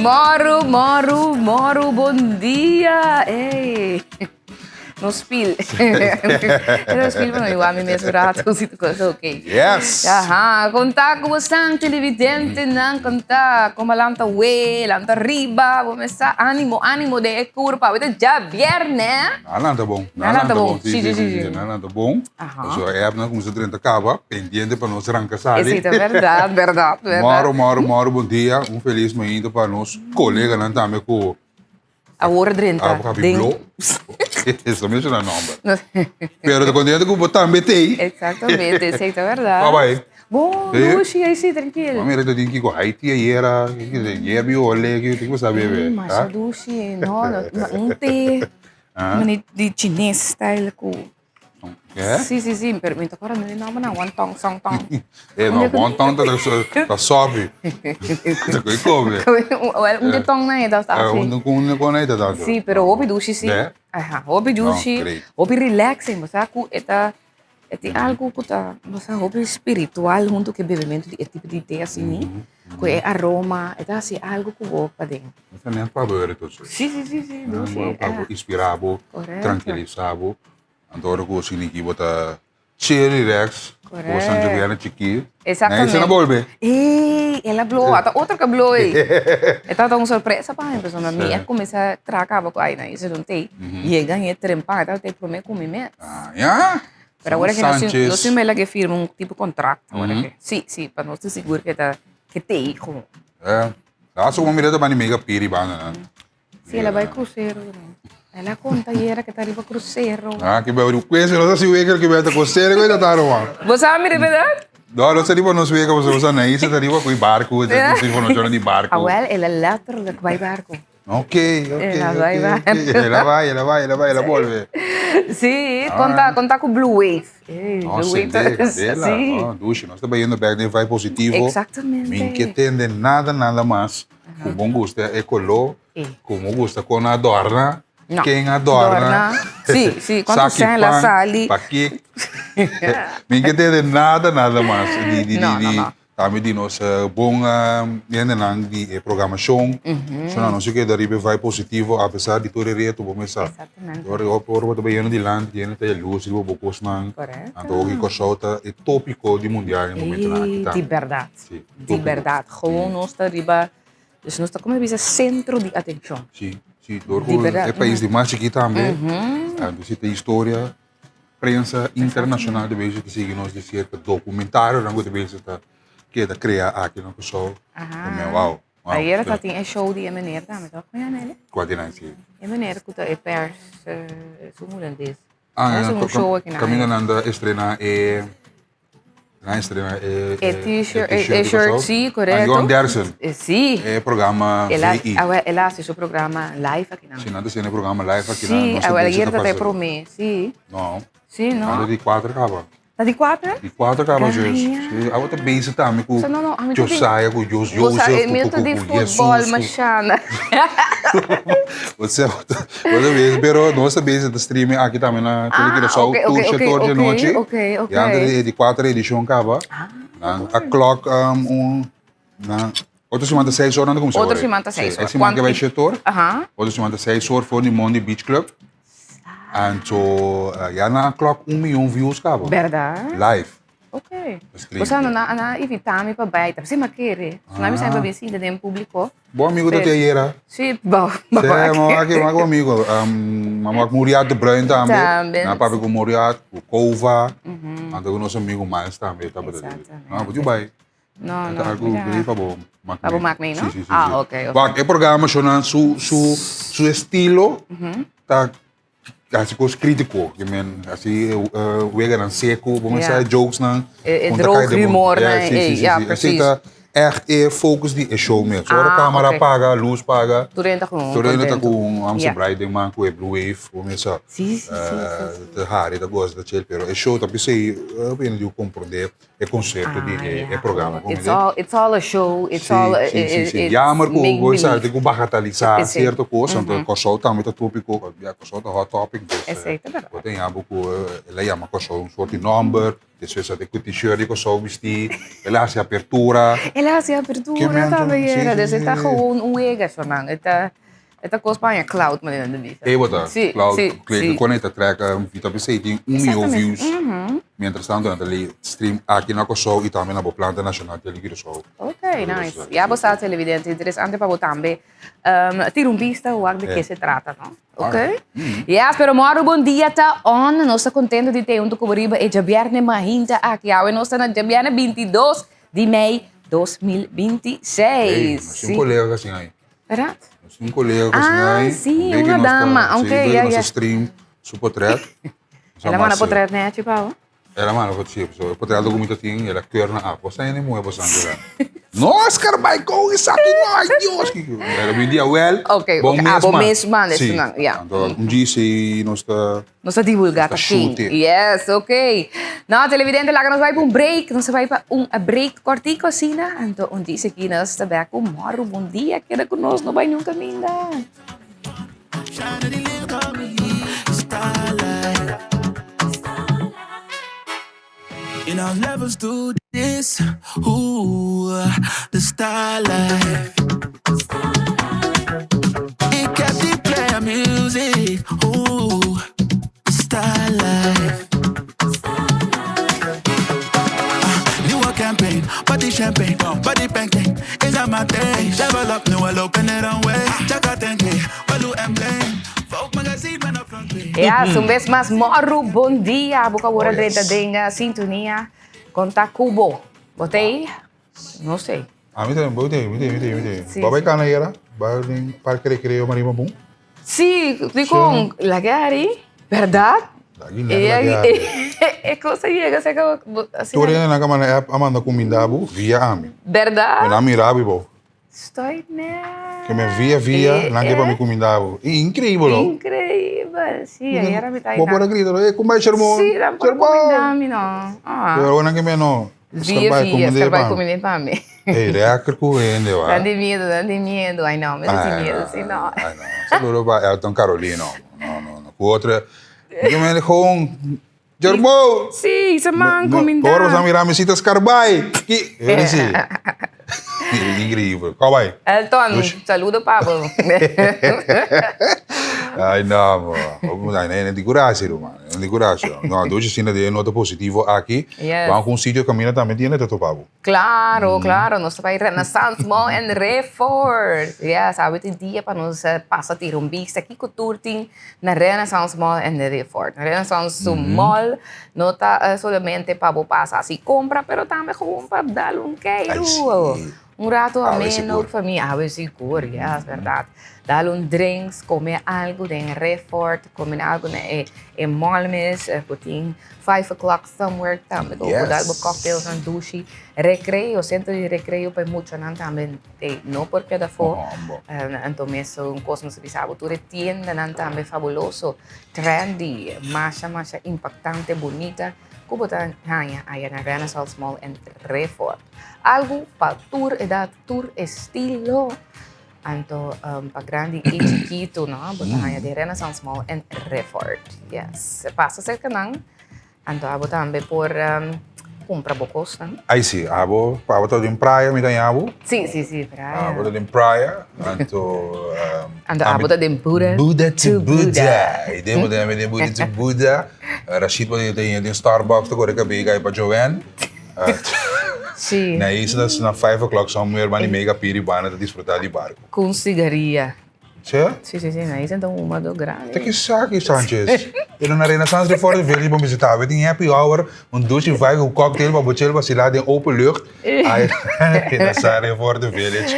Mòru, mòru, mòru, bon dia! Ey! No spil. No spil pa no igual mi mes rato si tu cosa ok. Yes! Aha, konta ku bosan televidentenan, konta koma lanta we, lanta riba, bo mesa animo, animo den e kurpa. Awe ta djabièrnè. Nan lanta bon. Nan lanta bon. Si, si, si, si. Nan lanta bon. Aha. Pasobra e app nan kuminsá drenta kaba, pendiente pa nos ranka sali. Esei ta bèrdat, bèrdat, bèrdat. Mòru, mòru, mòru, bon dia. Un felis mainta pa nos koleganan tambe ku Awor drenta a habi den. blo. Eso menshoná nòmber. Pero ta kontento ku bo tambe t'ei. Exactamente, esei ta bèrdat. Kòb ai? Bon, Sí. Lushi, ai si, trankil. Mami era ta tin kiko Haiti ayera, kiko yerbi ole, kiko tin ku sa bebe. Ay, masha dushi. No, no, un te. Mane di chines style ku. Eh? Si, si, si, pero mi ta acorda mi nomber na Wantong Song Tong. Eh, no, Wantong ta ta sopi. Ta koi kobe. Well, un de tong na e ta Eh, así. un un con e ta ta. Si, pero hopi dushi si. De? Aha, hopi dushi, No, great. hopi relaxing, bo sa ku e ta e tin algo ku ta, bo sa, hopi spiritual hunto ku e bebemento di e tipo di te asini, ku e aroma, e ta hasi algo ku bo paden. Ta net pa bo ere tot. Si, si, si, si, dushi. Pa bo inspira bo, Correcto. tranquilisa bo. Anto ora ku asina ki bo ta chill, relax. Correcto. Bo San Juliana chikí. Exactamente. Nan esei na bolbe. Ey, el a blow, ata otro ka blow ey. E tabata un sorpresa pa mi, pasobra mi a kuminsá traha kaba ku ai nan esei don tei. Yega en e trempa, e tabata e promé ku mi mes. Ah, ya. Pero awor ke nos Sanchez. nos tin mela ke firma un tipo kontrakt awor ke. Si, si, pa nos ta sigur ke ta ke tei gewoon. Eh, laatste ku mi mira ta bani mega piri banda nan. Si, el a bai crucero también. El a conta ayera que ta riba crucero. Ah, que bel cuese, no sa si weker que bel ta crucero que ta taro man. Bo sa mira, verdad? No, no sa riba nos weker, bo sa na isla ta riba cu barco, ta riba nos di barco. Ah, wel, el a letterlijk bai barco. Ok, ok, El a bai ok, barco. ok. El a bai, el a bai, el a bai, el a bolbe. Sí, conta, conta cu Blue Wave. Ey, No, Blue Wave sende, ta- candela. Sí. No, dushi, nos ta bayendo bek den vibe positivo. Exactamente. Min ke tende nada, nada mas. Ku bon gusta e koló, ku bo gusta kon a dòrna, No. ken a dòrna. Dòrna. Sí, sí, kuantu Saki sèn la pan, sali. Pakik. Mi ke tende nada, nada mas di, di, No, di, no, di, no. tambe di nos bon hendenan di e programashon. So nan nos a keda riba e vibe positivo apesar di tur e reto bo mester sa. Exactamente. Ora ora bo ta bayendo dilanti hende ta yaluz riba bo kosnan. Correcto. Anto hopi Kòrsou ta e topiko di mundial e momentonan aki Di tambe. bèrdat. Sí, Di berdad, gewoon nos ta riba, dus nos ta como bisa centro di atencion. Sí, sí, door Di cu berdad, e pais di mas chikí tambe, anto si ta historia, prensa internacional ta bezig ta sigui nos di cerca, documentarionan cu ta bezig ta keda crea aki na Curaçao. Aha. Mi, wow, wow. Ayera ta tin e show di e meneer tambe, toch? Con yama ele? Cua di nan, sí. E meneer cu ta e pers, su hulandes. Ah, Ese un show aki na. Caminda nan ta estrena e Nan estrena e E t-shirt, e shirt, sí, correcto. Johan Derksen. Sí. E programa VI. El a hasi su programa live aki nan. Sí, nan ta haciendo e programa live aki nan. Sí, awel ayer ta e prome, sí. No. Sí, no. Nan ta di cuater caba. Ta di cuater? Di cuater caba, zus. Sí, awo ta bezig tambe cu Josiah, cu Joseph, cu Jesus. Mi ta di futbol, mashana. Bo ta bezig, pero nos ta bezig ta streaming aki tambe na Tele Curaçao tur shetor di anochi. Ya antes di e di cuater edicion caba, nan a klok un, nan, otro siman ta seis or nan ta cuminsa Otro siman ta seis or. E siman ke bai shetor, otro siman ta seis or for di Mondi Beach Club. Anto ya nan a klok un miyon views caba. Berdad? Live. Ok. Bo sa no nan a invita mi pa bai, ta p'esei mi a kere. Si no mi sa mi pa bin sinta den publico. Bo amigo ta te ayera? Sí, bo. Sí, mi wak mi wak bo amigo. Mi wak Muriat de Bruin tambe. Tambe. Mi a papia ku Muriat, ku Kova. Anto ku nos amigo Miles tambe tabata dei. Exactamente. No, bo tin bai. No, no. Ta algu great pa bo mak Pa bo mak mee, no? Sí, sí, sí. Ah, ok, ok. Wak, e programa shonan su, su, su estilo ta Hasi kos kritiko, ke men hasi weganan seku, bo men sa jokesnan. E droog humor nan, ja, precies. echt e focus di e show mes. Ora Ah, camera ok. paga, luz paga, Tur hende ta gewoon tur hende ta contento. ku un Amstel Ja. Bright den man ku e Blue Wave, bo mes sa. Sí, sí, sí, sí, sí. Ta hari, ta goza, ta chill, pero e show ta p'esei hopi hende diu komprondé e konsepto di Ah, e ja. programa. Como It's di? all, it's all a show, it's Sí, all, sí, sí, sí. it's Jammer ku make bo sa believe. tin ku bagatalisá Esei. sierto kos, anto Kòrsou tambe ta tópiko, ya Kòrsou ta hot topic, dus Esei ta bèrdat. bo ta yama ku el a yama Kòrsou un sort di nòmber, despues a tin ku t-shirt di Kòrsou bistí, el a hasi apertura. El a hasi apertura tambe, yera, dus e ta gewoon un wega esnan, e ta. E ta kos pa haña clout manera nan ta bisa. Ey bo ta Sí, clout sí, klik sí. kon e ta trek mi ta bisa e tin un mion Exactamente. views mientras tanto nan ta lei stream aki na Kòrsou i tambe na bo planta nashonal Tele Curaçao. Ok, nice. Ya bo sa televidente, interesante pa bo tambe tira un bista wak di ke se trata, no? Ok. Yes, pero mòru bon dia ta on. Nos ta kontento di te huntu ku bo riba e djabièrnè mainta aki. Awe nos ta na djabièrnè 22 di mei 2026. Ey, nos tin un kolega ku asina ei. Verdad? Nos tin un colega cu asina Ah, ahí. sí, Ve que una nos ta- dama. sí, Ok, ve que ya, nos ya. ta stream su portret. El a manda portret nechi pa bo? El a manda portret, sí. So, e portret cu mi ta tin, el a keur na af. Bo sa hende muhe bo san keda. No, Oscar, bai con esaki no, ay Dios. El a bin di awel. Ok, bon ok. mes Ah, bo man. mes man, Sí. esunnan, ya. Anto, un GC nos ta... Nos ta divulga Nos ta ta ken. shoote. Yes, ok. No, televidente, laga nos bai pa un break. Nos ta bai pa un break kortico asina. Anto un dies aki nos ta bek ku mòru. Bon dia, keda ku nos, no bai niun kaminda. Yes, un bes mas mòru bon dia. Bo ku awor a drenta den sintonia. Kon ta ku bo? Bo ta ei? No sé. Ami tambe, bo ta ei, mi ta ei, mi ta ei, mi ta ei. Sí, Bo bai sí. kana ayera? Bai den Parke Recreo Marima Bun? Sí, dikon? Laga ari, bèrdat? Lagi nèt laga ari. E kos a yega seka bo asina. Tur hende nan ka manda app a manda kuminda bo via ami. Bèrdat? Mi nan mira bo. Estoy net. Ke me via via nan ke pa mi kuminda bo. Inkreibel ho. Inkreibel, si, ayera mi ta Bo por a grita, e kumbai Shermon. Si, nan por a kuminda mi no. Pero awor nan ke me no. Via via, skarbay kuminda pa mi. Ey, lekker ku hende wa. Dan di miedo, dan di miedo. Ay no, mi ta tin miedo si no. Ay no. Saludo pa Elton Carolino. No, no, no. Ku otro, mi ke mende gewoon Jermo! Sí, se man kuminda. Ora boso a mira mi sita skarbay. Ki, e si. Increíble. Kau bai? Elton, saludo pa bo. Ay no, bo. Ay, no di kurashi, ruman. No di kurashi. No, dushi asina di e nota positivo aki. Yes. Ban ku un sitio kaminda tambe tiene ta topa bo. Claro, claro, nos ta bai Renaissance Mall en Rayford. Yes, awe ta e dia pa nos pasa tira un bista kiko tur tin na Renaissance Mall en Rayford. Renaissance su mall no ta solamente pa bo pasa hasi compra, pero tambe gewoon pa dal un keiru. Un rato ameno ku famia. Awe sigur, yes, berdad. Dal un drinks, come algo den Rayford, come algo na e mall mes ku tin Five o'clock somewhere tambe ku bo dal bo cocktailsnan dushi. Recreo, centro di recreo pa e muchanan tambe e no por keda afó. Anto mesun kos nos a bisa bo tur e tiendanan tambe fabuloso, trendy, masha masha impactante, bunita ku bo ta haña aya na Renaissance Mall en Rayford. Algu pa tur edat, tur estilo. Anto pa grandi i chikitu no, bo ta haña den Renaissance Mall en Refford. Yes. Pasa serka nan, anto abo tambe por kumpra bo kosnan. Ai si, abo, abo ta den playa mi ta haña abo. Si, si, si, playa. Abo ta den playa, anto. Anto abo ta den Buda. Buda to Buda. I den bo ta haña mi den Buda to Buda. Rashid bo ta haña den Starbucks ta kore kabei kai pa Joanne. Sí. Na isla na 5 o'clock somewhere bani mega piri bana ta disfruta di barco. Cu un cigaria. Sí? Sí, sí, sí. Na isla ta un humador grandi. Ta ki saki, Sanchez? Pero na Renaissance de Fort Village bo bisita. We tin happy hour, un dushi vibe, un cocktail pa bo chill vacila den open lucht. Ay, Renaissance de Fort Village.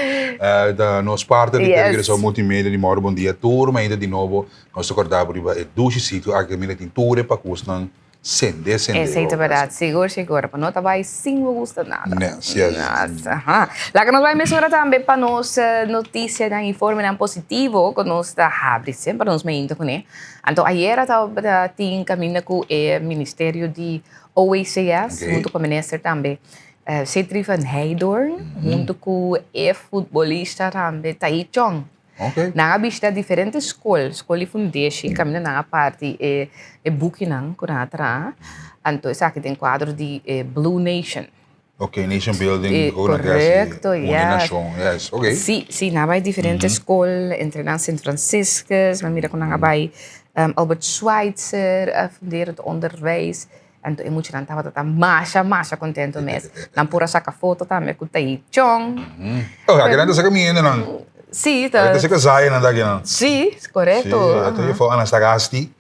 Ta nos partner di Yes. Telegraaf Multimedia di Moro Bon Dia tur mainta di nobo. Nos ta corda bo riba e dushi sitio aki caminda tin tur e pakusnan. Sende, sende. Esei ta berdad, sigur sigur. Pa no ta bai sin bo gusta nada. Yes, yes. Aha. Laga nos bai mesora tambe pa nos noticianan, informenan positivo cu nos ta habri semper nos mainta cune. Anto ayera tabata tin caminda cu e ministerio di OECS hunto cu minister tambe Sitri van Heydoorn hunto cu e futbolista tambe Tai Chong. Nan a bishita diferente skol, skol di fundeshi, kaminda nan a parti e e bukinan ku nan a traha. Anto esaki den kuadro di e Blue Nation. Ok, nation building, Korekto, uni nashon, yes, ok. Si, si, nan a bai diferente skol, entre nan Sint Franciscus, mi a mira ku nan a bai Albert Schweitzer, funderend onderwijs. Anto e muchanan tabata ta masha, masha contento mes. Nan por a saca foto tambe cu Tai Chong. Oh, aki nan ta saca mi hende nan. Sí, ta. Aki ta saca Zaya nan ta aki nan. Sí, correcto. Sí, ata juffrouw Anastagasti.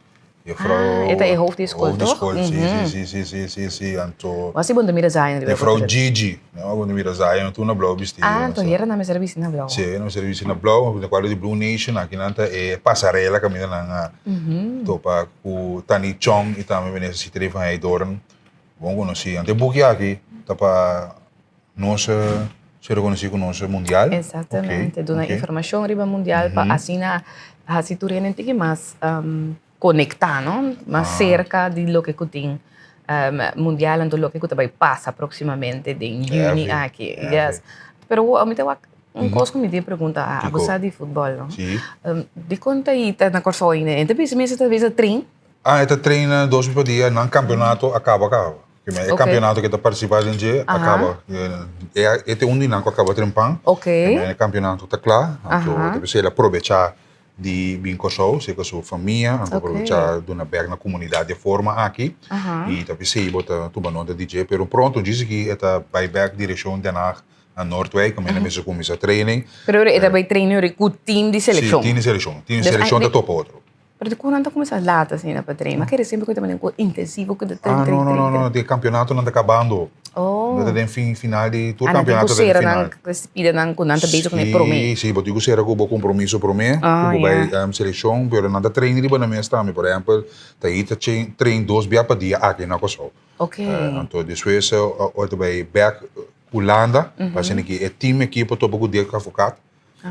Juffrouw. Ah, e ta e hoofd di school, toch? Hoofd di school, sí, sí, sí, sí, sí, sí, anto. Was si bon ta mira Zaya riba e Juffrouw Gigi. No, bon ta mira Zaya, nan tur na blauw bisti. Ah, anto hera nan mester a bisti na blauw. Sí, nan mester a bisti na blauw, den cuadro di Blue Nation, aki nan ta e pasarela caminda nan a topa. Ku Tani Chong i tambe Minister Sithree van Heydoorn bon konosí. Anto e buki aki ta pa nos ser rekonosí ku nos mundial. Exactamente, duna informashon riba mundial pa asina hasi tur hende un tiki mas konektá, no? Mas serka di loke ku tin mundial anto loke ku ta bai pasa próksimamente den yüni aki. Yes. Pero mi ta wak Un kos ku mi tin pregunta a abo sa di futbòl no? Si. Dikon ta i ta na Kòrsou ainda? E ta bisa mi ta bisa train? Ah e ta train dos bes pa dia, nan kampionato a kaba kaba. E kampionato ku e ta partisipá den dje a kaba. E ta un di nan ku a kaba trempan. E kampionato ta kla, anto ta bisa el a probechá di bin Kòrsou serka su famia, anto probechá duna bèk na komunidat di e forma aki. I ta p'esei bo ta tuma nota di dje, pero pronto djis aki e ta bai bèk direkshon Den Haag Na Noordwijk kaminda mester kuminsá training. Pero e ta bai train ora ku team di selekshon. Sí, team di selekshon. Team di selekshon ta topa otro. Pero dikon nan ta kuminsá laat asina pa train? Mi a kere semper ku e ta manera ku intensivo ku ta train, train, train. Ah, no, no, no, di kampionatonan ta kabando. Oh. Nan ta den fin, final di tur kampionato ta den final. Ah, nan tin ku sera nan pida nan ku nan ta bezig ku e promé. Sí, sí, bo tin ku sera ku bo kompromiso promé, ku bo bai selekshon, pero nan ta train riba nan mes tambe. Por ehèmpel, ta hita train dos bia pa dia aki na Kòrsou. Ok. Anto despues ora ta bai bek Hulanda, pa asina ki e team ekipo topa ku Dirk Advocaat,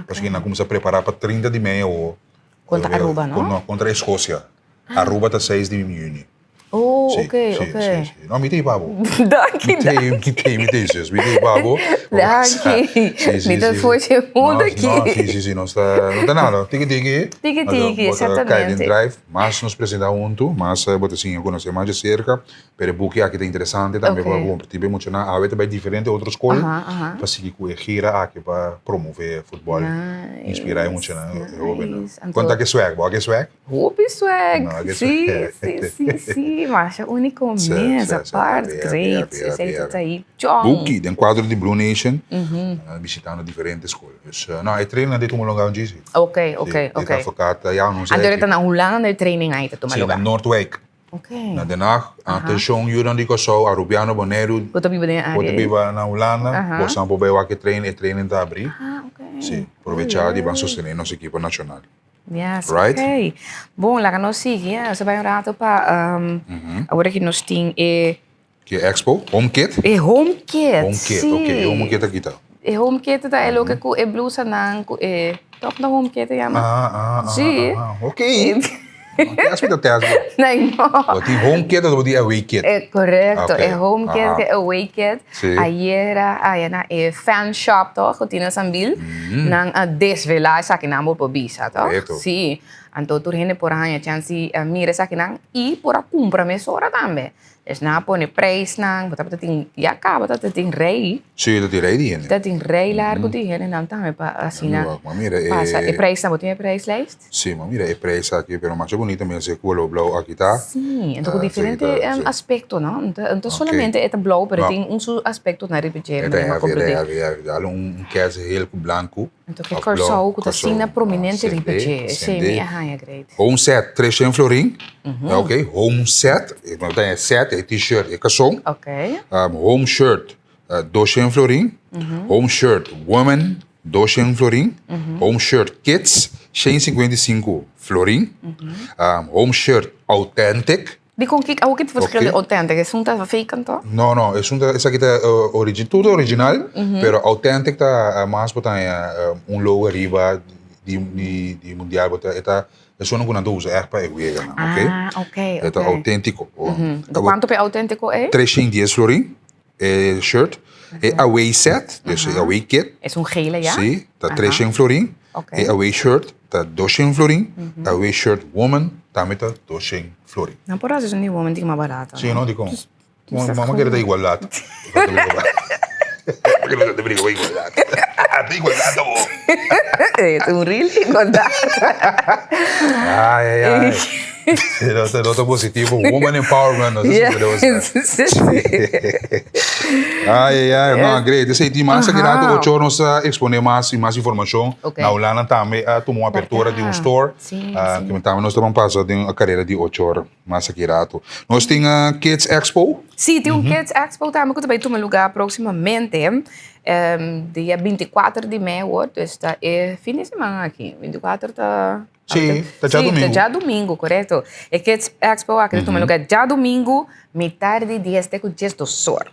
pasobra nan kuminsá prepará pa 30 di mei awo. Kontra Aruba, no? No, kontra Eskosia. Aruba ta 6 di yüni. Oh, ok, ok. Si, si, si. No, mi ta ei pa bo. Danki, danki. Mi ta ei, mi ta ei, zus. Mi ta ei pa bo. Danki. Si, si, si. Mi ta for dje mundo aki. No, si, si, si. Nos ta, no ta nada. Tiki, tiki. Tiki, tiki, exactamente. Bo ta kai den drive. Mas nos presenta huntu, mas bo ta siña konosé mas di serka. Pero e buki aki ta interesante tambe pa kompartí pa e muchanan. Awe ta bai diferente otro skol pa sigui ku e gira aki pa promové futbòl, inspirá e muchanan, e hóbennan. Kon ta ke swag? Bo a ke swag? Hopi swag! Sí, sí, sí, sí. Masha úniko mes, apart, great. Esei ta ta chon. Buki den kuadro di Blue Nation, bishitando diferente skol. Dus, no, e training nan ta tuma lugá un djisi. Ok, ok, ok. Sí, e ta afokata ya anunsia. Anto e ta na Hulanda e training ai ta tuma lugá? Sí, na Noordwijk. Ok. Na Den Haag. Atenshon yunan di Kòrsou, Arubiano, Boneiru. Bo ta biba den e área Bo ta biba na Hulanda, bo san por bai wak e training, e training ta abrí. Ah, ok. Sí, probechá di ban sostené nos ekipo nashonal. Yes, Right? ok. Bon, laga nos sigui, eh. Nos a bai un rato pa awor aki nos tin e Ke expo? Home kit? E home kit, Home kit, sí. ok. E home kit aki ta. E home kit ta e loke ku e blusanan ku e toch na home kit e yama? Ah, ah, ah. Sí. Ah, ok. Ke asmi ta test bo? Nee, no. Bo tin home kit of bo tin away kit? E korekto, Ok, e home kit aha. ku e away kit. Sí. Ayera aya na e fan shop toch ku tin na Sambil, nan a desvelá esakinan bo por bisa toch? Korekto. Sí. Anto tur hende por a haña chèns di mira esakinan i por a kumpra mesora tambe. Esnan a pone prijsnan, bo tabata tin, ya caba tabata tin rij. Sí, ta tin rij di hende. Ta tin rij largo di hendenan tambe pa asina Ma mira e pasa. E prijsnan, bo tin e prijslijst? Sí, ma mira e prijs aki, pero masha bunita mes e color blauw aki ta. Sí, enton cu diferente aspecto, no? No ta solamente e ta blauw, pero e tin un su aspecto na riba dje, E ta heavy, e ta heavy, heavy. Dal un kers heel cu blanco. Enton ke Kòrsou ku ta asina prominente riba dje, esei mi a haña great. Home set, 300 florin. Ok, home set, e no ta e set, e t-shirt, e kason. Ok. Home shirt, 200 florin. Home shirt women, 200 florin. Home shirt kids, 155 florin. Home shirt authentic. Dikon kiko awor ki ta verschil di authentic? Esun ta fake anto? No no esun ta esaki ta origi tur ta original pero authentic ta mas bo ta haña un logo ariba di di mundial bo ta e ta esun ku nan ta usa ègt pa e weganan ok. Ah ok ok. E ta autentiko. Do kuantu pa e autentiko ei? 310 florin e shirt e away set dus e away kit. Esun gele ya? Si ta 300 florin. E away shirt ta 200 florin. Away shirt woman tambe ta 200 florin. Nan por haci esun di woman tin mas barato. Si no dicon? Mama kere ta igualdad. Mama ta briga pa igualdad. Ta igualdad ta bo. Ta un real igualdad. Ay ay ay. No ta positivo. Woman empowerment no ta super Ay ay ay. No great. Esey tin mas aki rato ocho nos ta expone mas y mas informacion. Na Hulanda tambe a tuma un apertura di un store. Ki tambe nos ta ban pasa den e carera di ocho or mas aki rato. Nos tin Kids Expo. Si, tin un Kids Expo tambe cu ta bay tuma lugar proximamente. Dia 24 di mei awor, dus ta e fin di siman aki. 24 ta. Sí, ta djadumingu. Sí, ta djadumingu, korekto. E Kids Expo aki ta tuma lugá djadumingu, mitar di dies te ku diesdos or.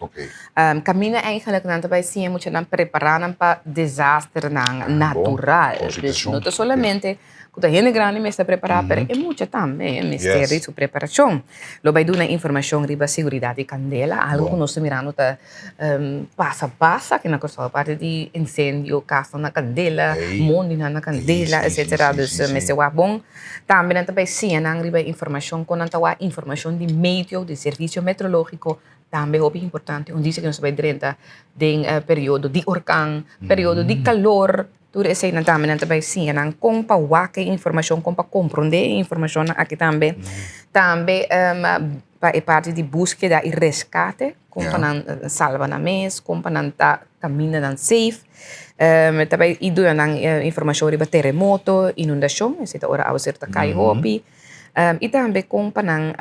Kaminda eigenlijk nan ta bai siña muchanan prepará nan pa desasternan natural. Dus no ta solamente ku ta hende grandi mester prepará, pero e mucha tambe mester di su preparashon. Lo bai duna informashon riba seguridat di kandela, algu ku nos ta mirando ta Pasa pasa aki na Kòrsou aparte di insendio, kasnan na kandela, mondinan na kandela etcetera dus mester wak bon. Tambe nan ta bai siña nan riba informashon kon nan ta wak informashon di meteo di servisio meteorológiko tambe hopi importante un disa ku nos ta bai drenta den periodo di orkan, periodo di kalor tur eseinan tambe nan ta bai siña nan kon pa wak e informashon kon pa komprondé e informashonnan aki tambe. Tambe pa e parti di búskeda i reskate. Kon pa nan salba nan mes, kon pa nan ta kaminda nan safe. Ta bai i duna nan informashon riba teremoto, inundashon, esei ta ora awaseru ta kai hopi. I tambe kon pa nan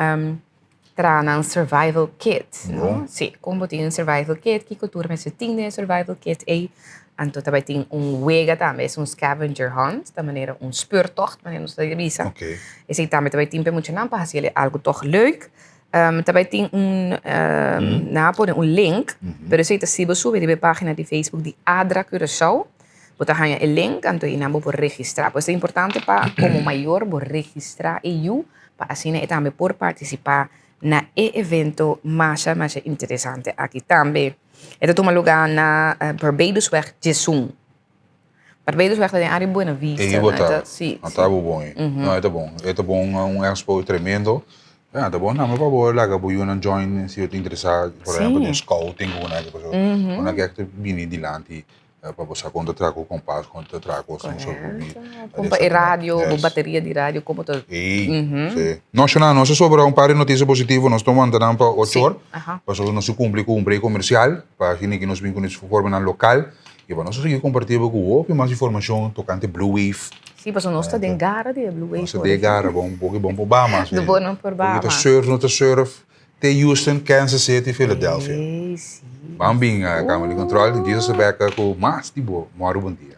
traha nan survival kit, no? Si, kon bo tin un survival kit, kiko tur mester tin den e survival kit ei. Anto ta bai tin un wega tambe, es un scavenger hunt, ta manera un speurtocht, manera nos ta bisa. Esei tambe ta bai tin pa e muchanan pa hasi algu tòg leuk. Ta bai tin un nan a pone un link pero esei ta si bo subi riba e pagina di Facebook di Adra Curaçao bo ta haña e link anto einan bo por registrá. Pues ta importante pa komo mayor bo registrá e yu pa asina e tambe por partisipá na e evento masha masha interesante aki tambe. E ta tuma lugá na Barbadosweg diesun. Barbados ta den área Buena Vista. Ei bo ta. Si. A ta bo bon ei. No, e ta bon. E ta bon un expo tremendo. Ja, ta bon tambe pa bo laga bo yunan join si bo ta interesá, por ehempel den scouting ku nan pasobra bo nan ke bini dilanti pa bo sa kon ta traha ku kompas, kon ta traha kos nan Korekto. Kon pa e radio, bo bateria di radio, komo ta. Ei, si. No, Shona, nos a sobra un par di notisia positivo, nos ta wanta nan pa ocho or, pasobra nos a kumpli ku un break komersial pa asina ke nos bin ku nos formanan lokal. I pa nos a sigui kompartí bo ku hopi mas informashon tokante Blue Wave. Sí, pasobra nos ta den gara di e Blue Wave. Nos ta den gara, bon, bo bon por Bahamas. Bo bon por Bahamas. Bo ta surf, no ta surf, te Houston, Kansas City, Philadelphia. Ey, sí. Ban bin Kamera di Control, Jesus ta bek ku mas di bo. Mòru bon dia.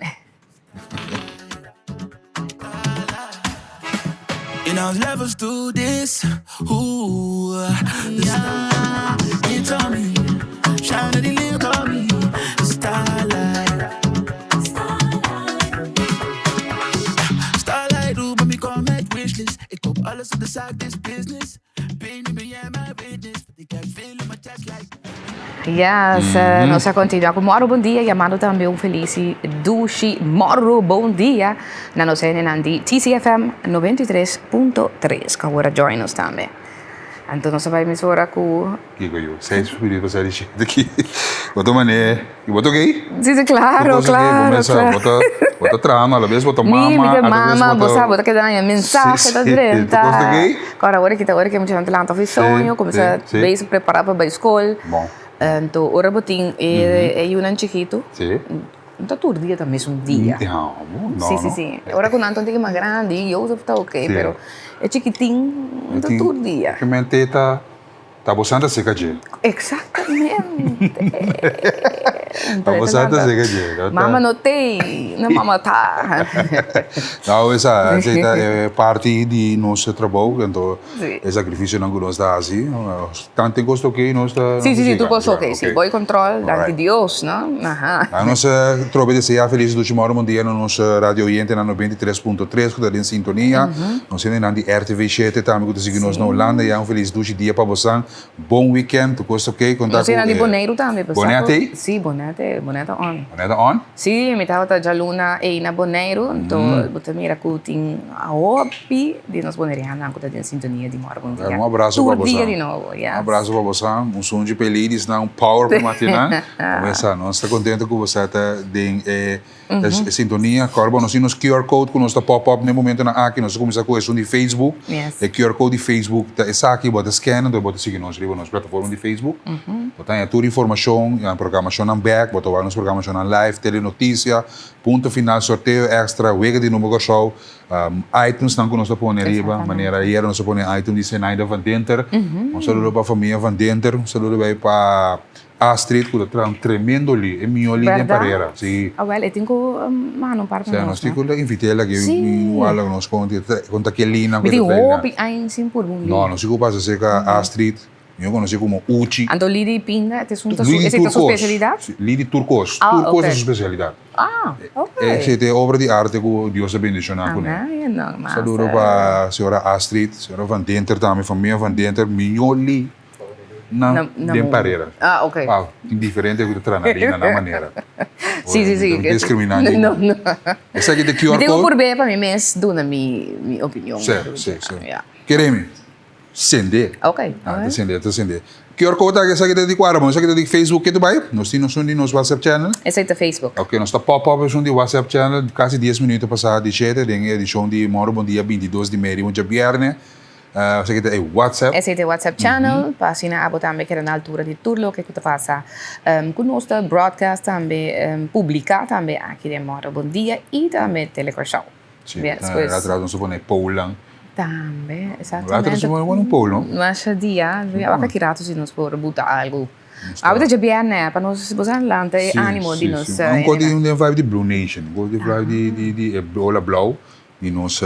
Yes, nos a continua cu Moro Bon Dia, yamando tambe un feliz y dushi Moro Bon Dia na nos hendenan di TCFM 93.3 cu awor a join nos tambe. Anto nos a bay mesora cu. Kiko yo? Seis minuut pa sali shit aki. Bo ta mane, bo ta okey? Si, si, claro, claro, claro. Bo ta, bo ta trahando a la vez bo ta mama, Mi, mi ta a la vez mama, bo bo sa, bo ta keda haña mensahe ta drenta. Tur kos ta okey? Kòrda ora ki ta ora ki e muchanan ta lanta for di soño, kuminsá bezig prepará pa bai skol. Bon. Anto ora bo tin e yunan chikitu, no ta tur dia ta mesun dia. No, no. Si, si, si. Ora ku nan ta un tiki mas grandi, Joseph ta okey, pero e chikitin no ta tur dia. Realmente ta. Ta bo santa seca dje. Exactamente. Abo sa ta sega dje. No ta- Mama no tei, no mama ta. No, esa, esei ta e parti di nos trabou, anto Sí. e sacrificionan ku nos ta hasi. Tantu e kos ta oké, nos ta Sí, sí, sí, tur kos ta oké, sí. Boi control, danki Dios, no? Aha. Nan nos trobe desea felis dushi moro bon dia na nos radio oyentenan 93.3 ku ta den sintonia. Nos hendenan di RTV shete tambe ku ta sigui nos na Hulanda ya un felis dushi dia pa bosan. Bon weekend, tur kos ta oké. Konta Nos ku hendenan di Boneiru tambe. Bonaire ta ei? Sí, Bonaire ta ei, Bonaire ta on. Bonaire ta on? Sí, mi tabata djaluna ei na Boneiru, anto bo ta mira ku tin hopi di nos bonerianonan ku ta den sintonia di mòrgen un dia. Un abraso pa Tur dia bosan. di nobo, yes. Un abraso pa bosan, un sunchi pa e ladiesnan, un power pa Martinan. Mesa, nos ta kontento ku bosa ta den e sintonia. Kòrda bo, nos tin nos QR code ku nos ta pop up na e momentonan aki. Nos a kuminsá ku esun di Facebook. Yes. E QR code di Facebook ta esaki, bo ta scan anto bo ta sigui nos riba nos plataforma di Facebook. Bo ta haña tur informashon, programashonnan bèk, bo ta wak nos programashonnan live, telenotisia, punto final, sorteo èkstra, wega di number Kòrsou, itemsnan ku nos ta pone riba, manera ayera nos a pone item di Zenaida van Dinter. Un saludo pa famia van Dinter, un saludo bai pa Astrid ku ta traha un tremendo li, e mihó li den Parera, si. Awel, e tin ku manda un par pa nos, no? Nos tin ku invit'el aki, wala ku nos konta ke linan ku e ta Mi tin traha. hopi aña sin purba un li. No, nos tin ku pasa serka Astrid. Mi konosé komo Uchi. Anto li di pinga e ta su esei ta su spesialidat? Li di tur kos. Tur kos ta su spesialidat. Ah, ok. Esei ta e obra di arte ku Dios a bendishoná kuné. Saludo pa señora Astrid, señora Van Denter tambe, famia Van Denter, miñó li na den Parera. Ah, ok. Wao, tin diferente ku ta traha na li na nan manera. Sí, sí, sí. No ta diskriminá ningun. No, no. Esaki ta QR code. Mi tin ku purb'é pa mi mes duna mi opinion. Sí, sí, sí. Keremi. Sende. Ok. Ah, ta sende, ta sende. QR code aki esaki ta di cuadra, bon esaki ta di Facebook ke ta bai? Nos tin esun di nos WhatsApp channel. Esaki ta Facebook. Ok, nos ta pop up esun di WhatsApp channel casi dies minuto pasa di shete den e edicion di Moro Bon Dia 22 di mei di un djabierne. Esaki ta e WhatsApp. Esaki ta e WhatsApp channel pa asina abo tambe keda na altura di tur loke ku ta pasa ku nos ta broadcast tambe, publica tambe aki den Moro Bon Dia y tambe Telecorsou. Sí, rato rato nos ta pone poulnan. Tambe, exactamente. Rato nos ta pone un poul, no? Masha dia, awor aki rato si nos por buta algo. Awor ta djabierne, pa nos bo sa lanta e animo di nos. Sí, sí. Un kos di un vibe di Blue Nation, un kos di vibe di di di e bola blauw di nos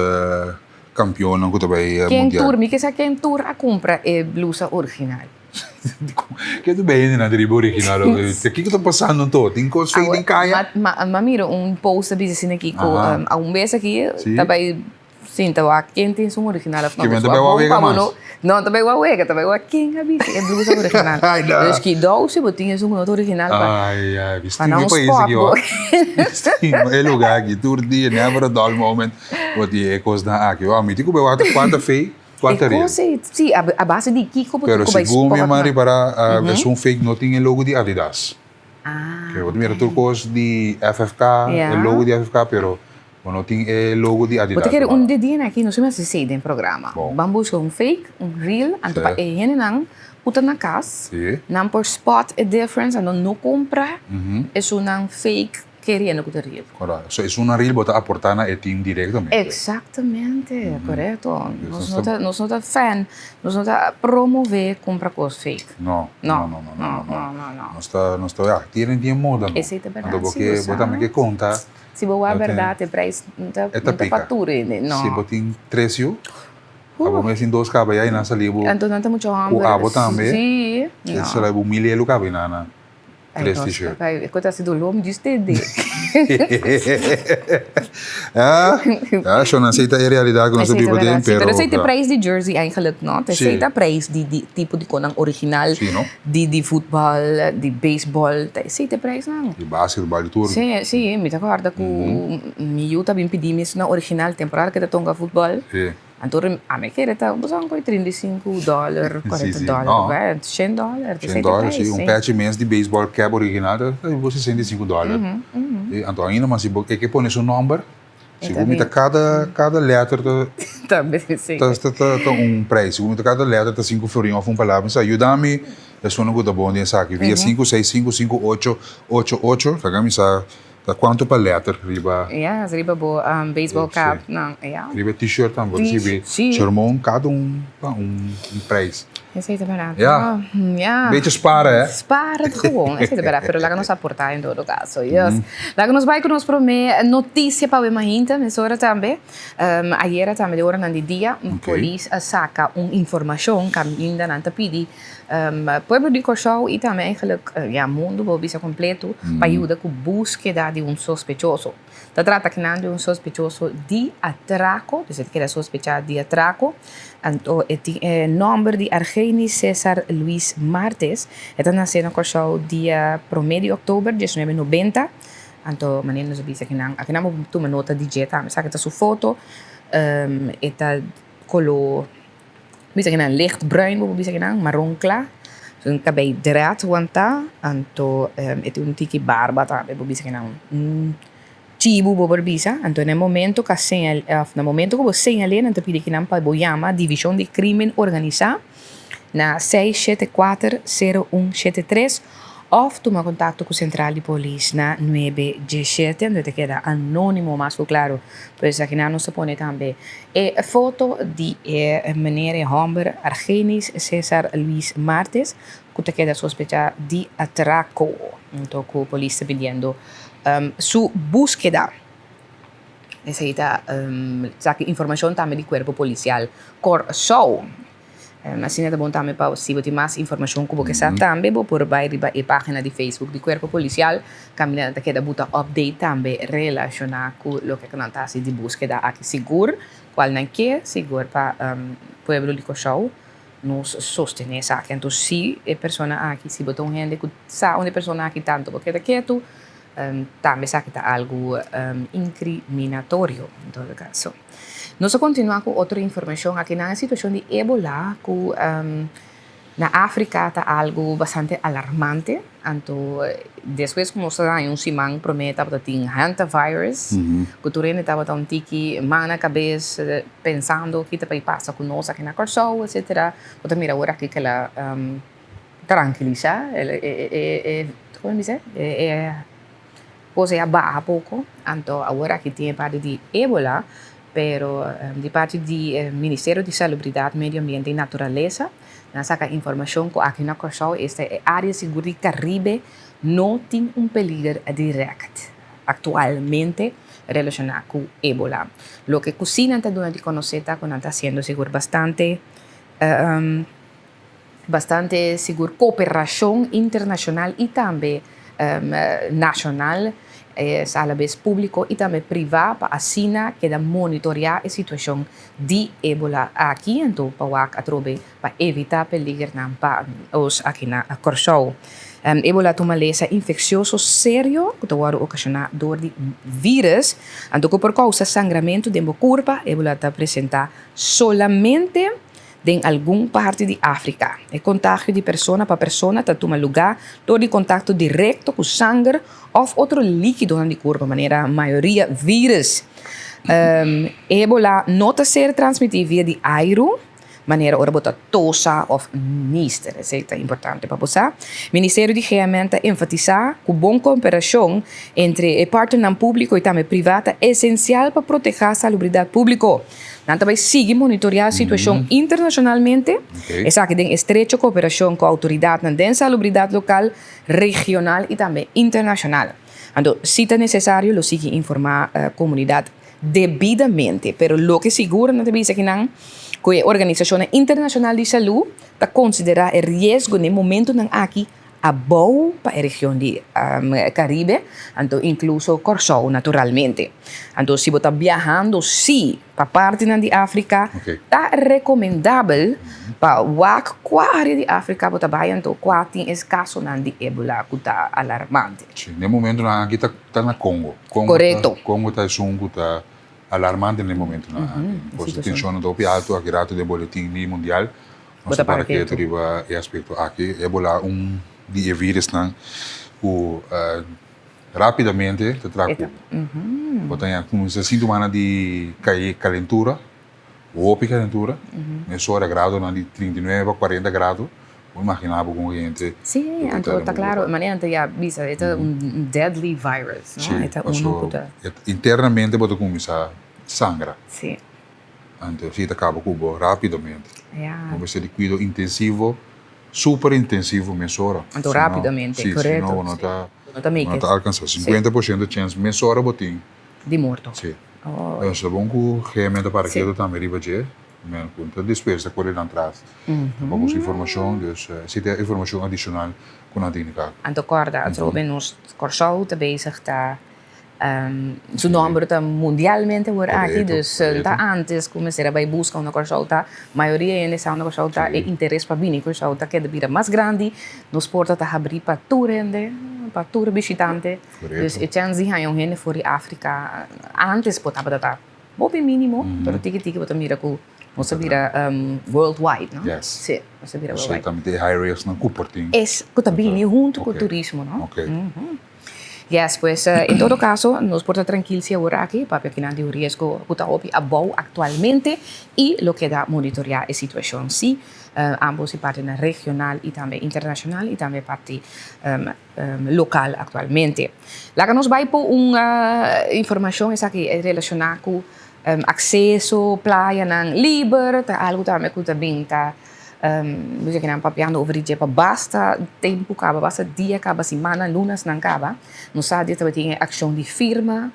kampionnan ku ta bai mundial. Ken tur, mi ke sa ken tur a kumpra e blusa original. Ke ta bay hende riba original? Kiko ta pasando anto? Tin kos fake den kaya? Ma mira un post ta bisa asina aki ku a un bes aki ta bay sinta wak ken tin su original of no. Ke men ta bay wak wega mas? No ta bay wak wega, ta bay wak ken a bisa e blusa original. Dus kidou si bo tin esun ku no ta original pa Ai ai, bisti mi pais aki ho. Bisti e lugar aki tur dia never a dull moment bo tin e kosnan aki. Mi tin ku bay wak ta kuanta fake. Kuantu E real? kos ei, sí, a base di kiko bo Pero ku bai segun mi spot a nan? ripará, esun fake no tin e logo di Adidas. Ah, Bo ta mira tur kos di FFK, Ja. e logo di FFK, pero bo no tin e logo di Bo Adidas. ta kere un di dianan aki nos a mester esei den programa. Bon. Ban buska un fake, un real, anto pa Sí. e hendenan ku ta na kas, Sí. nan por spot e difference, anto no kumpra esunnan fake. Keriendo ku ta riel. Korekto. So esun na riel bo ta aportá na e team direktamente. Eksaktamente, korekto. Nos no ta, nos no ta fan, nos no ta promové kumpra kos fake. No, no, no, no, no, no, no, no. Nos ta, nos ta, ya, tienen tin moda no. Esei ta bèrdat, Anto bo si ke, bo bo tambe sa. ke konta. Si bo wak bèrdat e preis no ta, E ta no ta pika. pa tur hende, no. Si bo tin tres yu, abo mes tin dos kaba ya i nan sali bo. Anto nan ta mucho Ku hòmber. abo tambe. Si, no. E sali bo mil elu kaba i nan nan. Tres t-shirt. Ay, e ta hasi doló mi djis tende. Ah, ah, shon, esei ta e realidat ku nos ta biba den, pero. Pero esei ta e prijs di jersey eigenlijk, no? Esei ta prijs di di tipo di konan original, di di futbal, di beisbòl, ta esei ta e prijsnan. Di basketbal, di tur. Sí, sí, mi ta kòrda ku mi yu ta bin pidi mi esnan original temporada ku e ta tonga futbal. Sí. Anto ami kere ta bo sa koe 35 dòler, 40 dòler, wè, shen dòler, Shen dòler, si, un pèchi mes di beisbòl kèp original ta ta bo 65 dòler. Anto ainda mas si bo e ke pone su nòmber, segun mi ta kada kada lèter ta ta ta ta un preis, segun mi ta kada lèter ta sinku florin òf un palabra. Mi sa yuda mi esunnan ku ta bon den esaki via 5655888, laga mi sa. Ta cuanto pa letter riba. Yes, riba bo baseball cap nan, ya. Riba t-shirt tambe bo ta ricibi sermon cada un pa un prijs. Esey ta berdad. Ya. Ya. Bechi spara eh. Spara het gewoon, esey ta berdad, pero laga nos aporta en todo caso, yes. Laga nos bay cu nos prome noticia pa awe mainta, mesora tambe. Ayera tambe di oranan di dia, polis a saca un informacion caminda nan ta pidi Pueblo di Kòrsou i tambe eigenlijk ya mundu por bisa kompleto pa yuda ku búskeda di un sospechoso. Ta trata akinan di un sospechoso di atrako, dus e ta keda sospechá di atrako. Anto e tin e nòmber di Argenis Cesar Luis Martes. E ta nasé na Kòrsou dia promé di òktober diesnuebe nobenta. Anto manera nos a bisa akinan, akinan bo por tuma nota di dje tambe. Esaki ta su foto, e ta koló. Bisa ki nan licht bruin bo por bisa ki nan maron kla. Su kabei dread wantá anto e tin un tiki barba tambe bo bisa ki nan un chibu bo por bisa. Anto na e momento ku a señal òf na momento ku bo señal'é nan ta pidi ki nan pa bo yama divishon di krimen organisá na seis shete kuater sero un shete tres Òf tuma kontakto ku sentral di polis na nuebe diesshete, anto e ta keda anónimo mas ku klaru. Pues akinan nos ta pone tambe e foto di e meneer, e hòmber Argenis Cesar Luis Martes ku ta keda sospechá di atrako. Anto ku polis ta pidiendo su búskeda. Esei ta saki informashon tambe di Kuerpo Polisial Kòrsou. Asina ta bon tambe pa si bo tin mas informashon ku bo ke sa tambe bo por bai riba e página di Facebook di Kuerpo Polisial kaminda nan ta keda buta update tambe relashoná ku loke ku nan ta hasi di búskeda aki sigur kual nan ke sigur pa pueblo di Kòrsou nos sostené esaki. Anto si e persona aki si bo ta un hende ku sa unda e persona aki tantu bo keda ketu tambe esaki ta algu inkriminatorio en todo kaso. Nos a kontinuá ku otro informashon. Akinan e situashon di ébola ku na Afrika ta algu bastante alarmante. Anto despues ku nos a haña un siman promé tabata tin hantavirus ku tur hende tabata un tiki man na kabes pensando ki ta bai pasa ku nos aki na Kòrsou etsetera. Bo ta mira awor aki ku el a trankilisá e komo bisa e. Cosa ya baha poco, anto awor aki tin e parti di Ebola, pero di parti di e Ministerio di Salubridad, Medio Ambiente y Naturalesa nan a saca informacion cu aki na Corsou esta e area sigur di Caribe no tin un peliger direct actualmente relaciona cu Ebola. Loke cu si nan ta duna di conoce ta cu nan ta haciendo sigur bastante Bastante sigur koperashon internashonal i tambe nashonal, es alabes públiko i tambe privá pa asina keda monitoreá e situashon di ébola aki anto pa wak atrobe pa evitá peligernan pa os aki na Kòrsou. Ébola ta un malesa infeksioso serio ku ta wòrdu okashoná dor di un vírus anto ku por kousa sangramentu den bo kurpa. Ébola ta presentá solamente Den algun parti di Afrika, e kontagio di persona pa persona ta tuma lugá dor di kontakto direkto ku sanger òf otro líkidonan di kurpa, manera mayoria vírus. Ébola no ta ser transmití via di airu, manera ora bo ta tosa òf nister. Esei ta importante pa bo sa. Ministerio di GMN ta enfatisá ku bon koperashon entre e partnernan públiko i tambe privá ta esensial pa protehá salubridat públiko. Nan ta bai sigui monitoreá e situashon internashonalmente, esaki den estrecho kooperashon ku outoridatnan den salubridat lokal, regional i tambe internashonal. Anto, si ta nesesario lo sigui informá komunidat debidamente. Pero loke sigur nan ta bisa akinan ku e organisashonnan internashonal di salú ta konsiderá e riesgo den momentunan aki abou pa e region di Caribe, anto inkluso Kòrsou naturalmente. Anto si bo ta biahando sí pa partinan di Afrika, ta rekomendabel pa wak kua área di Afrika bo ta bai anto kua tin es kasonan di ébola ku ta alarmante. Sí, den momentunan aki ta na Kongo. Korekto. Kongo ta esun ku ta alarmante den momentunan aki. Por eso tenshonnan ta hopi altu aki rato den boletin di mundial. Nos ta para ketu riba e aspekto aki. Ebola un di e virusnan ku rapidamente ta traha ku bo. Ta haña kuminsá sintomanan di kalentura, hopi kalentura, mesora gradonan di 39 pa 40 grado. Bo imagina bo con hende. Sí, anto ta claro, manera anto ya bisa, e ta un deadly virus, no? Sí, E ta uno cu ta. Internamente bo ta cuminsa sangra. Sí. Anto si ta caba cu bo rapidamente. Ya. Bo mester di cuido intensivo, super intensivo mesora. Anto rapidamente, Si, correcto. si no bo no ta, Bo no ta make bo no it. ta alcansa. 50% chance mesora bo tin. Di morto. Sí. Oh. Entonces ta bon cu GMN ta para Sí. keto tambe riba dje. Men cu ta dispuesto ta core nan tras pa busca informacion, dus si ta informacion adicional cu nan tin ka. Anto corda, atrobe nos Corsou ta bezig ta su nomber ta mundialmente wor aki, dus ta antes cu mester a bay busca unda Corsou ta, mayoria hende sa unda Corsou ta, e interes pa bini Corsou ta keda bira mas grandi, nos porta ta habri pa tur hende, pa tur bishitante, dus e chens di haña un hende for di Africa antes por tabata ta. Hopi minimo, pero tiki tiki bo ta mira ku nos a bira worldwide, no? Yes. Sí, nos a bira worldwide. Esei tambe ta e high risk nan ku por tin. Es ku ta bini huntu ku turismo, no? Ok. Yes, pues en todo kaso nos por ta trankil si awor aki, papia kinan di un riesgo ku ta hopi abou aktualmente i lo keda monitoreá e situashon si, ambos e partinan regional i tambe internashonal i tambe parti local actualmente. Laga nos bai por un informacion esaki relaciona cu acceso, playanan liber, ta algo tambe cu ta bin ta nos a papiando over di dje pa basta tempo caba, basta dia caba, simannan, lunasnan caba. Nos sa di tabatin e accion di firma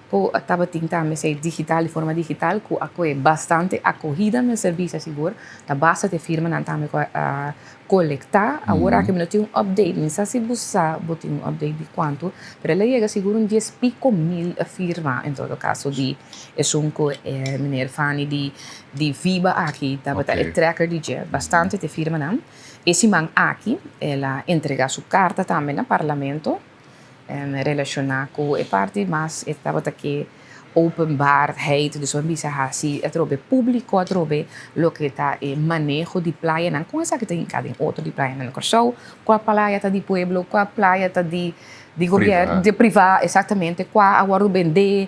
cu tabatin tambe esey digital, di forma digital cu a coge bastante acogida mester bisa sigur, ta basta te firmanan tambe cu a Kolektá, awor aki mi no tin un update, mi sa si bo sa bo tin un update di kuantu, pero el a yega sigur un dies piko mil firma en todo kaso di esun ku e meneer Fanny di di Viba aki tabata e tracker di dje, bastante te firmanan. E siman aki el a entrega su karta tambe na parlamento relashoná ku e parti mas e tabata ke openbaarheid, dus bo a bisa hasi atrobe públiko atrobe loke ta e maneho di playanan, kon esaki ta hinká den otro di playanan na Kòrsou, kua playa ta di pueblo, kua playa ta di di gobièrnu, di privá, eksaktamente, kua a wòrdu bendé,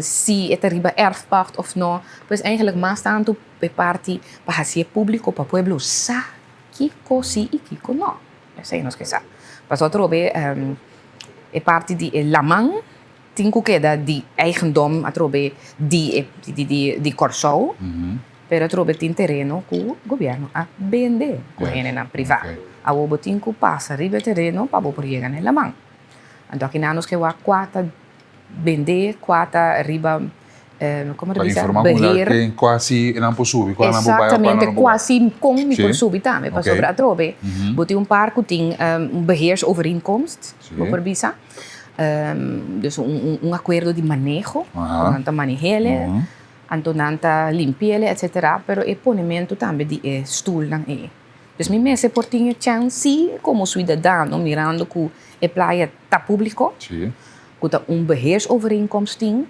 si e ta riba erfpacht òf no, pues eigentlik mas tantu e parti pa hasié públiko pa pueblo sa kiko si i kiko no. Esei nos ke sa. Pasobra atrobe e parti di e laman tin ku keda di eigendom atrobe di e di Kòrsou, pero atrobe tin tereno ku gobièrnu a bende ku hendenan privá. Awor bo tin ku pasa riba e tereno pa bo por yega na e laman. Anto akinan nos ke wak kua ta bende, kua ta riba Como ta Pa bisa? informa comunidad Beheer. ken kua si nan por subi, kua nan por bai of kua nan Exactamente, no por kua bai. si kon mi por Sí. subi tambe. Ok. Pasobra atrobe bo tin un par ku tin un beheersovereenkomst, bo Sí. por bisa. Dus un un un akuerdo di maneho, ku Aha. nan ta maneh'ele, anto nan ta limpi'ele, etcetera. Pero e ponementu tambe di e stulnan ei. Dus mi mester por tin e chèns si komo suidadano mirando ku e playa ta públiko, Sí. ku ta un beheersovereenkomst tin,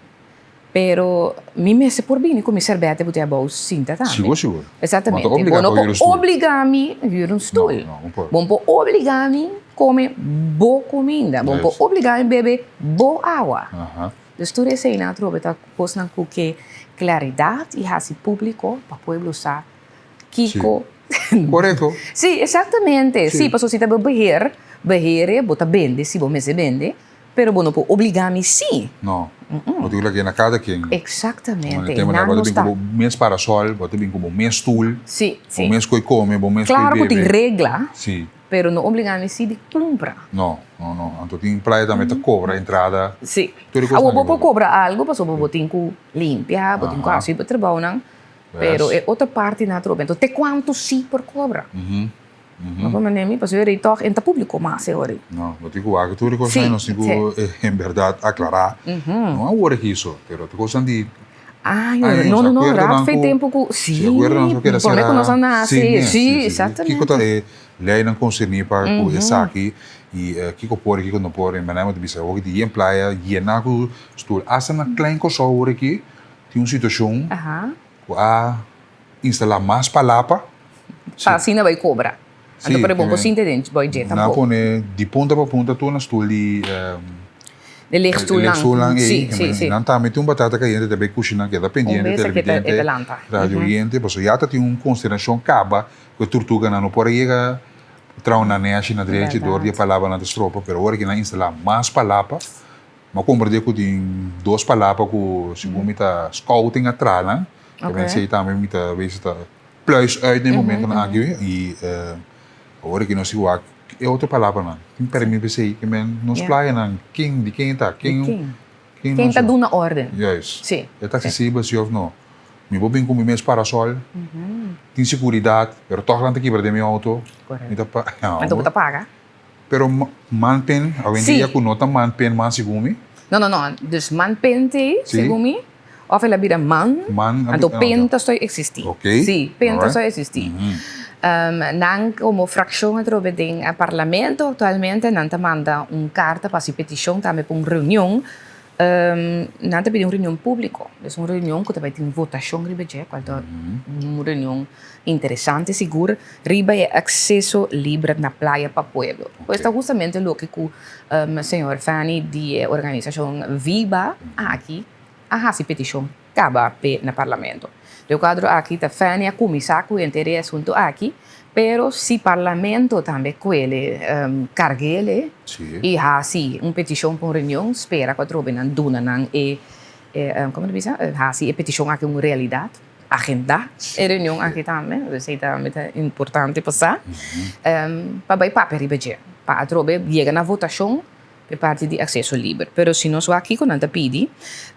Pero mi mester por bini ku mi serbete ku tin abou sinta tambe. Sigur, sigur. Exactamente. Bo no ta obliga Bo no pa huur por un stoel. obliga mi huur un stoel. No, no, bo por. Bo no por obliga mi come bo cuminda. Bo no por Juist. obliga mi bebe bo awa. Aha. Dus tur eseinan atrobe ta cosnan cu ke claridad y haci publico pa pueblo sa kiko. Sí. Correcto. Sí, exactamente. Sí. Sí, pasobra si ta bo beheer, beheer bo ta bende si bo mester bende. Pero bo no por obligá mi sí. No. Bo tin ku laga na kada ken. Exactamente. Tema Nan bo ta no bin sta. ku bo mes parasol, bo ta bin ku bo mes stul. Sí, sí. Bo mes koi kome, bo mes koi bebe. Claro ku tin regla. Sí. Pero no obligá mi sí di kumpra. No, no, no. Anto tin playa tambe ta kobra entrada. Sí. Tur e kosnan Awor bo aki por kobra algu pasobra bo tin ku limpia, bo tin ku hasi bo trabounan. Pero e otro partinan atrobe. Anto te kuantu sí por kobra? No por manera mi pasobra e tòg e ta públiko mas e ora ei. No, bo tin ku wak tur e kosnan ei, nos tin ku en bèrdat aklará. No awor aki so, pero ta kosnan di Años, no, no, no, raad fe tempu ku, sí, promé ku nos a nase, sí, exactamente. Kiko ta e leinan konserní pa ku esaki i kiko por i kiko no por, en manera bo ta bisa awor di yen playa yená ku stul, asta na Klein Kòrsou awor aki tin un situashon ku a Instalá mas palapa. Pa asina bai kobra. Anto pero bo por sinti den boi dje Nan tampoco. pone di punta pa punta tur na stul di De lichtstoelnan. lichtstoelnan ei. Sí, sí, sí. Nan tambe tin un batata kayente ta bai kushinan keda pendiente Un bes aki ta e televidente, ta lanta. radio oyente, pasobra ya ta tin un konsiderashon kaba ku e turtuganan no por a yega. Traha un naneshi na drechi dor di e palapanan ta stropa, pero ora ki nan instalá mas palapa, mi a komprendé ku tin dos palapa ku segun mi ta scouting a traha nan, ke men esei tambe mi ta wes ta pluis uit na e momentonan aki i ora ki nos wak e otro palapanan tin permit pa esei ke men nos playanan ken di ken ta ken Ken ta duna orden. Juist. E ta aksesibel si òf no. Mi por bin ku mi mes parasòl, tin seguridat, pero tòg nan ta kibra den mi outo. Korekto. Mi ta pa. Anto bo ta paga. Pero manpen, awendia ku no ta manpen mas segun mi. No, no, no. Dus manpen t'ei, segun mi, òf el a bira man, anto pen ta stoi eksistí. Oké. Sí, pen ta stoi eksistí. Nan komo frakshon atrobe den parlamento aktualmente nan ta manda un karta pa hasi petishon tambe pa un reunion. Nan ta pidi un reunion públiko, dus un reunion ku ta bai tin votashon riba dje, kual ta un reunion interesante sigur riba e akseso libre na playa pa pueblo. Pues ta hustamente loke ku señor Fanny di e organisashon Viba aki a hasi petishon kaba p'e na parlamento. Den kuadro aki ta Fanny a kuminsá ku henter e asuntu aki, pero si parlamento tambe kuele karg'ele i hasi un petishon pa un reunion, spera ku atrobe nan duna nan e, komo ta bisa, hasi e petishon aki un realidat, agendá e reunion aki tambe, esei tambe ta importante pa sa, pa bai papia riba dje, pa atrobe yega na votashon. E parti di akseso liber. Pero si nos wak kiko nan ta pidi,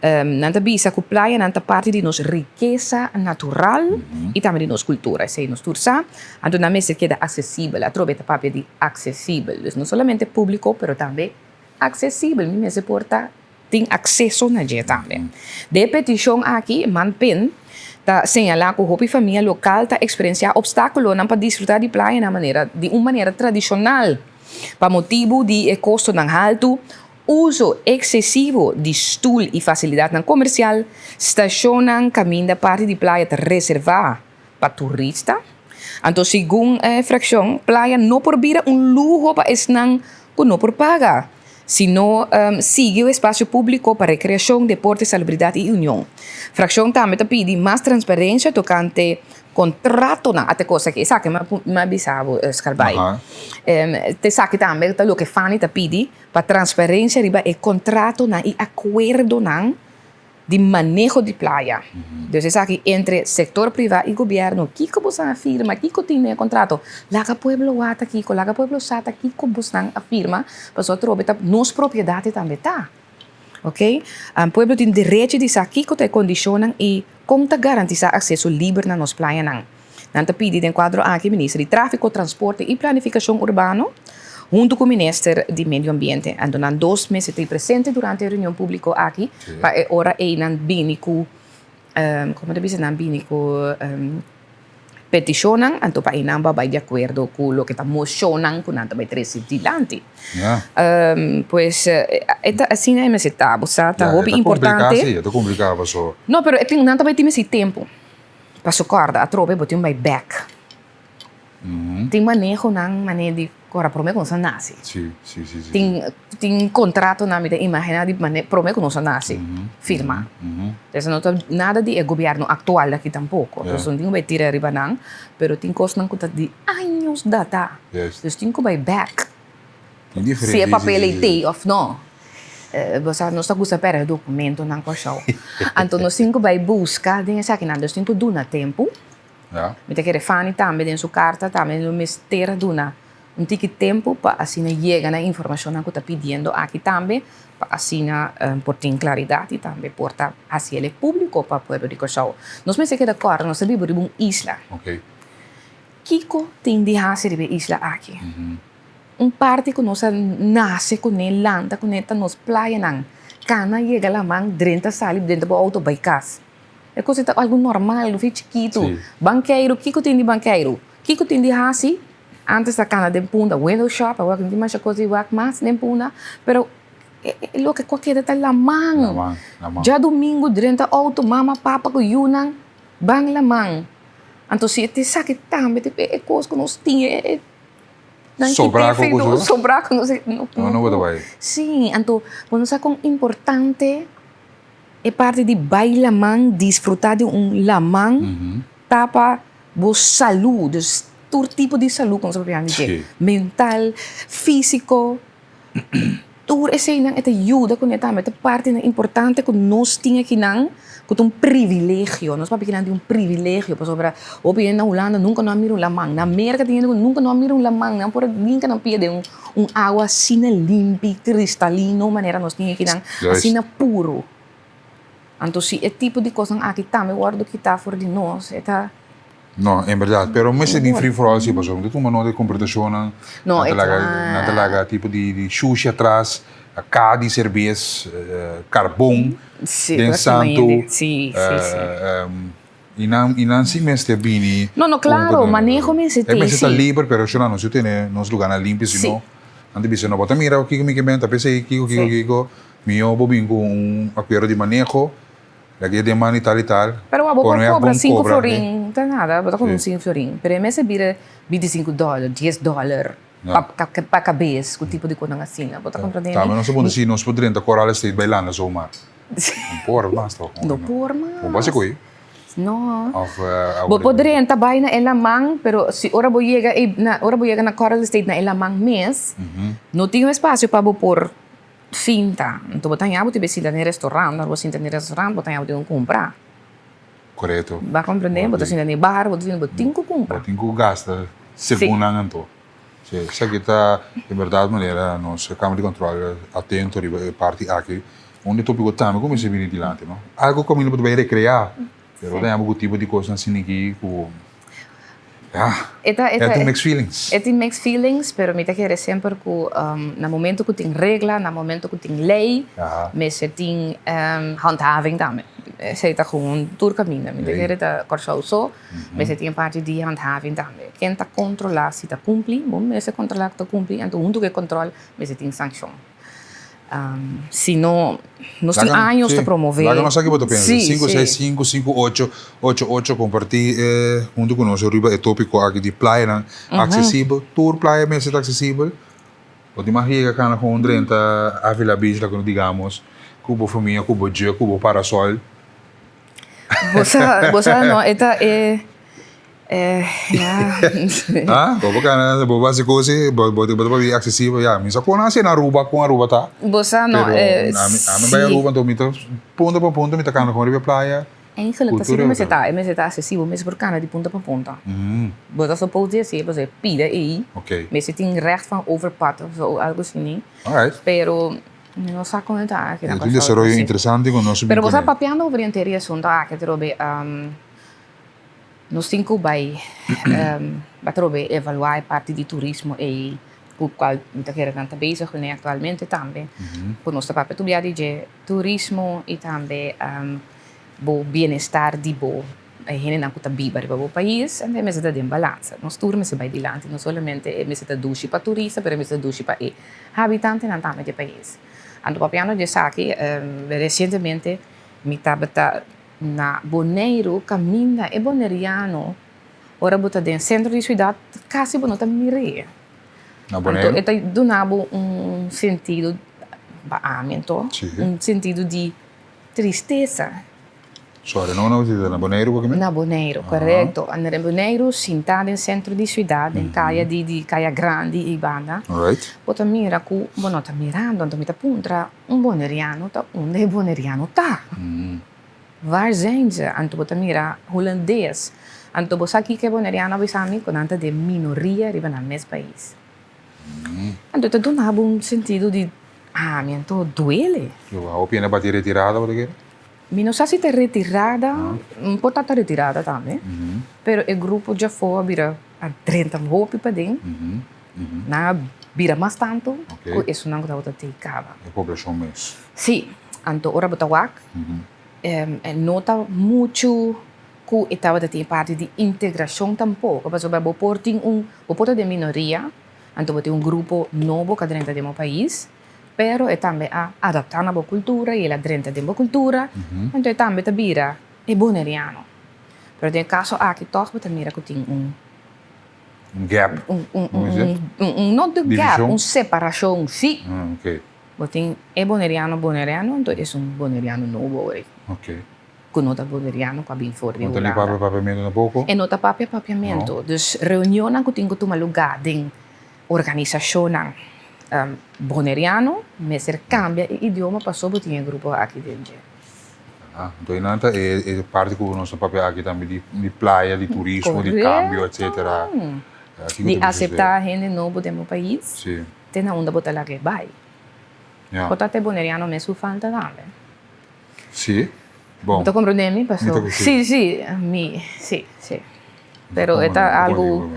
nan ta bisa ku playanan ta parti di nos rikesa natural i tambe di nos kultura. Esei nos tur sa. Anto nan mester keda aksesibel. Atrobe ta papia di aksesibel. Dus no solamente públiko, pero tambe aksesibel. Mi mester por ta tin akseso na dje tambe. Den e petishon aki, Manpin ta señalá ku hopi famia lokal ta eksperensiá opstákulonan pa disfrutá di playanan manera di un manera tradishonal. Pa motibu di e kostonan haltu, uso eksesivo di stul i fasilidatnan komersial, stashonnan kaminda parti di playa ta reservá pa turista. Anto segun e frakshon, playa no por bira un luho pa esnan ku no por paga, sino sigui un espasio públiko pa rekreashon, deporte, salubridat i union. Frakshon tambe ta pidi mas transparensia tokante Contratonan, ate cosa aki, esaki mi a bisa bo Scarbay. Te esaki tambe ta loke Fanny ta pidi pa transparencia riba e contratonan y acuerdonan di maneho di playa. Dus esaki entre sector priva y gobierno, kico boso a firma, kico tin den e contrato? Laga pueblo wak ta kico, laga pueblo sa ta kico bosnan a firma, pasobra atrobe ta nos propiedad tambe ta. Ok, pueblo tin derecho di sa kiko ta e kondishonnan i kon ta garantisá akseso liber na nos playanan. Nan ta pidi den kuadro aki Minister di Tráfiko, Transporte i Planifikashon Urbano huntu ku Minister di Medio Ambiente. Anto nan dos mester ta presente durante e reunion públiko aki pa e ora ei nan bini ku, komo ta bisa, nan bini ku Petishonnan, anto pa einan bo a bai di akuerdo ku loke ta moshonnan ku nan ta bai trese dilanti. Pues e ta asina e mester ta, bo sa, ta hopi importante. E ta kompliká si, e ta kompliká paso. No, pero e tin, nan ta bai tin mester tempu. Paso kòrda, atrobe bo tin bai bèk. Tin manehonan manera di ora promé ku nos a nase. Sí, sí, sí, sí. Tin tin kontratonan mi ta imaginá di manera promé ku nos a nase firmá. Entonces no ta nada di e gobièrnu aktual aki tampoko. Entonces no tin ku bai tira riba nan, pero tin kosnan ku ta di años datá. Dus tin ku bai bèk. Si e papel ei t'ei òf no. Bo sa nos ta gusta pèrdè dokumentonan Kòrsou. Anto nos tin ku bai buska den esakinan. Dus tin ku duna tempu. Mi ta kere Fanny tambe den su karta tambe lo mester duna un tiki tempu pa asina yega na informashonnan ku ta pidiendo aki tambe pa asina por tin klaridat i tambe por ta hasi el e públiko pa pueblo di Kòrsou. Nos mester keda kòrda nos ta biba riba un isla. Kiko tin di hasi riba e isla aki? Un parti ku nos a nase kuné, lanta kuné ta nos playanan. Kana yega laman, drenta sali, drenta bo outo bai kas. E kos ei ta algu normal, algu chikitu. Bankeiru, kiko tin di bankeiru? Kiko tin di hasi? Antes ta kana den punda, window shop, awor no tin masha kos di wak mas den punda, pero e loke ku a keda ta laman. Djadumingu drenta outo, mama, papa ku yunan ban laman. Anto si e tin esaki tambe ta e kos ku nos tin, e nan Sobrá ku ku sobrá ku nos no no bo ta bai. Sí, anto bo no sa kon importante E parti di bai laman, disfruta di un laman ta pa bo salú. Dus Tur tipo di salú ku nos a papia di dje, mental, físiko, tur eseinan e ta yuda kuné tambe, ta partinan importante ku nos tin akinan ku ta un privilegio. Nos papia kinan di un privilegio pasobra hopi hende na Hulanda nunka no a mira un laman, na Merka tin hende ku nunka no a mira un laman, nan por a hinka nan pia den un awa asina limpi, kristalino manera nos tin akinan, asina puru. Anto si e tipo di kosnan aki tambe wòrdu kitá for di nos, e ta. No, en berdad. Pero mester tin free for all si, pasobra mi ta tuma nota di komportashonnan. No, e ta laga, nan ta laga tipo di shushi atras, ka di serbes, karbon den santu. Si, si, si. I nan, i nan si mester bini. No, no, klaro, maneho mester tin, si. E mester ta liber, pero shona nos yu tene nos lugarnan limpi, si no, nan ta bisa no bo ta mira kiko mi ke menta, p'esei kiko, kiko, kiko. Mihó bo bin ku un akuerdo di maneho, laga e den man di tal i tal. Pero bo por kobra sinku florin, ta nada, bo ta kobra un sinku florin, pero e mester bira bintisinku dòler, dies dòler pa kabes ku tipo di kosnan asina, bo ta komprende mi? Tambe nos ta puntra si nos por drenta Coral Estate bailando zomaar. No por mas tok. No por mas. Bo por hasi koe? No. Bo por drenta bai na e laman, pero si ora bo yega ora bo yega na Coral Estate na e laman mes, no tin un espasio pa bo por Sinta. Anto bo ta haña bo tin be sinta den restaurant, ora bo sinta den restaurant bo ta haña bo tin ku kumpra. Korekto. Bo a komprende? Bo ta sinta den bar, bo ta sinta, bo tin ku kumpra. Bo tin ku gasta segun nan anto. Si, esaki ta en bèrdat manera nos Kamer di Kòntròl atento riba e parti aki. Un di topiko tambe ku mester bini dilanti, no? Algu kaminda bo ta bai rekreá, pero bo ta haña bo ku tipo di kosnan asina aki ku. Ja, E ta, e e ta, tin mixed feelings. E tin mixed feelings, pero mi ta kere semper ku na momento ku tin regla, na momento ku tin lei, mester tin handhaving tambe. Esei ta gewoon tur kaminda. Mi ta kere ta Kòrsou so, mester tin e parti di handhaving tambe. Ken ta kontrolá si ta kumpli? Bo mester kontrolá ku ta kumpli, anto huntu ku e kòntròl mester tin sankshon. Si no, nos tin años ta promove. Laga nos sa ki bo ta pensa. Sinku seis sinku sinku ocho ocho ocho kompartí huntu ku nos riba e tópiko aki di playanan aksesibel. Tur playa mester ta aksesibel. Bo tin mag yega kana kon drenta Avila Beach laga nos digamos ku bo famia, ku bo dje, ku bo parasòl. Bo sa, bo sa no e ta e. Eh, ya. Ah, bo por kana, bo por hasi kos i bo bo ta papia aksesibel. Ya, mi sa kon hasi na Aruba, kon Aruba ta. Bo sa no, Pero eh, ami, ami bai si. Aruba, anto mi ta punta pa punta mi ta kana kon riba e playa. Eigenlijk ta Kultura asina mester ta. ta, e mester ta aksesibel, mester por kana di punta pa punta. Bo ta suppose di hasi, pasobra e pida ei, Oké. mester tin recht van overpad of zo, algo asina. Alright. Pero mi no sa kon e ta aki na E ta un Kòrsou desaroyo asina. interesante ku nos a bin Pero bo sa kuné. papiando over henter e asunto aki atrobe, Nos tin ku bai atrobe evaluá e parti di turismo ei ku kual mi ta kere nan ta bezig kuné aktualmente tambe. Ku nos ta papia tur bia di dje turismo i tambe bo bienestar di bo hendenan ku ta biba riba bo pais anto e mester ta den balansa. Nos tur mester bai dilanti no solamente e mester ta dushi pa turista pero e mester ta dushi pa e habitantenan tambe di e pais. Anto papiando di esaki resientemente mi tabata. Na Boneiru kaminda e boneriano ora bo ta den sentro di siudat kasi bo no ta mir'é. Na Boneiru? Anto e ta duna bo un sentido, pa ami anto, un sentido di tristesa. Sorry, no no na Boneiru bo ke mi? Na Boneiru, korekto. Na Boneiru sintá den sentro di siudat, den kaya di kaya grandi ei banda, bo ta mira ku bo no ta mirando, anto mi ta puntra un boneriano ta unda e boneriano ta? Waar zijn ze? Anto bo ta mira Hulandes. Anto bo sa kiko e Boneriano a bisa mi? Ku nan ta den minoria riba nan mes pais. Anto e ta duna bo un sentido di, ah, mi anto duele. Yo hopi hende a bati retirada bo ta kere? Mi no sa si ta retirada, por ta ta retirada tambe, pero e grupo djafó a bira a drenta hopi paden. Nan a bira mas tantu ku esunnan ku tabata tei kaba. E poblashon mes. Sí, anto ora bo ta wak, e no ta muchu ku e tabata tin e parti di integrashon tampoko, pasobra bo por tin un, bo por ta den minoria, anto bo tin un grupo nobo ku a drenta den bo pais, pero e tambe a adaptá na bo kultura i el a drenta den bo kultura, anto e tambe ta bira e boneriano. Pero den e kaso aki tòg bo ta mira ku tin un. Un gap. Un, un, un, un, no de gap, un separashon, sí. Ah, ok. Bo tin e boneriano boneriano, anto es un boneriano nobo awor. Ok. Ku no ta boneriano ku a bin for di No ta ni Hulanda. papia papiamentu tampoko. E no ta papia papiamentu. Dus reunionnan ku tin ku tuma lugá den organisashonnan boneriano mester kambia e idioma pasobra bo tin e grupo aki den dje. Ah, anto einan ta e e parti ku nos ta papia aki tambe di di playa, di turismo, di kambio, etcetera. Korekto. Di aseptá hende nobo den bo pais te na unda bo ta laga e bai. Por ta te boneriano mes su falta tambe. Sí, bon. Bo ta comprende mi paso? Mi ta sí. Sí, sí, mi, sí, sí. Pero e ta algo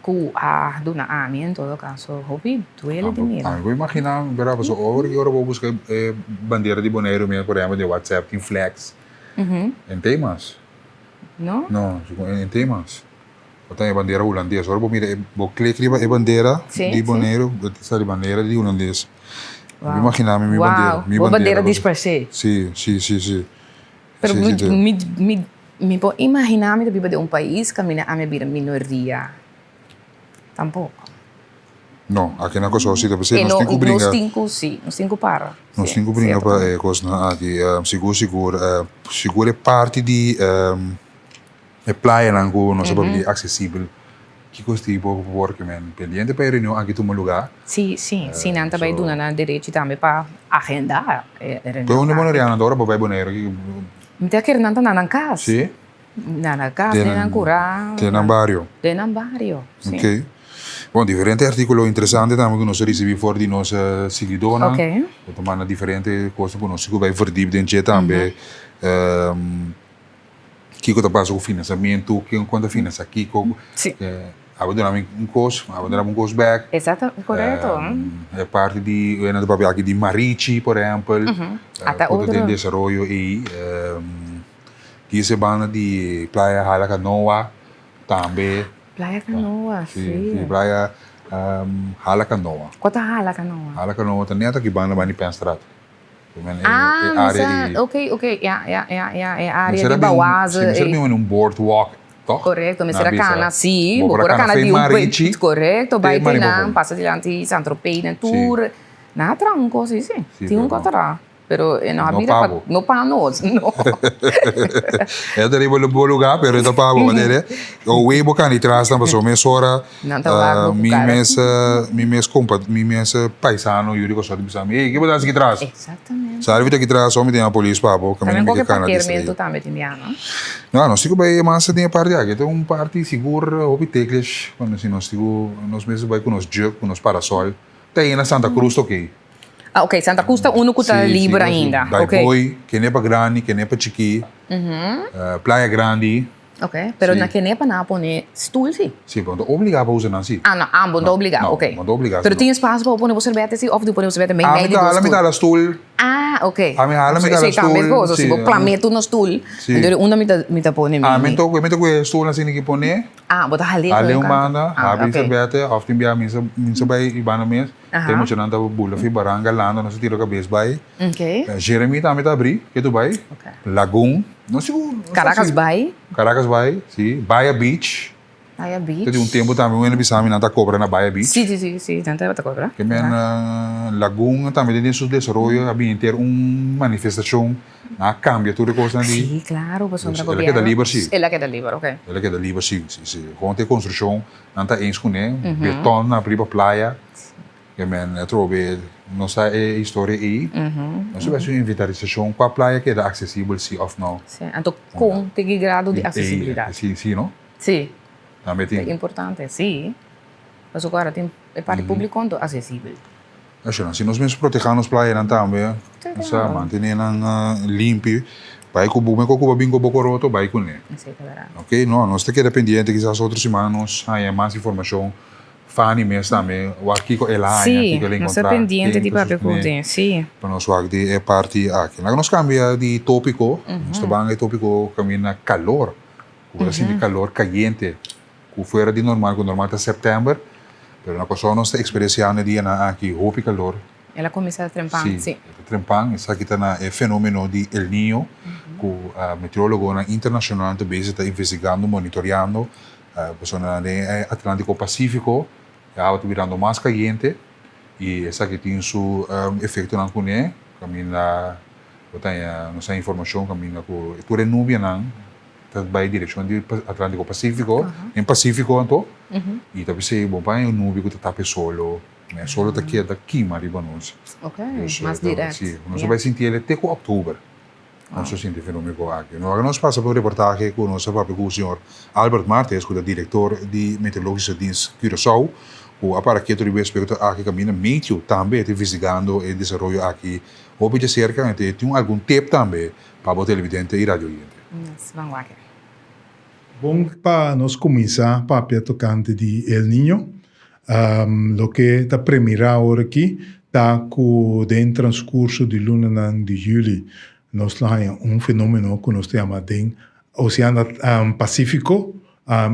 cu a duna ami en todo caso hopi duele di mira. Ami por imagina, bera, paso ora ki ora bo busca e bandera di Boneiru mi por ehempel den WhatsApp tin flags en temas. No? No, en temas. Bo ta e bandera hulandes. Ora bo mira e, bo klik riba e bandera di Boneiru, bo ta sali bandera di hulandes. Bo imagina mi mi bandera, mi Bo bandera bandera disparsé. Sí, sí, sí, sí. Pero mi, mi, mi, mi por imagina mi ta biba den un pais kaminda ami a bira minoria tampoco. No, aki na Kòrsou si ta p'esei nos tin ku bringa. Nos tin ku, sí, nos tin ku para. Nos tin ku bringa pa e kosnan aki. Sigur, sigur, sigur e parti di E playanan ku nos a papia di aksesibel, kiko sti bo por ke men pendiente pa e reunion aki tuma lugá? Sí, sí, sí, nan ta bai duna nan derechi tambe pa agendá e reunion aki. Pero unda bonerianonan ta ora bo bai Boneiru? Mi ta kere nan ta na nan kas. Sí? Na nan kas, den nan kurá. Den nan bario. Den nan bario, sí. Ok. Bon, diferente artíkulo interesante tambe ku nos a risibí for di nos siguidónan. Ok. Bo ta manda diferente kosnan ku nos sigur bai verdiep den dje tambe. Kiko ta pasa ku finansamentu, ken kon ta finansa kiko. Sí. Abo duna mi un kos, abo duna mi un kos bek. Exacto, korekto. E parti di, nan ta papia aki di Marichi, por ehempel. Ata Ku ta otro. den desaroyo ei. Di ese banda di Playa Hala Kanoa tambe. Playa Kanoa, Sí, sí. sí, Playa Hala Kanoa. Kua ta Hala Kanoa? Hala Kanoa ta net aki banda banda di Penstraat. Ah, mi sa, ok, ok, ya, ya, ya, ya, e área di Bawaze. Si, mester bin un boardwalk, toch? Korekto, mester a kana, si, bo por a kana di un pueblo, korekto, bai te nan, pasa dilanti San Tropez nan tur, nan a traha un kos ei si, tin un kos traha, pero e no a bira pa, no pa nos, no. E ta riba bo lugar, pero e ta pa bo, manera, owe bo kana di tras nan pasobra mesora. Nan ta wak bo ku Mi kara. mes, mi mes kompa, mi mes paisano yu di Kòrsou ta bisa mi, ey, ke bo ta hasi aki tras? Exactamente. Sa riba ta aki tras, ò mi tin a polis pa bo, kaminda También mi ke koke kana distraí. parkeermento tambe tin bia, no? No, nos tin ku bai mas den e parti aki. Ta un parti sigur hopi teklish, cuando si nos tin ku, nos mester bai ku nos jug, ku nos parasol. Ta ei na Santa Cruz ta okey. Ah, okey, Santa Cruz ta unu ku ta Sí, liber sigur, sí. ainda. Bai Okey. Booi, Kenepa Grandi, Kenepa Chikí, Playa Grandi. Ok, pero na Kenepa nan a pone stoel si? Si, pero no ta obliga pa usa nan si. Ah, no, ambo no ta obliga, ok. No, no ta obliga. Pero tin espacio pa bo pone bo serbete si of di pone bo serbete mei mei di bo stoel? Ami ta hala stoel. Ah, ok. Ami hala mi ta hala stoel. Esei tambe es gozo, si bo plame tur na stoel, entonces unda mi ta pone mi? Ami ta kohe stoel asina ki pone. Ah, bo ta hal'é Hal'é un banda, habri serbete of tin bia mi sa bai i banda mes, te muchanan ta bula fi baranga landa, nos ta tira kabes bai. Jeremy tambe ta abrí, ke tu bai. Lagoon, no sigur. Caracas Bay. Caracas Bay, si. Baya Beach. Baya Beach. Te di un tempu tambe un hende bisa mi nan ta kobra na Baya Beach. Si, si, si, si, nan tabata kobra. Ke men Lagoon tambe den su desaroyo a bini ter un manifestashon, nan a kambia tur e kosnan di. Si, klaro, pasobra El a keda liber si. El a keda liber, ok. El a keda liber, si, si, si. Gewoon te konstrukshon nan ta eens kuné, beton nan riba playa. Ke men atrobe no sa e historia ei. No sa su inventarisashon kua playa keda aksesibel si òf no. Si, anto kon te ki grado di aksesibilidat? Si, si no? Si. Tambe tin. Ta importante, si. Pasobra ku ora tin e parti públiko anto aksesibel. Asha, si nos mes protehá nos playanan tambe, sa mantené nan limpi, bai ku bo, mekor ku bo bin ku bo koroto, bai kuné. Esei ta bèrdat. Oke, no, nos ta keda pendiente, kisas otro siman nos haña mas informashon. Fanny mes tambe wak kiko el a haña, kiko el a Sí, nos ta encontra, pendiente ken di ta papia ku sostené den, sí. pa nos wak di e parti aki. Laga nos cambia di topico, nos ta ban e topico caminda calor, cu bo ta sinti calor cayente, cu fuera di normal, cu normal ta september, pero na Kòrsou nos ta experienciando e dianan aki hopi calor. El a cuminsa trempan, sí. Sí, el ta trempan, esaki ta na e fenomeno di El Niño, cu meteorologonan internacional ta bezig ta investigando, monitoreando, Pasobra den e Atlántico Pacífico e awa ta birando mas cayente y esaki tin su efectonan cune caminda Bo ta haña nos a informashon kaminda ku tur e nubianan ta bai direkshon di Atlantiko Pasifiko, den Pasifiko anto, i ta p'esei bo pa haña un nubia ku ta tapa e solo, e solo ta keda kima riba nos. Ok, mas dirèkt. Si, nos a bai sinti el te ku òktober, nos a sinti e fenomeno aki. Ora nos pasa pa un reportahe ku nos a papia ku señor Albert Martes ku ta direktor di Meteorologische Dienst Curaçao, ku a para ketu riba e aspekto aki kaminda Meteo tambe ta investigando e desaroyo aki Hopi djaserka en te tin algun tip tambe pa bo televidente y radio oyente. Yes, ban wak. Bon pa nos kuminsá papia tokante di El Niño. Loke ta premirá awor aki ta ku den transkurso di lunanan di yüli nos lo haña un fenómeno ku nos ta yama den Oseano Pasífiko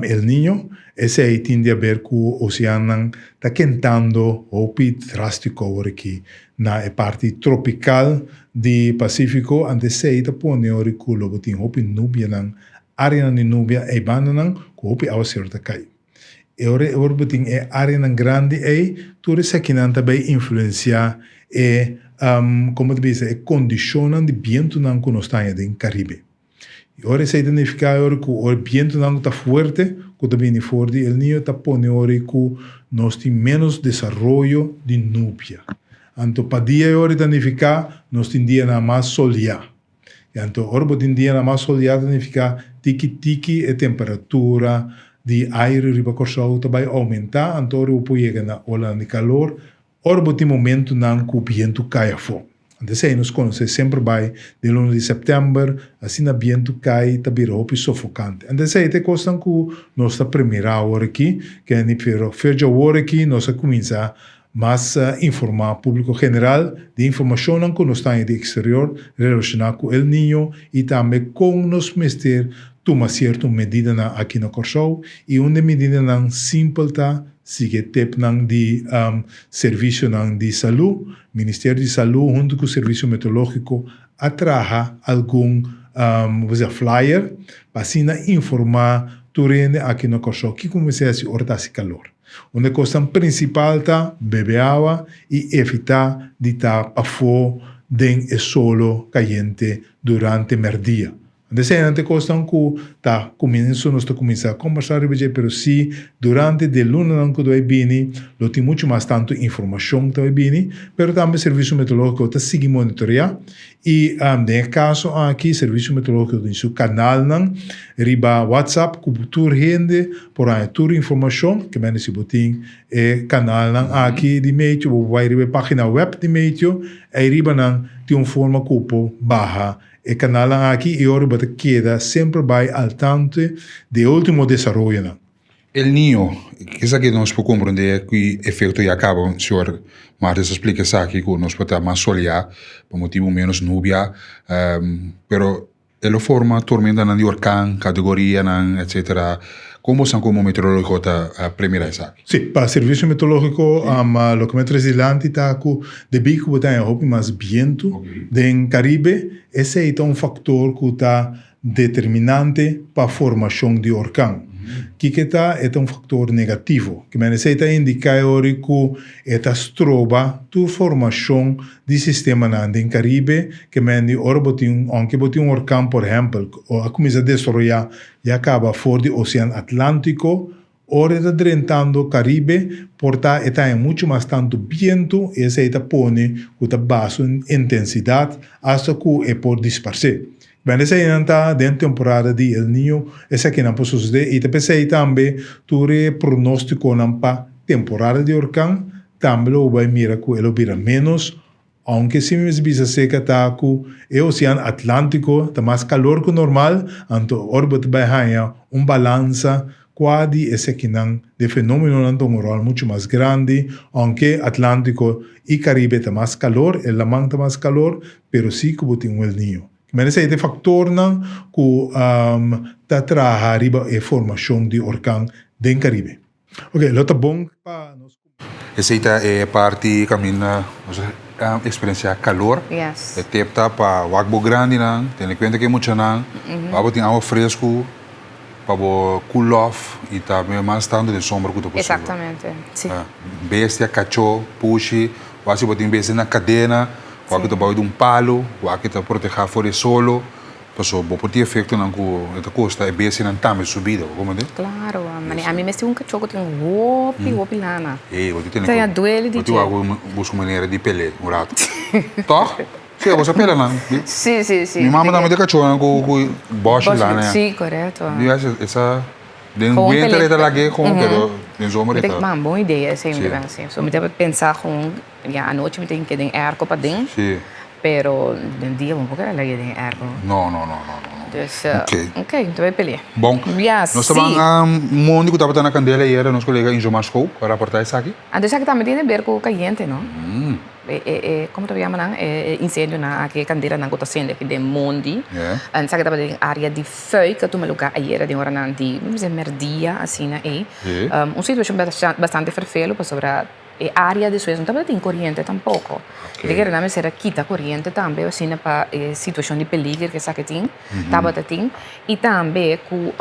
El Niño, esei tin di haber ku oseannan ta kentando hopi drástiko awor aki na e parti tropikal di Pasífiko, anto esei ta pone ora ku lo bo tin hopi nubianan, áreanan di nubia ei bandanan ku hopi awaseru ta kai. E ora ora bo tin e áreanan grandi ei, tur esakinan ta bai influensiá e, komo ta bisa, e kondishonnan di bientunan ku nos ta haña den Karibe. I ora esei ta nifiká e ora ku ora bientunan ku ta fuerte ku ta bini for di El Niño ta pone ora ku nos tin ménos desaroyo di nubia. Anto pa dia e ora ta nifiká nos tin dianan mas soliá. I anto ora bo tin dianan mas soliá ta nifiká tiki tiki e temperatura di aire riba Kòrsou ta bai oumentá anto ora bo por yega na olanan di kalor. Ora bo tin momentunan ku bientu kai afó. Anto esei nos konosé semper bai den luna di sèptèmber, asina bientu kai ta bira hopi sofokante. Anto esei ta e kosnan ku nos ta premirá awor aki, kende pero fer dje awor aki nos a kuminsá mas informá públiko general di informashonnan ku nos ta haña di eksterior relashoná ku El Niño i tambe kon nos mester tuma sierto medidanan aki na Kòrsou i un di e medidanan simpel ta Sigui e tepnan di servisionan di salú. Ministerio di Salú huntu ku Servisio Meteorológiko a traha algun flyer pa asina informá tur hende aki na Kòrsou kiko mester hasi ora ta hasi kalor. Un di e kosnan prinsipal ta bebe awa i evitá di ta pafó den e solo kayente durante mèrdia. Antes nan ta e kosnan ku ta kuminso nos ta kuminsá kombersá riba dje, pero si durante di e lunanan ku ta bai bini lo tin muchu mas tantu informashon ta bai bini, pero tambe Servisio Meteorológiko ta sigui monitoreá i den e kaso aki Servisio Meteorológiko tin su kanalnan riba WhatsApp ku tur hende por haña tur informashon, ke mende si bo tin e kanalnan aki di Meteo bo por bai riba e página web di Meteo, ei riba nan tin un forma ku por baha E kanalnan aki i ora bo ta keda semper bai al tanto di e ultimo desaroyonan. El Niño, esaki nos por komprondé ki efekto ya kaba señor Martes a splika esaki ku nos por ta mas soleá pa motibu ménos nubia, pero e lo forma tormentanan di orkan, kategorianan etcetera. Kon bosan komo meteorológiko ta premira esaki? Sí, pa servisio meteorológiko loke mi a trese dilanti ta ku debí ku bo ta haña hopi mas bientu den Karibe, esei ta un faktor ku ta determinante pa formashon di orkan. Kiko e ta? E ta un faktor negativo. Ke manera esei ta indiká e ora ku e ta stroba tur formashon di sistemanan den Karibe, ke manera di ora bo tin, ounke bo tin un orkan por ehèmpel, a kuminsá desaroyá ya kaba for di Osean Atlántiko, Ora e ta drentando Caribe, por ta e ta haña muchu mas tantu bientu i esei ta pone ku ta baha su intensidat asta ku e por disparsé. Bèn eseinan ta den temporada di El Niño esakinan por sosodé i ta p'esei tambe tur e pronóstikonan pa temporada di orkan tambe lo bo bai mira ku e lo bira ménos. Aunke si mi mester bisa seca ta cu e ocean Atlantico ta mas calor cu normal, anto ora bo ta bay haya un balansa cua di esekinan de fenomenonan ta un rol mucho mas grandi, aunke Atlantico y Caribe ta mas calor, e laman ta mas calor, pero si cu bo tin un El Niño. Men esey ta e factornan cu ta traha riba e formacion di orkan den Caribe. Ok, lo ta bon pa nos. Esei ta e parti kaminda nos a eksperensiá kalor. Yes. E tep ta pa wak bo grandinan, tene kuenta ku e muchanan, pa bo tin awa fresku, pa bo cool off i ta mas tantu den sombra ku ta posibel. Exactamente, si. Bestia, kachó, pushi, wak si bo tin bestia na kadena. Wak ta bou di un palu, wak ta protehá for di e solo, pasobra bo por tin efektonan ku e ta kosta e bestianan tambe su bida, bo komprendé? Klaro, mane ami mester un kachó ku tin hopi, hopi lana. Ey, bo tin tene ku, bo tin wak buska un manera di pel'é un ratu. Tòg? Sí, bo sa pela nan. Sí, sí, sí. Mi mama tambe tin kachónan ku bòshi lana ya. Sí, korekto. Di esa Den winter e ta lag'é gewoon, pero den zomer e ta. Man, bon idea esei mi ta pensa. So mi ta pensa gewoon, ya anochi mi tin ke den airco paden. Sí. Pero den dia bo no por keda lag'é den airco. No, no, no, no, no. Dus, ok, mi ta bai pele'é. Bon. Ya, Nos ta ban mondi ku tabata na kandela ayera, nos kolega Injomar Schoop a raportá esaki. Anto esaki tambe tin di ber ku kayente, no? E e e como ta yama nan e e incendio-nan aki e candelanan cu ta sende aki den mondi. En esaki tabata den area di Fuik a tuma lugar ayera den oranan di mi bisa merdia asina ey. Un situacion bastante fervelo pasobra e area despues no tabata tin coriente tampoco. Di kere nan mester a kita coriente tambe asina pa e situacion di peliger cu esaki tin tabata tin y tambe cu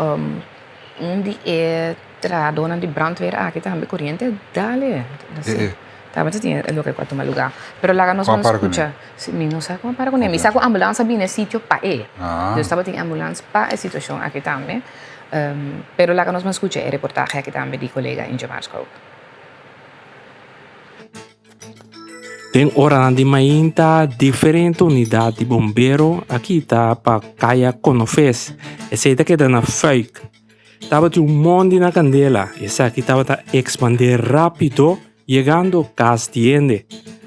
Un di e trahadónan di brandweer aki tambe koriente a dale. Tabata tin e loke ku a tuma lugá. Pero laga nos ban skucha. Mi no sa kon a para kuné. Mi sa ku ambulans a bini e sitio pa e. Dus tabatin ambulans pa e situashon aki tambe. Pero laga nos ban skucha e reportahe aki tambe di kolega Ingemar Schoop. Den oranan di mainta diferente unidat di bombero a kita pa Kaya Konofes, esei ta keda na Fuik. Tabatin un mondi na kandela i esaki tabata ekspandé rápido yegando kas di hende.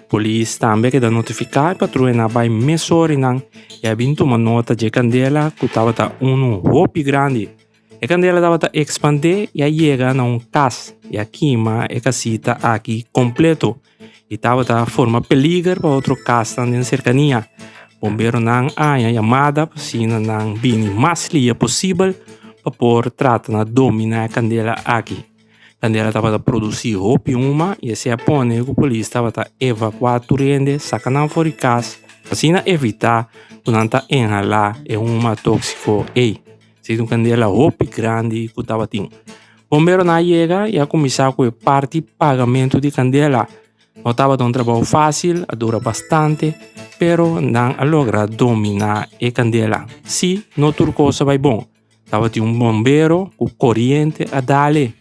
Polis tambe a keda notifiká e patruenan a bai mesorinan i a bin tuma nota dje kandela ku tabata unu hopi grandi. E kandela tabata ekspandé i a yega na un kas i a kima e kasita aki kompleto i tabata forma peliger pa otro kasnan den serkania. Bomberonan a haña yamada pa asina nan bini mas lia posibel pa por trata na dominá e kandela aki. Kandela tabata produsí hopi huma i esei a pone ku polis tabata evakuá tur hende saka nan for di kas pa asina evitá ku nan ta inhalá e huma tóksiko ei. Si un kandela hopi grandi ku tabatin. Bomberonan a yega i a kuminsá ku e parti pagamentu di kandela. No tabata un trabou fásil, a dura bastante, pero nan a logra dominá e kandela. Sí, no tur kos a bai bon. Tabatin un bombero ku koriente a dale.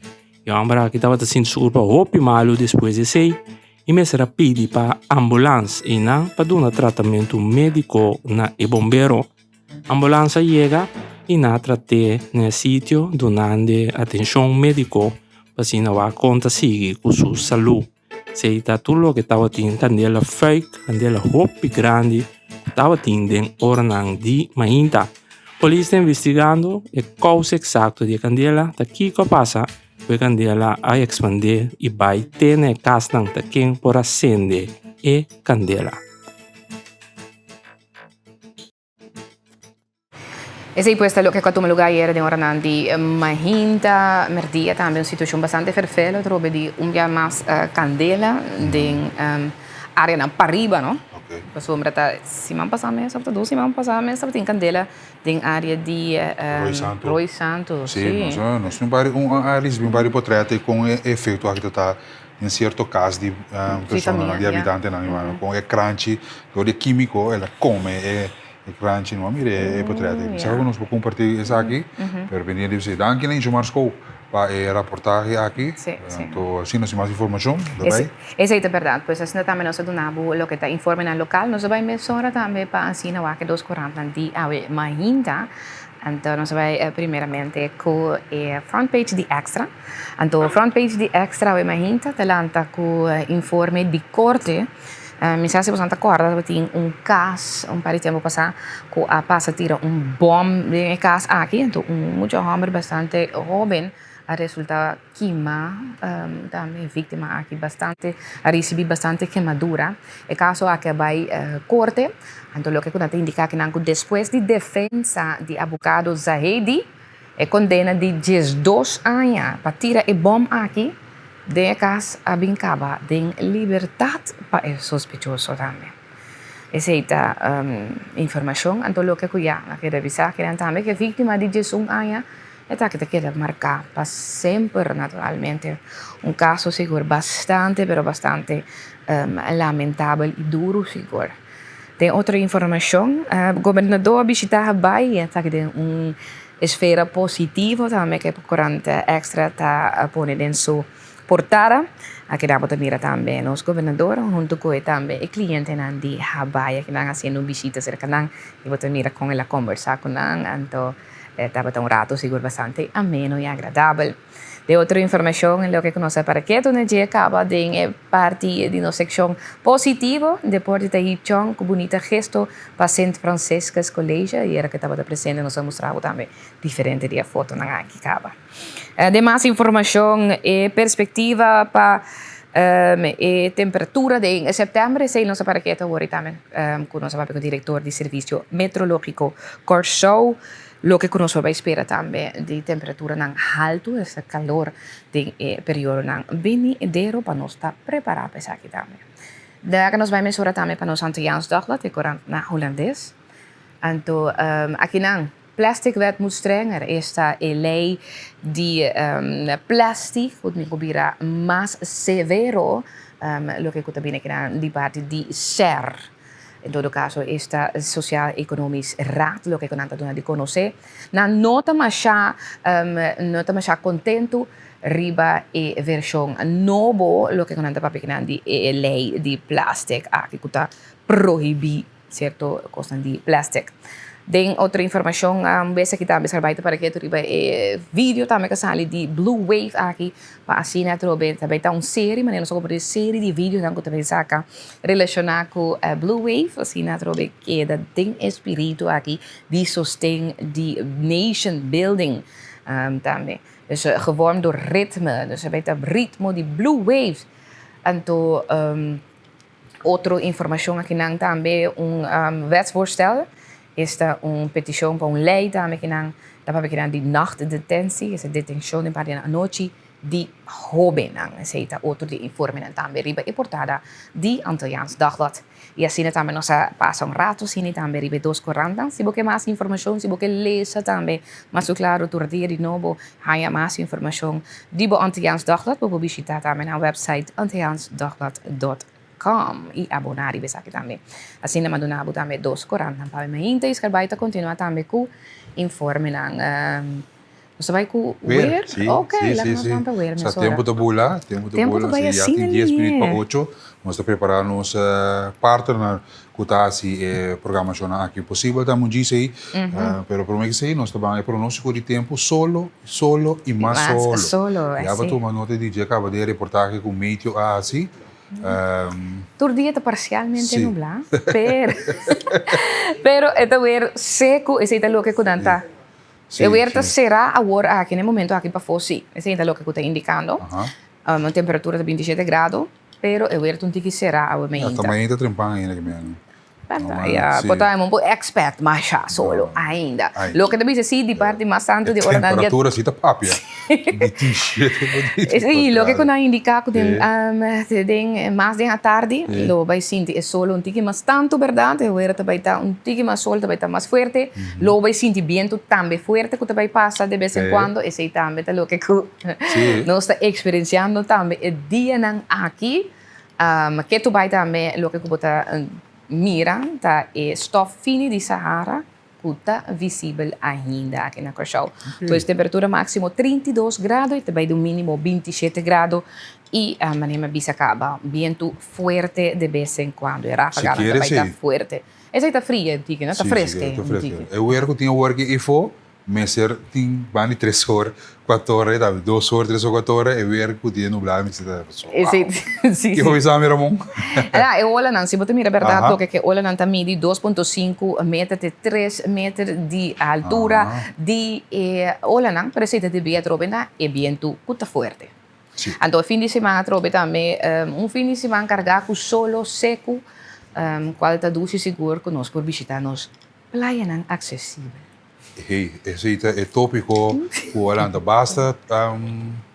E hòmber aki tabata sinti su kurpa hopi malu despues di esei i mester a pidi pa ambulans einan pa duna tratamentu médiko na e bombero. Ambulans a yega i nan a trat'é na e sitio dunand'e atenshon médiko pa asina wak kon ta sigui ku su salú. Esei ta tur loke tabatin kandela fuik, kandela hopi grandi ku tabatin den oranan di mainta. Polis ta investigando e kousa eksakto di e kandela, ta kiko a pasa ku e kandela a ekspandé i bai te na e kasnan, ta ken por a sende e kandela. Esei pues ta loke ku a tuma lugá ayera den oranan di mainta, merdia tambe un situashon bastante ferfel atrobe di un bia mas kandela den areanan pariba no. Pasobra ta siman pasá mes òf ta dos siman pasá mes tabatin kandela den área di Rooi Santo. Sí, nos tin un risibí un par di potrèt ei kon e efekto aki ta ta. Den cierto cas di personanan, di habitantenan, con e cranchi, door di e quimico el a come e cranchi. No a mira e potret ei. Mi sa cu nos por comparti esaki, pero pendiente di esey. Danki na Injomar Schouw pa e raportahe aki. Anto asina nos tin mas informacion, ta bay. Esey ta berdad. Pues asina tambe nos a duna bo loke ta informenan local. Nos a bay mesora tambe pa asina wak e dos corantnan di awe mainta. Anto nos a bay primeramente cu e front page di Extra. Anto front page di Extra awe mainta ta lanta cu informe di corte. Mi sa si boso ta corda tabatin un cas un par di tempo pasa cu a pasa tira un bom den e cas aki. Anto un mucha homber bastante hoben a resulta kima tambe e victima aki bastante a ricibi bastante kemadura. E caso aki a bay corte. Anto loke cu nan ta indica akinan cu despues di defensa di abogado Zahedi, E kondena di 12 aña pa tira e bòm aki den e kas a bin kaba den libertat pa e sospechoso tambe. Esei ta informashon anto loke ku ya a keda bisa kinan tambe ku e víktima di 11 aña e ta ta keda marká pa semper naturalmente. Un kaso sigur bastante pero bastante lamentabel i duru sigur. Den otro informashon, gobernador a bishita Habaai i esaki den un esfera positivo tambe ku e korant Extra ta pone den su portada. Aki nan bo ta mira tambe nos gobernador huntu ku e tambe e klientenan di Habaai aki nan hasiendo un bishita serka nan i bo ta mira kon el a kombersá ku nan anto tabata un rato sigur bastante ameno i agradabel. Den otro informashon e loke ku nos a para ketu na dje kaba den e parti di nos sekshon positivo, deporte ta hip chon ku bunita gesto pa Sint Franciscus College. Ayera ku tabata presente nos a mustra bo tambe diferente di e fotonan aki kaba. Den mas informashon e perspektiva pa e temperatura den sèptèmber esei nos a para ketu awor i tambe ku nos a papia ku direktor di Servisio Metrológiko Kòrsou. Loke ku nos por bai spera tambe di temperaturanan haltu, esta kalor den e periodonan benidero pa nos ta prepará pa esaki tambe. Dea ku nos bai mesora tambe pa nos Antilliaans Dagblad, e korant na hulandes. Anto akinan, Plasticwet moet strenger, esta e lei di plastic ku tin ku bira mas severo, loke ku ta bini akinan di parti di ser. En todo caso esta Sociaal Economisch Raad loke cu nan ta duna di conoce, nan no ta masha no ta masha contento riba e version nobo loke cu nan ta papia kinan di e ley di plastic aki cu ta prohibi cierto cosnan di plastic. Den otro informacion un bes aki tambe Sarbay ta para ketu riba e video tambe cu a sali di Blue Wave aki pa asina atrobe ta bay ta un serie manera nos a comparti serie di videonan cu ta bay saca relaciona cu Blue Wave asina atrobe keda den e spiritu aki di sosten di nation building tambe. Dus gevormd door ritme dus a bay ta ritmo di Blue Wave anto. Otro informacion akinan tambe un wetsvoorstel, esta un peticion pa un ley tambe akinan ta papia akinan di nachtdetentie, esta detencion den parti di anochi di hobennan. Esey ta otro di e informenan tambe riba e portada di Antilliaans Dagblad. Y asina tambe nos a pasa un rato asina tambe riba e dos corantnan. Si bo ke mas informacion, si bo ke lesa tambe mas su claro tur dia di nobo Haña mas informashon di bo Antilliaans Dagblad bo por bishita tambe nan website antilliaansdagblad dot com i aboná riba esaki tambe. Asina mi a duna bo tambe dos korantnan pa mainta i Scarbay ta kontinuá tambe ku informenan. Nos ta bai ku weer? Si, Ok, si, laga si, nos si. ban pa weer Sa mesora. tempu ta bula, tempu ta Tempu ta bula. bai Si ya asina tin dies minuut pa lihe. ocho, nos ta prepará nos partnernan ku ta hasi e programashonnan aki posibel ta mun djis ei, pero prome ki esei nos ta ban e pronóstiko di tempu solo, solo i mas solo. Ya bo tuma nota di dje kaba den e reportahe ku Meteo a hasi. Tur dia ta parsialmente nublá, pero pero e ta weer seku, esei ta loke ku nan ta. E weer ta será awor aki na e momento aki pafó sí, esei ta loke ku ta indikando. Temperatura ta binti shete grado. Pero e weer ta un tiki será awe mainta. Ta mainta trempan ainda ki menen. Bèrda, ya. Por ta un por expect masha solo ainda. Loke ta bisa si di parti mas tantu di ora nan. Temperatura si ta papia. Binti-shete por binti-kuater. Si, loke ku nan indiká ku den den mas den atardi lo bai sinti e sol un tiki mas tantu bèrdat. E weer ta bai ta un tiki mas sol ta bai ta mas fuerte. Lo bai sinti bientu tambe fuerte ku ta bai pasa de bes en kuando. Esei tambe ta loke ku. Nos ta eksperensiando tambe e dianan aki. Ke tu bai tambe loke ku bo ta mira ta e stof fini di Sahara ku ta visibel ainda aki na Kòrsou. Pues temperatura máksimo 32 grado i ta bai di un mínimo 27 grado i manera mi a bisa kaba bientu fuerte de bes en kuando. E ráfaganan ta bai ta fuerte. Esei ta fria un tiki, no? Ta freske un tiki. E wer ku tin awor aki efo Mester tin ban di tres or, cuater ora, ta dos or, tres or, cuater ora, e weer cu tin nublado mester ta so wow. Sí, sí. Kico bisa mi Ramon? Ja, e olanan, si bo ta mira berdad loke ke olanan ta midi 2.5 meter te 3 meter di altura di e olanan, pero esei ta debí atrobe na e bientu cu ta fuerte. Sí. Anto e fin di siman atrobe tambe un fin di siman carga cu solo secu, cual ta dushi sigur cu nos por bishita nos playanan accesibel. Hey, esei ta e tópiko ku a lanta basta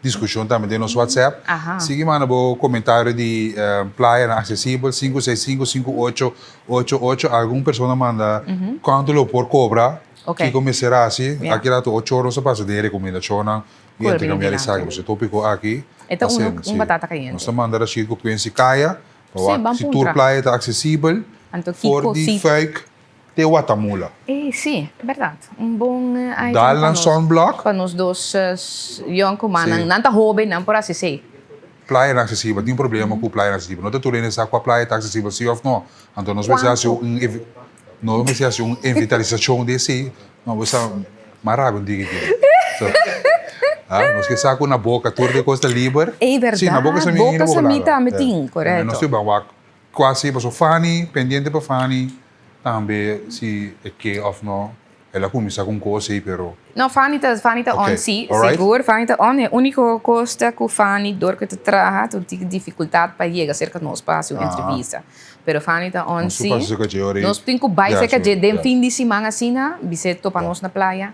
diskushon tambe den nos WhatsApp. Sigui manda bo komentario di playanan aksesibel, 565 5888. Algun persona manda kuantu lo por kobra, kiko mester hasi. Aki rato ocho ora nos a pasa den e rekomendashonnan i interkambiá esaki. Pasobra e tópiko aki ta sende. Nos ta manda Rashid ku Quincy Kaya pa wak si tur playa ta aksesibel. Anto kiko For di si. Fuik te Watamula. E si, bèrdat. Un bon item Dal pa nan nos. sunblock. Pa nos dos yònkumannan. Si. Nan ta hóben, nan por hasi esei. Playa ta aksesibel. Tin problema ku playa ta aksesibel. No ta tur hende sa kua playa ta aksesibel si òf no. Anto nos mester hasi un nos mester hasi un inventarisashon di esei. No bo sa mas rabia un diki aki. So, ah, nos ke sa ku na Boka tur di kos ta liber. Ey bèrdat. Si, na Boka Samí Boka Boka Samí Laga. tambe tin, korekto. Nos tin ban wak kua si pasobra Fanny, pendiente pa Fanny tambe si e ke òf no. El a kuminsá ku un kos ei, pero. No, Fanny ta, Fanny ta on, Ok, sí, alright. sigur, Fanny ta on. E úniko kos ta ku Fanny, dor ku e ta traha, ta un tiki difikultat pa yega serka nos pa hasi un Ah. entrevista. Pero Fanny ta on, Nos sí. pasa serka dje ora ei. Nos tin ku bai Ya, serka sí, dje den ya. fin di siman asina, bis'é topa nos na playa.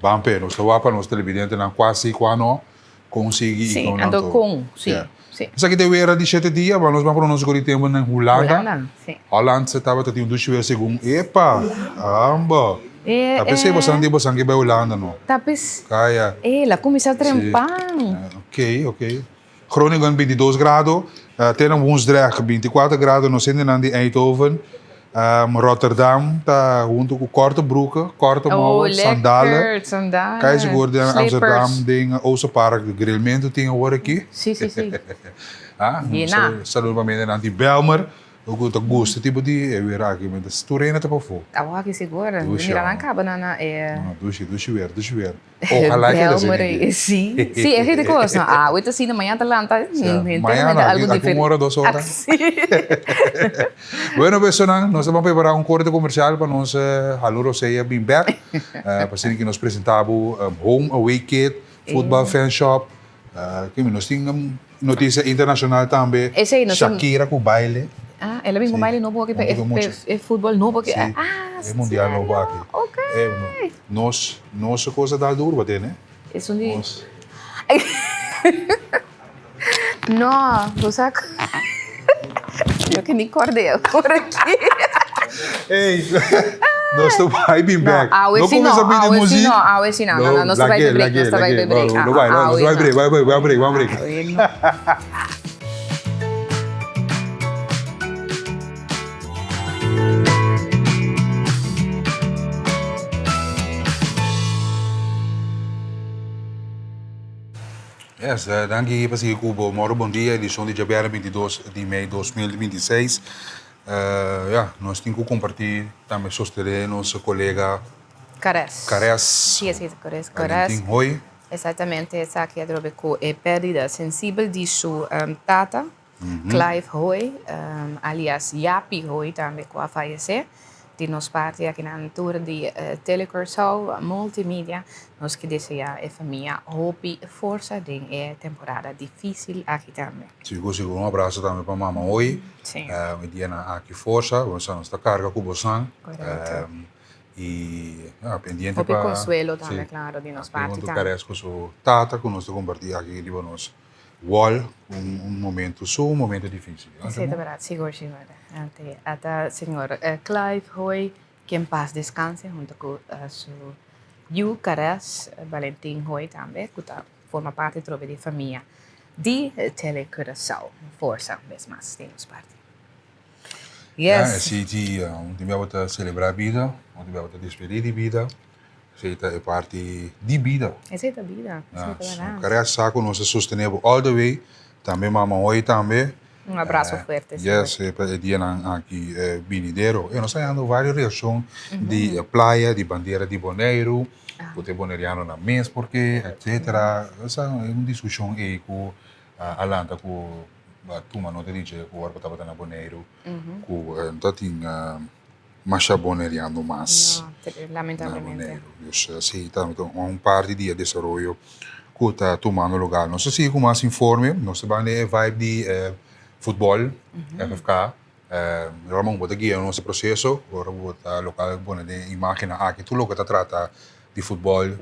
Ban p'e, nos ta wak pa nos televidentenan kua sí, kua no, kon sigui i Sí, kon nan anto tur. kon, sí, Ya. sí. Esaki ta e wera di shete dia, ma nos ban pone nos gori tempu na Hulanda. Hulanda, sí. Holland se tabata tin un dushi wera segun, epa, amba. E, Ta p'esei e. bosan di bosan ke bai Hulanda no. Ta p'es. Kaya. E, la kuminsá Sí. trempan. Ok, ok. Groningen bintidos grado, te na Woensdrecht binticuater grado, nos hendenan di Eindhoven, Rotterdam ta hunto cu korte broeken, korte Oh, mouwen, sandalen. lekker, sandalen, Kai sigur den slippers. Amsterdam den Oosterpark grillmento tin awor aki. Sí, sí, sí. Ah, Yena. saludo pa mi hendenan di Bijlmer, cu ta gusta tipo di e weer aki, mientras tur hende ta pafó. Awor aki sigur, Dushi, mira nan oh. caba na na e. No, dushi, dushi weer, dushi weer. Ojalá que la Belmer, sí. Sí, es de cos. No, ah, ahorita sí, mañana te lanta. Mañana, algo aquí un hora, dos horas. Sí. Bueno, personal, nos vamos a preparar un corte comercial para nos uh, Hallo Rosea bin back. Uh, para que nos presentamos um, Home Away Kit, Football Fan Shop. Uh, que nos tin um, noticia internacional tambe. Esey, nos tin- Shakira cu baile. Ah, el a bin Sí. con baile nobo aki pa Un poco mucho. e futbol nobo aki. Sí. Ah, E mundial nobo aki. Ok. Eh, nos, nos cosa dal duro bate, ne? Es un di... Nos. No, bo sa cu Yo ke ni korde awor aki. Ey, nos ta bai bin bek. No, awe No si no, kuminsá pidi awe si muziek. no, awe si no. No, no, nos ta bai Lag'é, break, lag'é, nos ta bai lag'é. break. No, no bai, no, nos ta bai break, bai break, bai break, bai break. Awe no. Yes, danki pa sigui ku bo Moro Bon Dia, edishon di djabièrnè 22 di mei 2026. Ya, nos tin ku kompartí tambe sostené nos kolega Kares. Kares. Sí, así es, Kares. Kares. Valentin Hoy. Exactamente, esaki a drobe ku e pèrdida sensibel di su tata, Clive Hoy, alias Yapi Hoy tambe ku a fayesé. Di nos parti aki na altura di Tele Curaçao Multimedia nos ke deseá e famia hopi forsa den e temporada difísil aki tambe. Sigur sigur un abraso tambe pa mama Hoy. Sí. E dianan aki forsa, boso nos ta karga ku bosan. Korekto. Y ja, pendiente Hopi pa... consuelo tambe, sí. claro, di nos Aki parti hunto tambe. Kares cu su tata, cu nos ta comparti aki riba nos wall, un, un momento, su un momento dificil. Ja, Sí, ta verdad, sigur, sigur. Ante, ata señor eh, Clive Hoy, que en paz descanse, junto cu eh, su yu Kares, eh, Valentin Hoy tambe, cu ta forma parte trobe di famia di eh, Tele Curaçao. Forsa, un bes mas, di nos parti. Ja, Yes. esei di un tin bia bo ta selebrá bida, un tin bia bo ta despedí di bida. Esei ta e parti di bida. Esei ta bida, esei ta berdad. Kare a sa ku nos a sostené bo all the way. Tambe mama Hoy tambe. Un abraso fuerte. Yes, pa e dianan aki binidero. E nos ta hayando varios reakshon di playa, di bandera di Boneiru, ku ta e bonerianonan mes porque, etcetera. Esa e un diskushon ei ku a lanta ku a tuma nota di dje ku ora ku tabata na Boneiru ku no ta tin masha boneriano mas na Boneiru. Dus si ta un parti di e desaroyo ku ta tumando lugar. Nos ta sigui ku mas informe, nos ta ban den e vibe di futbòl, FFK. Ramon, bo ta guia nos e proseso, ora bo ta lokal pone den imagennan aki tur loke ta trata di futbòl,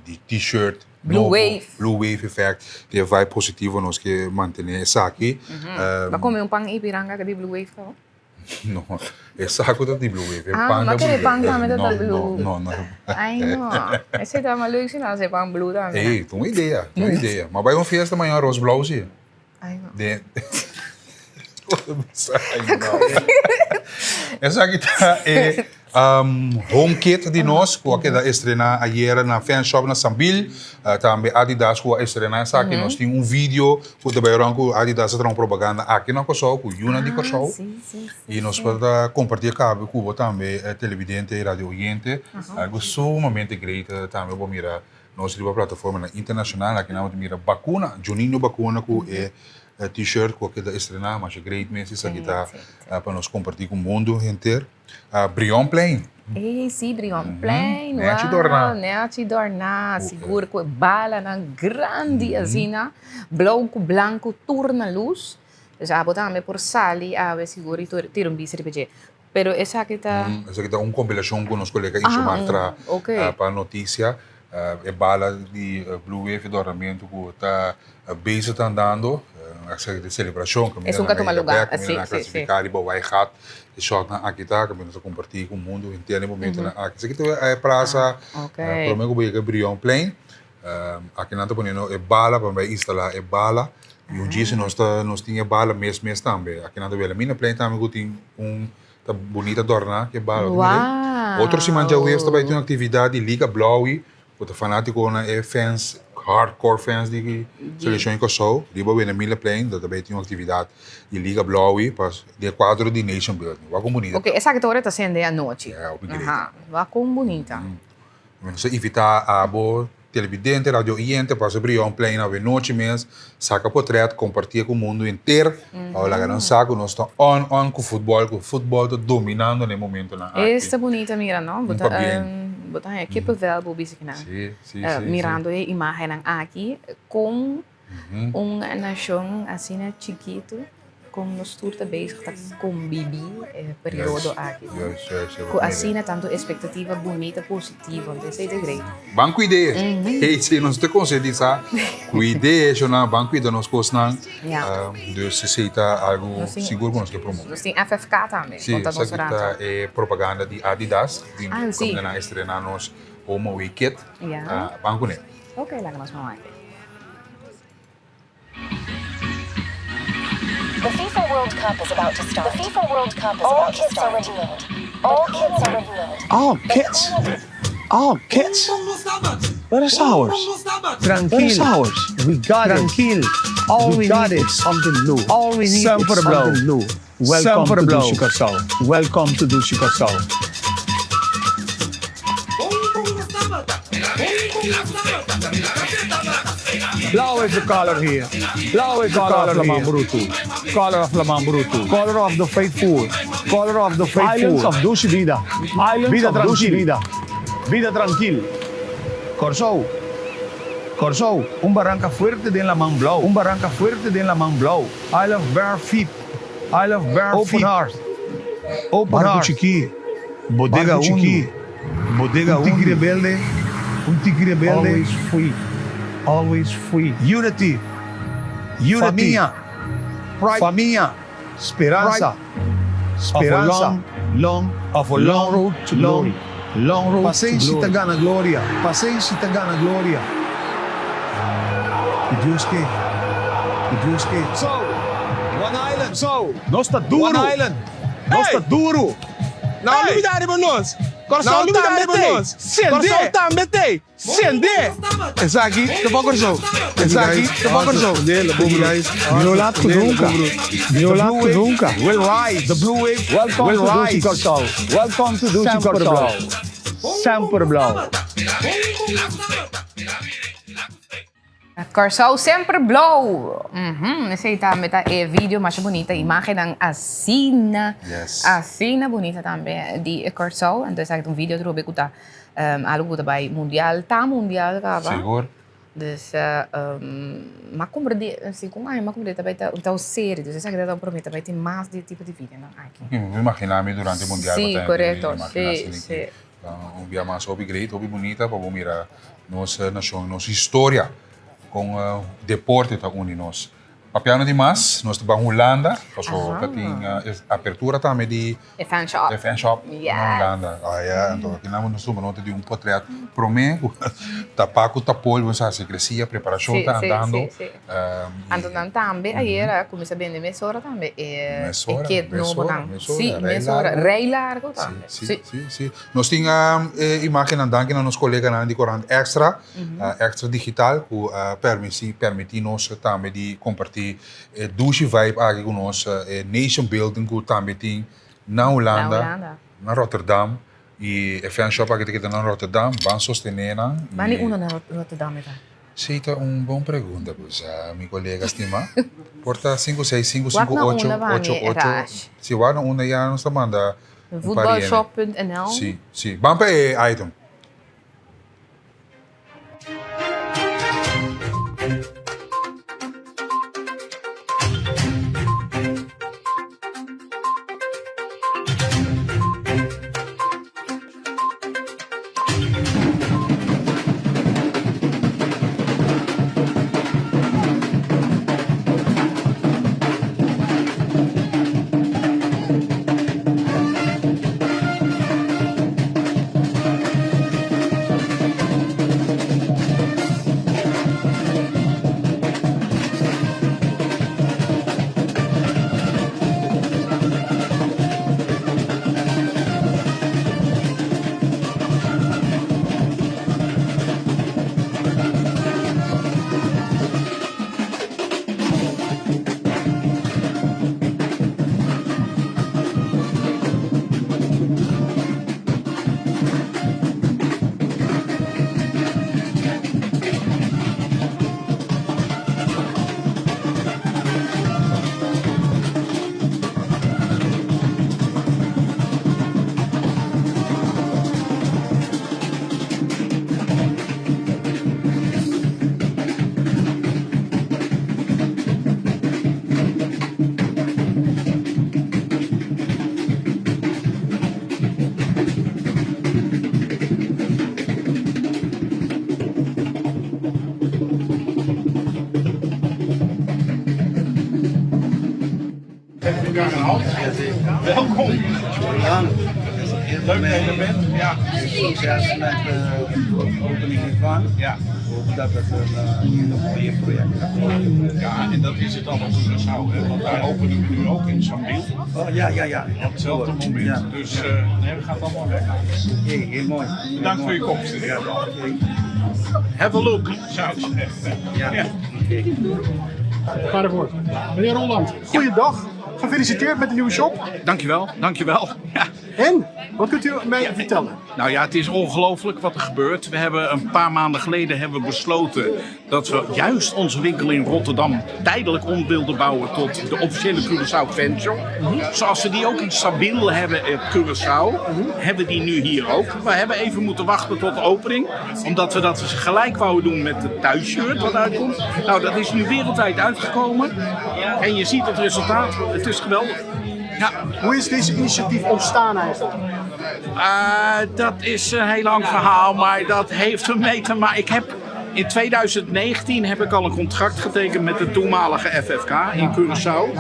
di t-shirt, Blue wave. Blue wave effect, di e vibe positivo nos ke mantené esaki. Bo a kome un pan ipiranga di blue wave kaba? No, e saku ta di blue wave, e Ah, pan ma ta kere blue. pan tambe ta No, blue. no, no, no. Ai no, esei ta mas leuk si nan hasi pan blue tambe. Ey, ta un idea, ta un idea. Ma bai un fiesta mañana ros blou si. Ai no. Den. Esaki ta e home kit di nos ku a keda estrená ayera na Fanshop na Sambil. Tambe Adidas ku a estrená esaki. Nos tin un video ku ta bai rònt ku Adidas a traha un propaganda aki na Kòrsou ku yunan di Kòrsou. I nos por ta kompartí e kabe ku bo tambe televidente i radio oyente. Algu sumamente great tambe bo mira nos riba plataformanan internashonal. Aki nan bo ta mira Bakuna, Juninho Bakuna ku e T-shirt ku a keda estrená masha great mes esaki ta pa nos kompartí ku mundu henter. Brionplein. Ey si Brionplein Nechi dorná. Wow nechi dorná sigur ku e balanan grandi asina blou ku blanku tur na lus dus abo tambe por sali awe sigur i tira un bista riba dje pero esaki ta. Esaki ta un kompilashon ku nos kolega Ishomar traha pa notisia E bala di Blue Wave e dornamentu ku ta bezig ta andando, esaki ta e selebrashon kaminda Esun ka nan a tuma yega lugar, bek, kaminda si, nan a si, si. klasifiká riba Waaigat, e shòtnan aki ta kaminda ta kompartí ku mundu henter na e momentunan aki. Esaki ta e plasa Ah, ok. promé ku bo yega Brionplein, aki nan ta poniendo e bala pa bai instalá e bala i un djis nos ta nos tin e bala mes mes tambe. Aki nan ta Wilhelminaplein tambe ku tin un Ta bunita dorna ke balo. Wow. Otro siman djawees ta bai tin un actividad di Liga Blauwi ku ta fanaticonan e fans, hardcore fans di Seleccion di Kòrsou riba Wilhelminaplein ta bai tin un actividad di Liga Blauwi pa den cuadro di Nation Building. Wak kon bunita. Ok, esaki ta ora ta sende anochi. Ya, hopi great. Aha, wak kon bunita. Nos a invita abo televidente, radio oyente pasa Brionplein awenochi mes, saka potret, compartié ku mundu henter, pa laga nan sa ku nos ta on on ku futbòl, ku futbòl ta dominando na e momentonan aki. Esta bunita mira no, bo ta bo ta haña kippenvel bo bisa kinan. Si, si, si. Mirando e imagennan aki kon Un nashon asina chikitu kon nos tur ta bezig ta kombibí e periodo aki. Ku asina tantu espektativa bunita, positivo. Anto esei ta great. Ban kuid'é. Hey, si nos ta konsientisá, kuid'é, shona, ban kuida nos kosnan. Dus esei ta algu sigur ku nos ke promové. Nos tin FFK tambe. Si, esaki ta e propaganda di Adidas, di kaminda nan a estrená nos Home Away Kit. Ban kuné. Ok, laga nos mama aki. The FIFA World Cup is about to start. The FIFA World Cup is All about to start. All kits are revealed. All kits are revealed. All kits? All kits? Where is ours? Trankil. Where is ours? We got it. Trankil. All we we got need it. is something new. All we need Semper is blauw. something new. Welcome Semper to blauw. Dushi Kòrsou. Welcome to Dushi Kòrsou. Blauw is the color here. Blauw is the Color color of Laman here. Brutu. Color of Laman Brutu. Color of the faithful. Color of the faithful. Islands of Dushi Bida. Islands Bida of Dushi trankil. Bida. Bida trankil. Kòrsou. Kòrsou. Un baranka fuerte den laman blou. Un baranka fuerte den laman blou. Isle of Bare Feet. Isle of Bare Open Feet. Heart. Open Barku Heart. chikí. Bodega Barku hundu. chikí. Bodega Un tiki hundu. rebelde. Un tiki rebelde. Always free. Always free. Unity. Unity. Famia. Pride. Famia. Speransa. Of a Speransa. long, long, Of a long, long road to long, glory. Long road to Pasenshi ta glory. gana gloria. Pasenshi ta gana gloria. Ku Dios ke. Ku Dios ke. So, one island. So, Nos ta duru. One island. Nos ta duru. No lubida riba nos. Kòrsou tambe t'ei. Kòrsou tambe t'ei. Sende! Esaki ta pa Kòrsou. Esaki ta pa Kòrsou. No laat ku nunka. No laat ku nunka. Will rise. The blue wave Welcome will to Dushi rise. Kòrsou. Welcome to Dushi Semper Kòrsou. blauw. Semper blauw. Kòrsou semper blou! Uhum, esei tambe ta e video masha bunita, imagennan asina, Yes. asina bunita tambe di e Kòrsou. Anto esaki ta un video atrobe ku ta algu ku ta bai mundial, ta mundial kaba. Sigur. Dus m'a kumpra di, si ku un aña m'a kumpra di ta bai ta un serie, dus esaki ta ta promé ta bai tin mas di e tipo di videonan aki. Mi imagina mi durante mundial Sí, bo ta korekto, imagina sí, asina sí. ki. Un bia mas hopi great, hopi bunita pa bo mira nos nashon, nos historia, kon deporte ta uni nos. Papiando di mas, nos ta ban Hulanda, paso ta tin e apertura tambe di E fan shop. E fan shop na Hulanda. Aya, anto aki nan nos tuma nota di un potret prome ku ta pa ku tapol bo sa sekresia, preparashon ta andando. Anto nan tambe ayer a kuminsá bende mesora tambe e kit nobonan. Sí, mesora. Rei largo tambe. Sí, sí, sí. Nos tin e imagennan danki na nos koleganan di Korant Extra, Extra Digital ku a permití nos tambe di kompartí e dushi vibe aki ku nos, e nation building ku tambe tin na Hulanda, na Rotterdam i e fan shop aki ta keda na Rotterdam, ban sostené nan. Ban di unda na Rotterdam e ta? Sí, ta un bon pregunta pues, mi kolega stimá. Por ta sinku seis sinku sinku ocho ocho ocho. Si wak na unda ya nos ta manda un par di hende. Voetbalshop.nl. Sí, sí. Ban pa e item. Welkom. Leuk dat je er bent. Ja. Succes met de opening hiervan. Ja. We hopen dat het een hele mooie project gaat worden. Ja, en dat is het al op Curaçao, hè? Want daar openen we nu ook in Sambil. Oh ja, ja, ja. Op hetzelfde moment. Ja. Dus nee, we gaan het allemaal weg. Oké, heel mooi. Bedankt voor je komst. Ja, oké. Have a look, zou ik zeggen. Ja, Ja. oké. Ga ervoor. Meneer Rolland, goeiedag. Gefeliciteerd met de nieuwe shop. Dankjewel, dankjewel. Ja. En, wat kunt u mij vertellen? Nou ja, het is ongelooflijk wat er gebeurt. We hebben een paar maanden geleden hebben we besloten dat we juist onze winkel in Rotterdam tijdelijk om wilden bouwen tot de officiële Curaçao Fanshop. Zoals we die ook in Stabiel hebben op Curaçao, hebben die nu hier ook. We hebben even moeten wachten tot de opening, omdat we dat gelijk wouden doen met het thuisshirt wat uitkomt. Nou, dat is nu wereldwijd uitgekomen en je ziet het resultaat. Het is geweldig. Ja. Hoe is deze initiatief ontstaan eigenlijk? Dat is een heel lang verhaal, maar dat heeft ermee te maken. Ik heb, in 2019 heb ik al een contract getekend met de toenmalige FFK in Curaçao.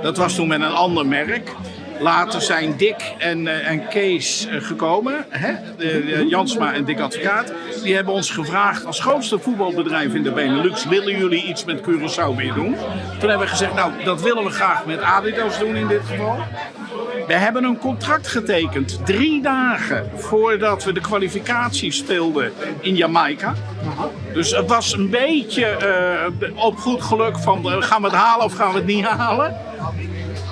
Dat was toen met een ander merk. Later zijn Dick en Kees gekomen, hè? De Jansma en Dick Advocaat. Die hebben ons gevraagd als grootste voetbalbedrijf in de Benelux, willen jullie iets met Curaçao weer doen? Toen hebben we gezegd, nou dat willen we graag met Adidas doen in dit geval. We hebben een contract getekend 3 dagen voordat we de kwalificatie speelden in Jamaica. Dus het was een beetje op goed geluk van gaan we het halen of gaan we het niet halen?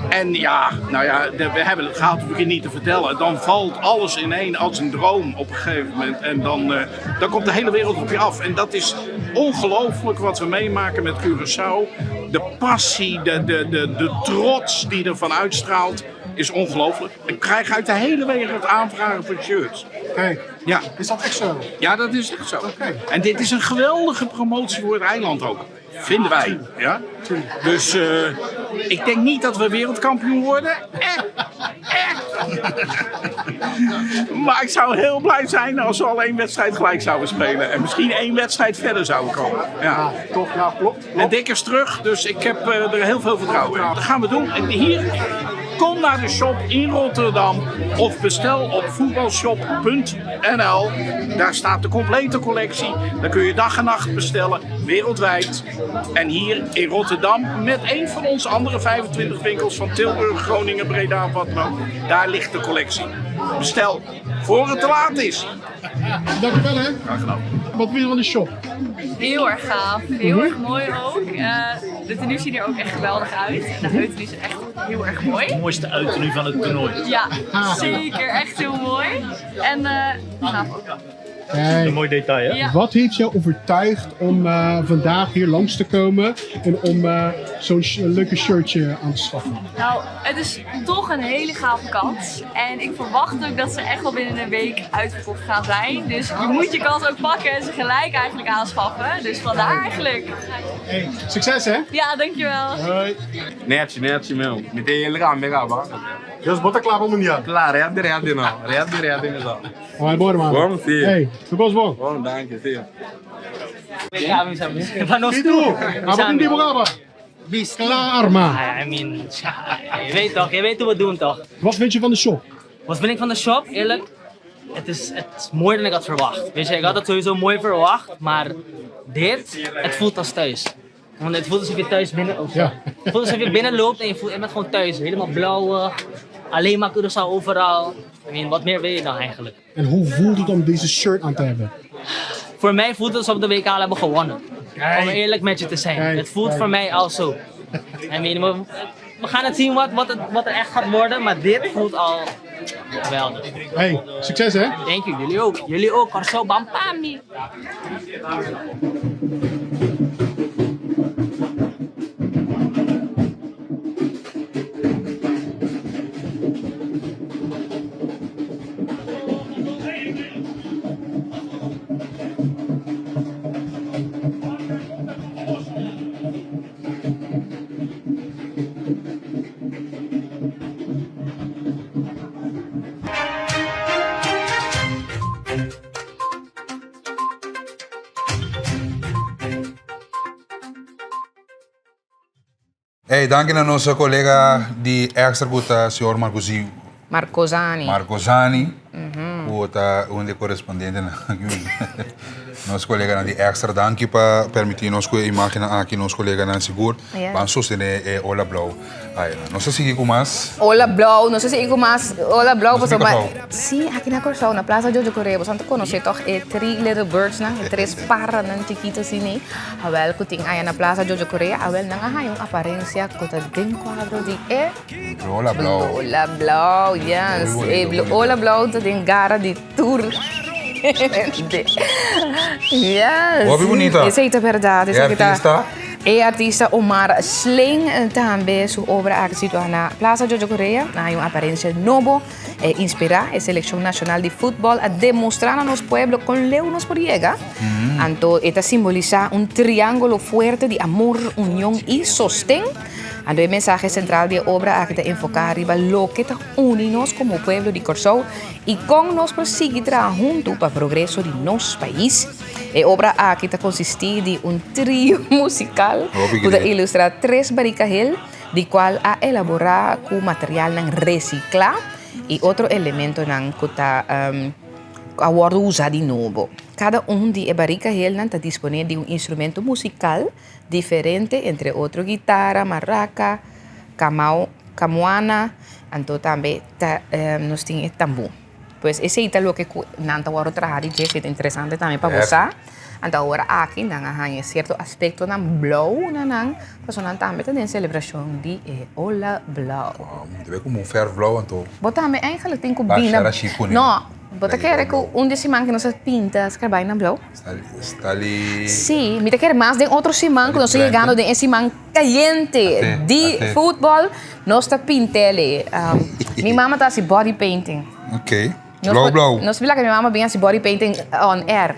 En ja, nou ja, we hebben het gehaald, hoef ik je niet te vertellen. Dan valt alles ineen als een droom op een gegeven moment. En dan komt de hele wereld op je af. En dat is ongelooflijk wat we meemaken met Curaçao. De passie, de trots die ervan uitstraalt, is ongelooflijk. Ik krijg uit de hele wereld aanvragen voor shirts. Kijk, Ja. is dat echt zo? Ja, dat is echt zo. Oké. En dit is een geweldige promotie voor het eiland ook. Vinden wij. Ja? Dus ik denk niet dat we wereldkampioen worden. Maar ik zou heel blij zijn als ze al één wedstrijd gelijk zouden spelen. En misschien één wedstrijd verder zouden komen. Ja, toch? Ja, klopt. En Dick is terug, dus ik heb eh, er heel veel vertrouwen in. Dat gaan we doen. En hier, kom naar de shop in Rotterdam of bestel op voetbalshop.nl. Daar staat de complete collectie. Daar kun je dag en nacht bestellen, wereldwijd. En hier in Rotterdam met een van onze andere 25 winkels van Tilburg, Groningen, Breda of wat dan ook. Daar ligt de collectie. Bestel voor het te laat is. Dankjewel hè. Graag gedaan. Wat vind je van de shop? Heel erg gaaf, heel erg mooi ook. Eh, de tenue ziet er ook echt geweldig uit. En de uittenue is echt heel erg mooi. Het mooiste uittenue van het toernooi. Ja, zeker. Echt heel mooi. En eh gaaf ook. Kijk. Een mooi detail, hè? Ja. Wat heeft jou overtuigd om eh, vandaag hier langs te komen en om eh, zo'n sh- leuke shirtje aan te schaffen? Nou, het is toch een hele gave kans. En ik verwacht ook dat ze echt wel binnen een week uitverkocht gaan zijn. Dus je moet je kans ook pakken en ze gelijk eigenlijk aanschaffen. Dus vandaar eigenlijk. Hey, succes hè! Ja, dankjewel. Hoi. Nete, nete mesmo. Me tem ele lá, mega Deus bota klaar om mundial. Klaar, red, red, nou. Red, red, mesmo. Hoi, mooi man. Bom, sim. Hey, succes bom. Bom, dank je, sim. Tito, wat in die braba? Klaar maar. I mean, tja, je weet toch, je weet hoe we doen toch? Wat vind je van de shop? Wat vind ik van de shop, eerlijk? Het is, het is mooier dan ik had verwacht. Weet je, ik had het sowieso mooi verwacht, maar dit, het voelt als thuis. Want het voelt alsof je thuis binnen, oh, sorry. Het voelt alsof je binnenloopt en je, voelt, je bent gewoon thuis. Helemaal blauw, alleen maar Curaçao overal. I mean, wat meer wil je dan eigenlijk? En hoe voelt het om deze shirt aan te hebben? Voor mij voelt het alsof we de WK al hebben gewonnen. Om eerlijk met je te zijn. Kijk, het voelt kijk. voor mij al zo. I mean, we, we gaan het zien wat, wat, het, wat er echt gaat worden, maar dit voelt al geweldig. Hey, succes hè! Thank you, jullie ook. Jullie ook. Corso Bampami. Hey, danki na nos colega di Extra cu ta señor Marcosi, Marcosani. Marcosani, cu ta un di e correspondentenan aki. Nos coleganan di Extra, danki pa permiti nos cu e imagennan aki. Nos coleganan sigur Yes. ban sostene e Ola Blauw. Ai, nos ta sigui cu mas. Ola Blauw, nos ta sigui cu mas Ola Blauw. Nos ta pasobra bin Kòrsou. Sí, aki na Kòrsou, na Plaza Jojo Correa. Boso ta konosé tòg e Three Little Birdsnan, e tres paranan chikitu asina ei. Awèl ku tin aya na Plaza Jojo Correa, awèl nan a haña un aparensia ku ta den kuadro di e Ola Blauw. Ola Blauw, yes. Muy E bonito, bonito. Ola Blauw ta den gara di tur hende. Yes. Hopi bunita. Esei ta bèrdat. E Esaki ta artista? E artista Omar Sling tambe su obra aki situa na Plaza Jojo Correa. Nan hay un aparencia nobo e inspira. E seleccion nacional di futbol a demostra na nos pueblo con leu nos por yega. Anto e ta simbolisa un triangulo fuerte di amor, union y sosten. Anto e mensahe central di e obra aki ta enfoca riba loke ta uni nos como pueblo di Corsou y con nos por sigui traha hunto pa progreso di nos pais. E obra aki ta konsistí di un trio musikal ku ta ilustrá tres barikahel, di kual a elaborá ku materialnan resiklá i otro elementonan ku ta ku a wòrdu usá di nobo. Kada un di e barikahelnan ta disponé di un instrumento musikal diferente, entre otro gitara, maraka, kamau, kamuana, anto tambe ta nos tin e tambú. Pues esei ta loke ku nan ta wòrdu traha di dje, esei ta interesante tambe pa bo sa. Anto awor aki nan a haña sierto aspektonan blou na nan, pasobra nan tambe ta den selebrashon di e Ola Blou. Mi ta bay komo un fèrf blou anto. Bo tambe eigenlijk tin ku bina. No, bo ta kere ku un di e siman ku nos a pinta skrabay na blou? Sta li. Sí, mi ta kere mas den otro siman ku nos ta yegando den e siman kayente di futbol, nos ta pint'el. Mi mama ta hasi body painting. Ok. Blou blou. Nos bila ku mi mama bin hasi body painting on air.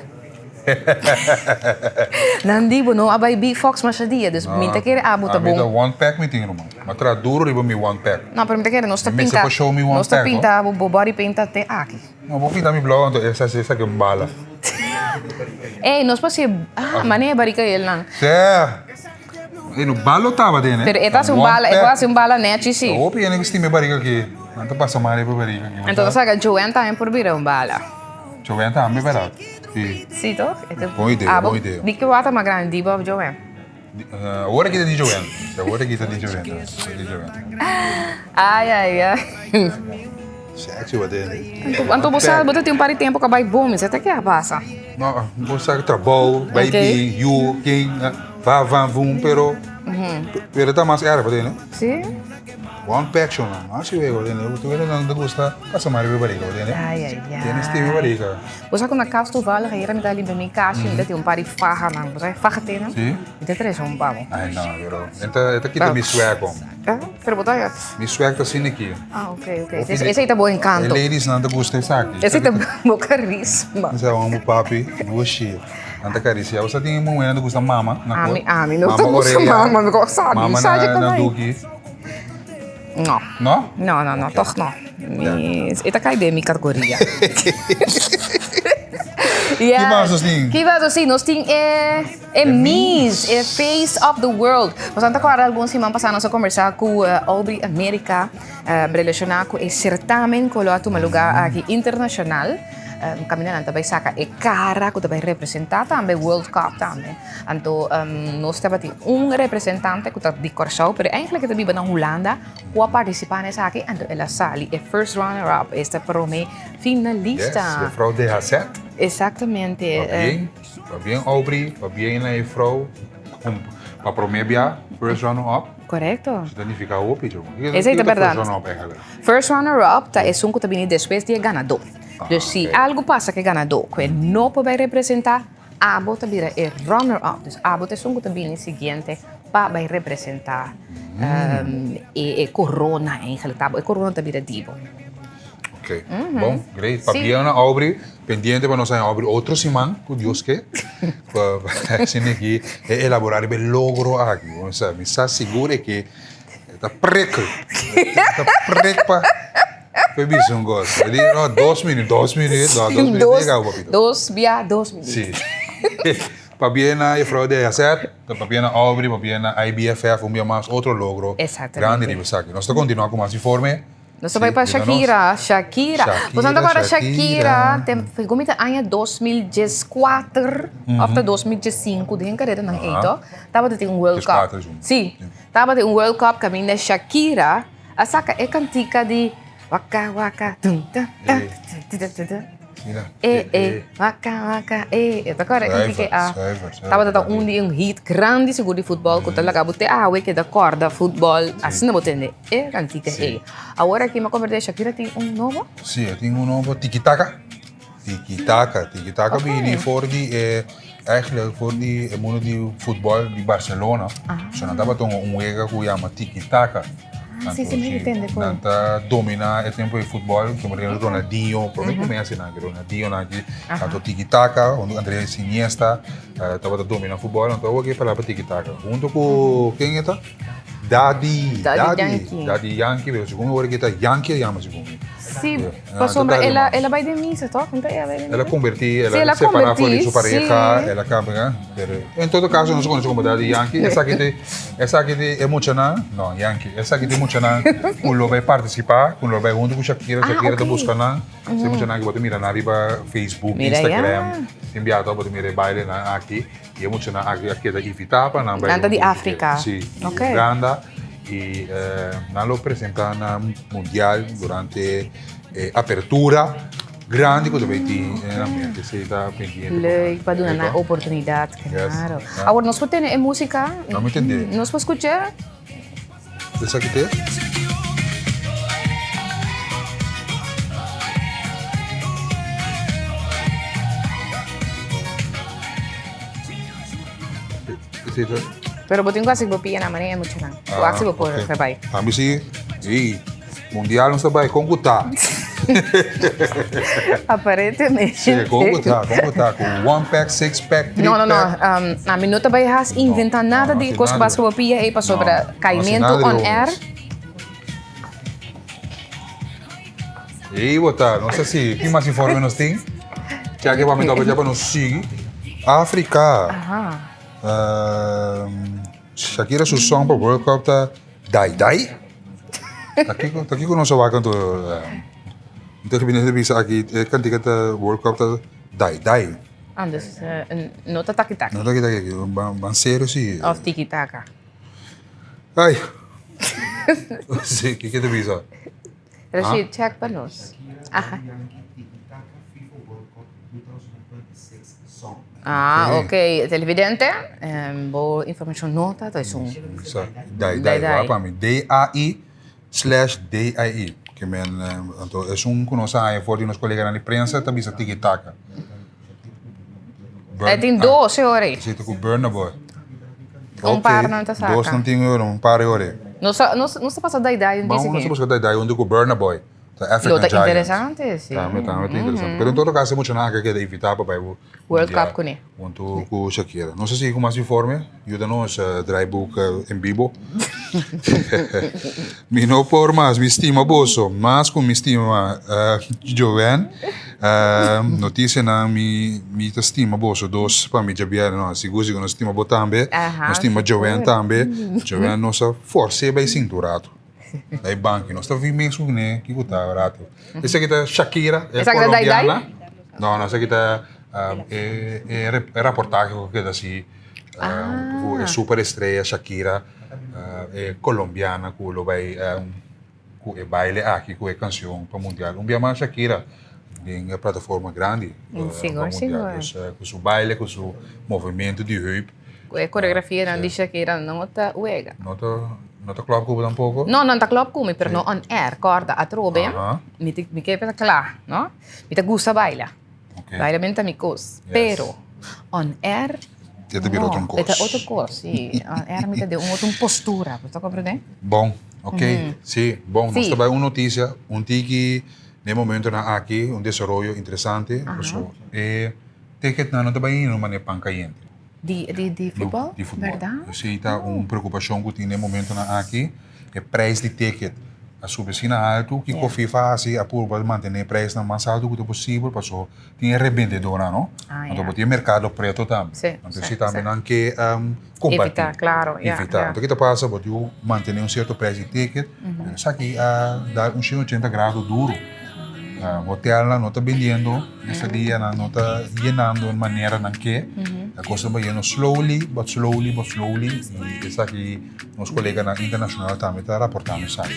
Nan di bo no a bai Big Fox masha dia, dus mi ta kere abo ta bon. Ami ta one pack mi tin ruman. Mi a traha duro riba mi one pack. No, pero mi ta kere nos ta Mi mester pinta, por show mi one nos ta pack, no? pinta bo bo body paint ta te aki. No, bo pinta mi blauw anto esa si esaki un bala. Ey, nos por haci, ah, mane e barika el nan. Seh! Ey, no balo taba den, eh. Pero e ta haci un bala, e por haci un bala nechi si. Hopi hende ku stima e barika aki, nan ta pasa mal riba e barika aki. Anto ta saca Joanne tambe por bira un bala. Joanne tambe, berdad? Si. Si toch? Bon idea, bon idea. Di ke wata mas grandi, di bo of Joanne? Awor aki ta di Joanne. Awor aki ta di Joanne. Di Joanne. Ai, ai, ai. Sexy wat in. Anto bo sa, bo ta tin un par di tempo ka bai bon, mi sa ta ke a pasa. No, bo sa trabou, bai bin, yu, ken, va, van, vun, pero pero ta mas erg, wat in. Si. One pack show nan, así wego, wat in. Tu wego nan ta gusta pasa mas riba barriga, wat in. Ai, ai, ai. Tienes te barriga. Bo sa ku na kas toevallig ayera mi ta limpia mi kas i mi ta tin un par di fahanan. Bo sa e faha te nan? Si. Mi ta trese un pa bo. Ai no, pero e ta e ta kita mi swag om. Ah, pero bo ta ya. Mi swag ta asina aki. Ah, ok, ok. Esei ta bo encanto. E ladies nan ta gusta esaki. Esei ta bo carisma. Esei ta bo papi, dushi. Nan ta carisia. Bo sa tin un muhé nan ta gusta mama na kor. Ami, ami no ta gusta mama, mi ko sabi. Mama na duki. No. No? No, no, no, toch no. Mi, e ta kai den mi kategoria. Ki mas nos tin? Ki mas nos tin? Nos tin e, e Miss, e Face of the World. Nos ta kòrda algun siman pasá nos a kombersá ku Aubrey America relashoná ku e sertamen ku lo a tuma lugá aki internashonal. Kaminda nan ta bai saka e kara ku ta bai representá tambe World Cup tambe. Anto nos tabatin un representante ku ta di Kòrsou pero eigenlijk e ta biba na Hulanda ku a partisipá na esaki anto el a sali e first runner up, esta promé finalista. Yes, juffrouw DHZ. Exactamente. Pabien, pabien Aubrey, pabien na juffrouw pa promé bia first runner up. Korekto. Esei ta nifiká hopi jo. Esei ta bèrdat. First runner up eigenlijk. First runner up ta esun ku ta bini despues di e ganadó. Dus si algu pasa ku e ganadó ku e no por bai representá, Abo ta bira e runner up, dus abo ta esun ku ta bini siguiente pa bai representá e korona eigenlijk, e korona ta bira di bo. Ok, bon, great. Pabia na Aubrey, pendiente pa nos haña Aubrey otro siman, ku Dios ke, pa asina aki e elaborá riba e logro aki. Mi sa sigur e ke e ta prikkel, e ta prik pa. Fue bisa un cos. E di, no, dos minuut, dos minuut, no, dos minuut Dos, llega papito. dos bia, dos minuut. Sí. Pabia na juffrouw de AZ, pabia na Aubrey, pabia na IBFF, un bia mas otro logro Exactamente. grandi riba esaki. Nos ta continua cu mas informe. Nos ta bai Sí, pa yuda nos. Shakira, Shakira. Bo sa tabata Shakira. Shakira, tem, segun mi ta aña 2014 of ta 2015, den carera nan ei toch, tabata tin un World Cup. 14 junto. Sí, tabata tin un World Cup caminda Shakira A saka e kantika di Waka waka tun ta ta tun ta ta ta E e waka waka e e ta kòrda e kantika ei? Ah tabata ta un di un hit grandi sigur di futbòl ku ta laga bo te awe keda kòrda futbòl asina bo tende e kantika ei. Awor aki mi a komprendé Shakira tin un nobo? Si e tin un nobo tiki taka. Tiki taka tiki taka bini for di e eigenlijk for di e mundo di futbòl di Barcelona. So nan tabata un wega ku yama tiki taka. Ah, sí, sí, mi entende con. Nan ta domina e tempo di futbol, como por ejemplo Ronaldinho, por mi Messi nan, Ronaldinho nan aki, tanto tiki taka, hunto Andrés Iniesta, tabata domina futbol, anto awor ke palabra tiki taka. Hunto ku ken e ta? Daddy, Daddy Yankee. Daddy Yankee, pero segun mi awor ke ta Yankee a yama segun mi. Sí, pasobra el a, el a bai den misa, toch? No ta el a bai den misa? El a convertí, el a separa for di su pareha, el a cambia, pero en todo caso nos conoce como Daddy Yankee, esaki ta, esaki ta e muchanan, no, Yankee, esaki ta e muchanan cu lo bay participa, cu lo bay hunto cu Shakira, Shakira ta busca nan, e muchanan cu bo ta mira nan riba Facebook, Instagram, tin biaha bo ta mira e bailenan aki. Y e muchanan aki a keda invita pa nan bai. Nan ta di Afrika. Si, di Uganda. Y nan lo presenta na mundial durante e apertura grandi cu ta bay tin na Merca. Esey ta pendiente. Leuk, pa duna nan oportunidad, claro. Awor nos por tene e musica? No mi tende. Nos por scucha? Esaki te? Pero bo tin ku hasi bo pia na manera mucha nan. Bo hasi bo por bai. Tambe si, ey, mundial nos ta bai, kon ku ta? Aparentemente. Sí, kon bo ta? Kon bo ta? Ku one pack, six pack, three No, no, no. pack? Um, ami no ta bai has inventa nada di kos ku bas ku bo pia ei pasobra kaimentu on air. Ei bo ta, nos ta sigui. Ki mas informe nos tin? Chèk pa mi topa dja pa nos sigui. Afrika. Aha. Um, Shakira su song pa World Cup ta Dai Dai. Ta kiko, ta kiko nos a wak anto? Anto bini ta bisa aki e kantika ta World Cup ta Dai Dai. Ah, dus eh, no ta taki taki. No taki taki, ban, ban serio si. Of tiki taka. Ai. Si, kiko ta bisa? Rashid, check pa nos. Aha. Ah, ok. Televidente, bo informacion no ta ta esun. Sa, dai, dai, wak pa mi. D-A-I slash D-I-I. Ke men, anto esun ku nos a haña for di nos koleganan di prensa ta bisa tiki taka. E tin dos e ora ei. Si, ta ku Burna Boy. Un par nan ta saka. Dos nan tin ora, un par e ora ei. Nos ta, nos, nos ta pasa dai dai un Nos ta buska dai dai huntu ku Burna Boy. Ta African Lo ta Giant. interesante, si. Tambe, tambe ta interesante. Pero en todo caso e muchanan a keda invitá pa bai World Cup kuné. Huntu ku Shakira. Nos a sigui ku mas informe. Yuda nos draaiboek en bibo. Mi no por mas, mi stima boso mas ku mi stima Joven. Notisianan mi mi ta stima boso dos pa mi djabièrnè no. Sigur sigur nos stima bo tambe. Nos stima Joven tambe. Joven nos a fors'é bai sintu un ratu. Bai banki. Nos ta vi mes kuné kiko ta ratu. Esaki ta Shakira, e Esaki ta Dai Dai? colombiana. No, no, esaki ta e e raportahe ku keda si ku e super estrella Shakira, e colombiana ku lo bai ku e baile aki ku e kanshon pa mundial. Un bia mas Shakira den e plataforma grandi pa Sigur, mundial. sigur. Dus ku su baile, ku su movimento di heup. Ku e koreografianan di Shakira no ta wega. No ta no ta klòp ku bo tampoko? No, nan ta klòp ku mi, pero no on air. Kòrda, atrobe mi ta mi ke ta kla, no? Mi ta gusta baila. Baila men ta mi kos. Pero on air E ta bira otro no, kos. E ta otro kos, si. On air mi ta den un otro postura, bo ta komprendé? Bon, ok. Si, bon, nos ta bai un notisia, un tiki den momentonan aki, un desaroyo interesante, paso e ticketnan no ta bai hino manera pan kayente. Di, di, di futbol? Di futbol. Berdad? Esey ta un preocupacion cu tin den momentonan aki. E prijs di ticket a subi asina haltu. Kico FIFA a haci? A purba di mantene e prijsnan mas haltu cu ta posibel paso tin e rebendedornan, no? Ah, Anto ya. bo tin e mercado preto tambe. Sí, Anto sí, esey tambe sí. nan ke combati. Evita, claro, ya, Evita. ya. Anto ki ta pasa? Bo tin cu mantene un cierto prijs di ticket, pero esaki a dar un 180 grado duro. Hotelnan no ta bendiendo, esta dianan no ta yenando en manera nan ke. E kos ta bayendo slowly, but slowly, but slowly. I esaki nos koleganan internashonal tambe ta raportando esaki.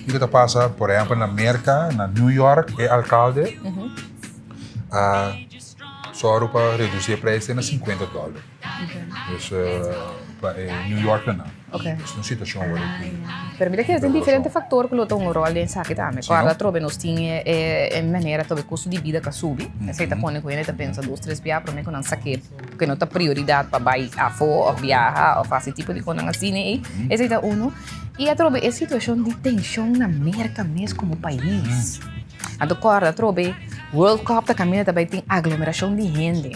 Kiko ta pasa, por ehèmpel na Merka, na New York, e alkalde a sòru pa redusí e preis te na sinkuenta dòler. Dus pa e New Yorkernan. Okay. Es un situacion awor aki. Pero mira que tin diferente factor cu lo ta un rol den esaki tambe. Sí, Corda no? atrobe nos tin e, e, e manera atrobe costo di bida ca subi. Esey ta pone cu hende ta pensa dos, tres bia prome cu nan sake cu no ta prioridad pa bay afo of biaha of haci tipo di conan asina ey. Esey ta uno. Y atrobe e situacion di tension na Merca mes como pais. Anto corda atrobe World Cup ta caminda ta bay tin aglomeracion di hende.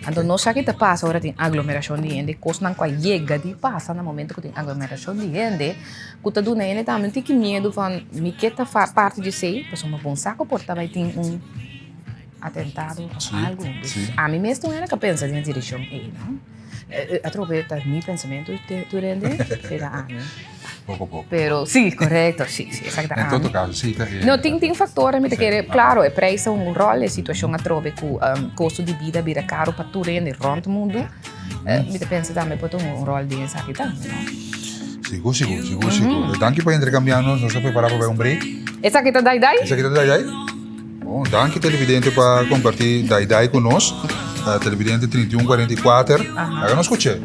Anto no sa ki ta pasa ora tin aglomerashon di hende, kosnan ku a yega di pasa na momento ku tin aglomerashon di hende, ku ta duna hende tambe un tiki miedu van mi ke ta parti di esei, pasobra bon sa ku por ta bai tin un atentado òf algu. Dus ami mes ta un hende ku a pensa den e direkshon ei, no. Atrobe ta mi pensamentu tur hende, pero ami. Poko poko. Pero sí, korekto, sí, sí, esaki ta En ami. todo kaso, sí ta e. No, tin tin factor, mi ta kere, claro, e prijs ta un rol, e situacion atrobe cu costo di bida bira caro pa tur hende rond mundo. Mi ta pensa tambe por ta un rol den esaki tambe, no? Sigur, sigur, sigur, sigur. Danki pa intercambia nos, nos ta prepara pa bai un break. Esaki ta Dai Dai? Esaki ta Dai Dai? Bon, danki televidente pa comparti Dai Dai cu nos. Televidente 3144, laga nos scuch'e.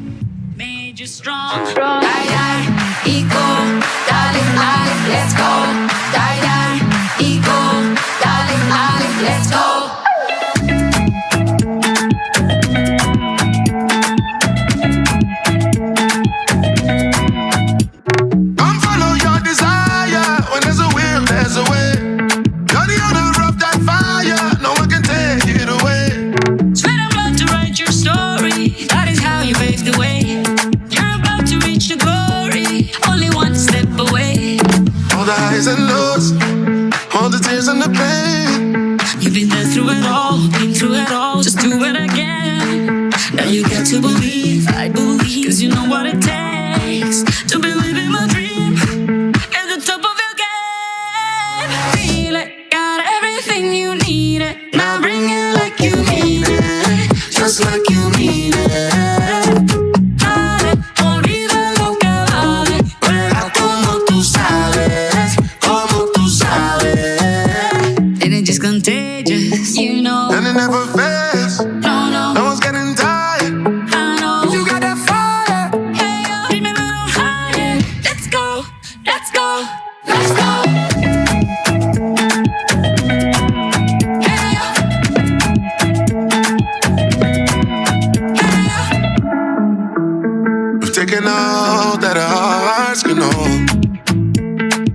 the highs and lows, all the tears and the pain. You've been there through it all, been through it all, just do it again. Now you got to believe, I believe, cause you know what it takes to believe in my dream. At the top of your game, feel it, got everything you need it. Now bring it like you mean it, just like you mean it. Dale, olvida lo que vale, juega como tú sabes, como tú sabes. Energy's contagious, you know. And it never fails. No, no. No one's getting tired. I know. You got that fire. Hey, yo, dream a little higher. Let's go, let's go, let's go. Hey, yo. We've taken all that our hearts can hold.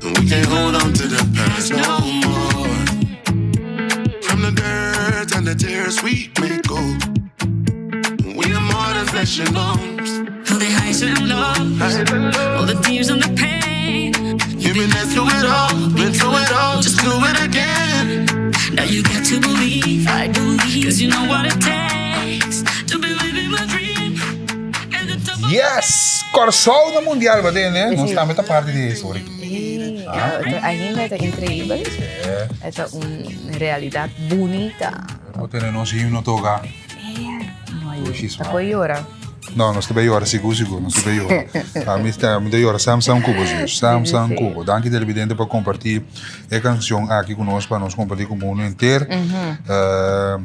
And we can't hold on to the past no more. From the dirt and the tears we may go. We are more than flesh and bones. All the highs and lows, all the tears and the pain. You've been there through it all, been through it all, just do it again. Now you got to believe, I believe, cause you know what it takes to believe in my dream. At the top of Yes! Kòrsou na Mundial ba den, eh? Nos tambe ta parti di e historia. Ainda ta increibel. E ta un realidat bunita. Bo tene nos himno toka. Ta por yora. No, nos ta bay yora sigur sigur, nos ta bay yora. Ami ta mi ta yora sam sam ku bo zus, sam sam ku bo. Danki televidente pa kompartí e kanshon aki ku nos pa nos kompartí ku mundu henter.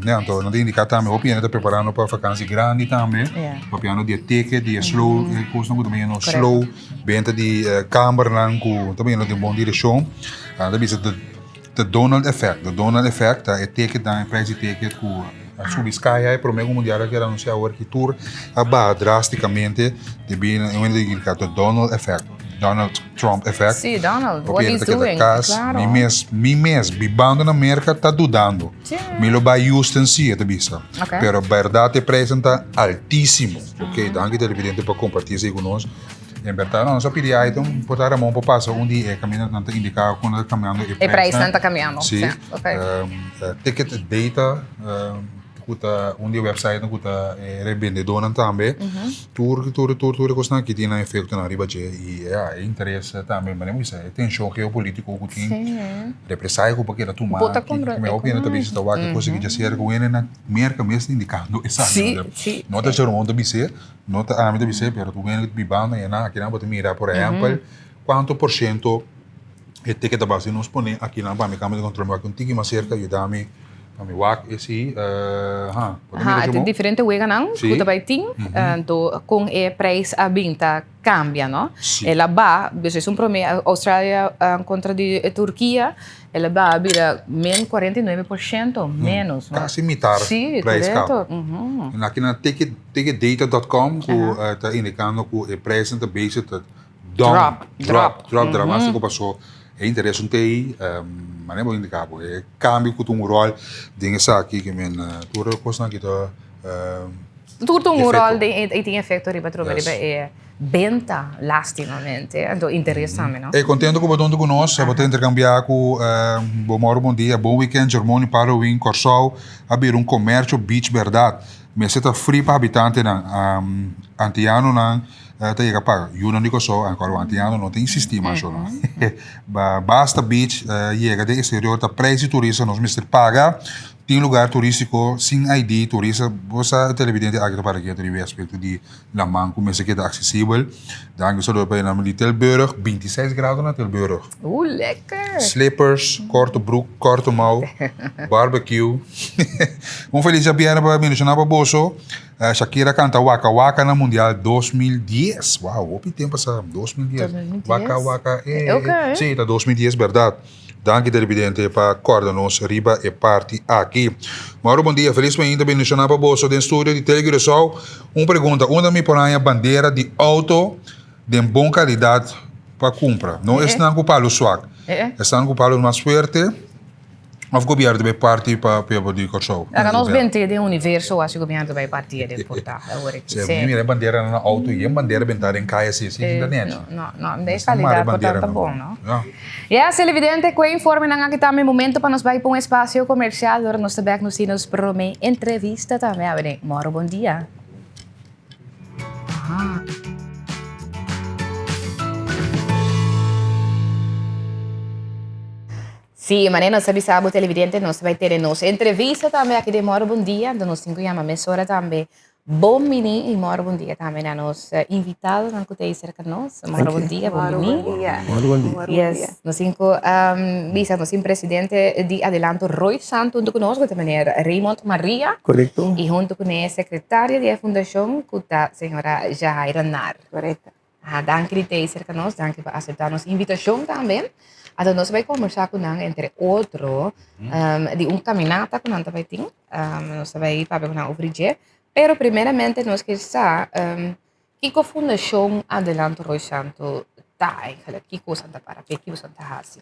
Ya, anto nan ta indiká tambe hopi hende ta preparando pa vakansi grandi tambe. Papiando di e ticket, di e slow, e kosnan ku ta bini no slow, benta di kambernan ku ta bini den bon direkshon. Nan ta bisa The Donald Effect, The Donald Effect ta e ticketnan, e prijs di ticket ku a subi sky high prome ku mundial a keda anunsia awor ki tur a baha drasticamente debí na un hende ta The Donald Effect, Donald Trump Effect. Sí, Donald, what he's doing, Hopi hende ta keda kas, claro. mi mes, mi mes bibando na Merka ta dudando. Sí. Mi lo bai Houston sí, e ta bisa. Ok. Pero bèrdat e prijsnan ta altísimo. Ok, danki televidente pa kompartí esei ku nos. En berdad no, nos a pidi item por ta Ramon por pasa un di e caminda nan ta indica con ta cambiando e E prijsnan ta cambiando. Sí. Ja, ok. Ticket data cu ta un di e websitenan cu ta e rebendedonan tambe. Tur tur tur tur e cosnan aki tin nan efectonan riba dje y ya e interes tambe manera mi bisa e tension geopolitico cu tin represalia cu por keda tuma Bo ta compra mi hopi hende ta bisa ta wak e cos aki dje ser cu hende na Merca mes ta indicando esaki. Sí, sí. No ta Jerome ta bis'e. No ta ami ta bis'é, pero tur hende ku ta bibando ayina, akinan bo ta mira, por ehèmpel, kuantu por shento e ticket ta basa. Si nos pone akinan pa mi kambia di kontrol, mi wak un tiki mas serka, yuda mi pa mi wak esei. Ha, bo ta mira Ha, Jomon? diferente weganan Sí. ku ta bai tin, anto kon e prijs a bin ta kambia, no? Sí. El a ba, dus esun promé Australia kontra di Turkia, El a baha bira min 49% menos. Casi mitar sí, prijs correcto. cabo. En aki na ticket, ticketdata.com cu ta indicando cu e prijsnan ta bezig ta down, Drop, drop, drop. drop dramástico paso e interes un t'ey, manera bo indica bo, e cambio cu ta un rol den esaki ke men tur e cosnan aki ta Tur ta un efecto. rol den e tin efecto riba trobe Yes. riba e benta lastimamente, anto interes tambe no. E contento cu bo ta hunto cu nos, bo ta intercambia cu bo moro bon dia, bon weekend, Jermoni Parowin, Corsou a bira un comercio beach berdad. Mester ta free pa habitantenan, Antianonan ta yega paga, yunan di Corsou, ancora Antiano no ta insisti mas no. Basta beach yega den exterior ta prijs di turista nos mester paga. Tin lugar turístiko sin ID, turista, bo sa televidente aki ta para ketu riba e aspekto di laman ku mester keda aksesibel. Danki un saludo pa e nòmber di Tilburg, bintiseis grado na Tilburg. Oeh, lekker! Slippers, korte broek, korte mouw, barbecue. Un felis djabièrnè pa bendishoná pa boso. Shakira kanta Waka Waka na Mundial 2010. Wow, hopi tempu pasa, 2010. 2010? Waka Waka, eh, eh. Oké. Sí, ta 2010 bèrdat. Danki televidente pa corda nos riba e parti aki. Mauro bon dia, felis mainta bendiciona pa boso den studio di Tele Curaçao. Un pregunta, unda mi por haña bandera di auto den bon calidad pa cumpra? No esnan cu palo swak, esnan cu palo mas fuerte. Of gobièrnu ta bai parti pa pueblo di Kòrsou? Laga nos bent'é den universo wak si gobièrnu ta bai parti'é den por ta awor aki. Sí, mi mira e banderanan na outo i e bandera bentá den kaya así, así ta nèchi. No, no, no, e kalidat por ta ta bon, no? Ya, televidente, ku e informenan aki tambe momento pa nos bai pa un espasio komersial ora nos ta bèk nos tin nos promé entrevista tambe. Awe den Mòro Bon Dia. Sí, manera nos a bisa bo televidente, nos ta bai tene nos entrevista tambe aki den Moro Bon Dia, enton nos tin ku yama mesora tambe bon bini i Moro Bon Dia tambe na nos invitadonan ku ta ei serka nos. Moro Bon Dia, bon bini. Moro Bon Dia. Yes, nos tin ku bisa nos tin presidente di Adelanto Roy Santo huntu ku nos, ku ta meneer Raymond Maria. Korekto. I huntu kuné sekretario di e fundashon ku ta señora Jahaira Nar. Korekto. Ah, danki di tei serka nos, danki pa aseptá nos invitashon tambe. Anto nos bai kombersá ku nan entre otro di un kaminata ku nan ta bai tin. Nos ta bai papia ku nan over di dje. Pero primeramente nos ke sa kiko Fundashon Adelanto Roy Santo ta eigenlijk, kiko boso ta para p'e, kiko boso ta hasi.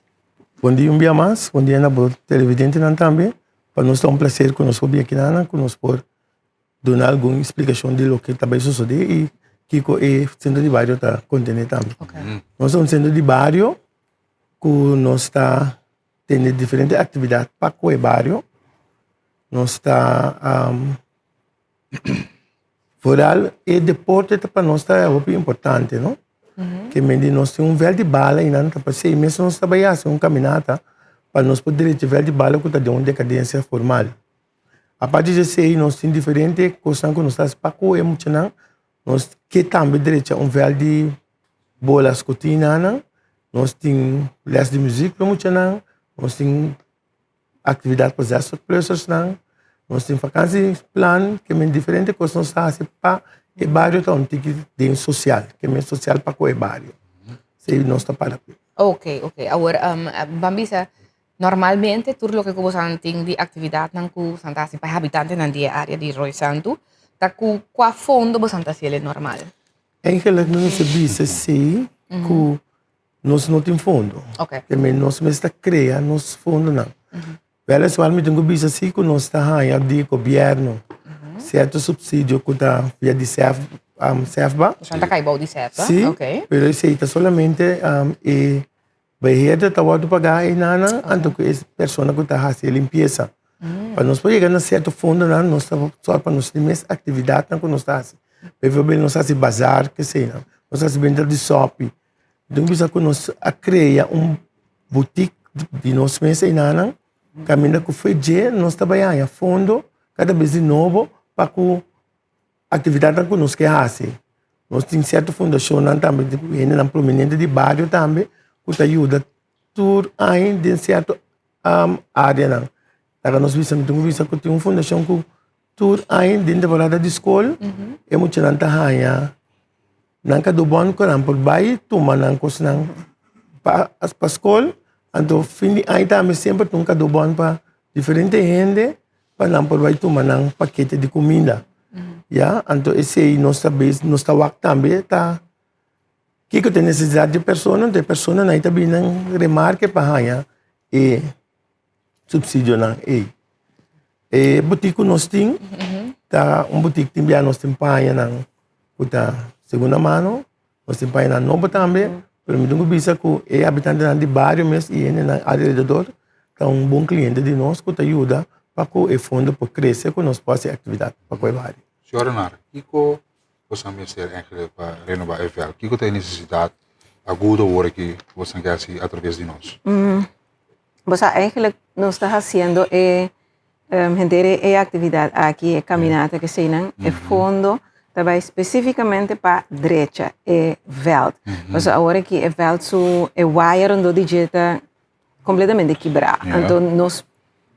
Bon dia un bia mas, bon dia na bo televidentenan tambe. Pa nos ta un plaser ku nos por bia akinan, ku nos por duna algun splikashon di loke ta bai sosodé i kiko e sentro di bario ta kontené tambe. Nos ta un sentro di bario ku nos ta tene diferente aktividat pa ku e bario. Nos ta vooral e deporte ta pa nos ta hopi importante no. Ke men di nos tin un vèlt di bala i nan ta pas'é i mes nos ta bai hasi un kaminata pa nos por drecha e vèlt di bala ku ta den un dekadensia formal. Aparte di esei nos tin diferente kosnan ku nos ta hasi pa kohe muchanan. Nos ke tambe drecha un vèlt di bola skotinanan, nos tin lès di muzik pa e muchanan, nos tin aktividat pa zestigplussersnan, nos tin vakansieplan, ke men diferente kos nos ta hasi pa e bario ta un tiki den sosial, ke men sosial pa ku e bario. Esei nos ta para. Oke, oke. Awor, ban bisa Normalmente tur loke ku boso tin di aktividatnan ku boso ta hasi pa e habitantenan di e área di Rooi Santu ta ku kua fondo boso ta hasi el normal? Eigenlijk no mester bisa si ku nos no tin fondo. Te nos mester krea nos fondonan. Weliswaar mi tin ku bisa si ku nos ta haña di gobièrnu sierto supsidio ku ta via di SEFBA. Boso ta kai bou di SEFBA? Si, pero esei ta solamente e Beheerder ta wòrdu pagá einanan anto ku e persona ku ta hasi e limpiesa. Pa nos por yega na sierto fondonan nos ta sòru pa nos tin mes aktividatnan ku nos ta hasi. Beivoorbeeld nos ta hasi bazar keseinan, nos ta hasi benta di sòpi. Dun bisa ku nos a krea un butik di nos mes einanan kaminda ku for dje nos ta bai haña fondo kada bes di nobo pa ku Aktividatnan ku nos ke hasi. Nos tin sierto fundashonnan tambe, hendenan prominente di bario tambe ku ta yuda tur aña den sierto areanan. Laga nos bisa, mi tin ku bisa ku tin un fundashon ku tur aña den temporada di skol e muchanan ta haña nan kadobòn ku nan por bai tuma nan kosnan pa skol. Anto fin di aña tambe semper tin un kadobòn pa diferente hende pa nan por bai tuma nan pakete di kuminda. Ya, anto esei nos ta bes, nos ta wak tambe ta kiko ta e nesesidat di e persona, anto e personanan ei ta bini nan remarke pa haña e supsidionan ei. E butik ku nos tin ta un butik tin bia nos tin pañanan ku ta segunda mano, Nos tin pañanan nobo tambe, pero mi tin ku bisa ku e habitantenan di bario mes i hendenan alrededor ta un bon kliente di nos ku ta yuda pa ku e fondo por krese ku nos por hasi aktividat pa ku e bario. Señor Renard, kiko boso a mester eigenlijk pa renobá e vèlt? Kiko ta e nesesidat agudo awor aki ku boso ke hasi atraves di nos? Bo sa eigenlijk nos ta hasiendo e henter e actividad aki, e caminata keseinan, e fondo ta bai specificamente pa drecha e veld. Pasobra awor aki e veld su e wire rondó di dje ta completamente kibrá. Anto nos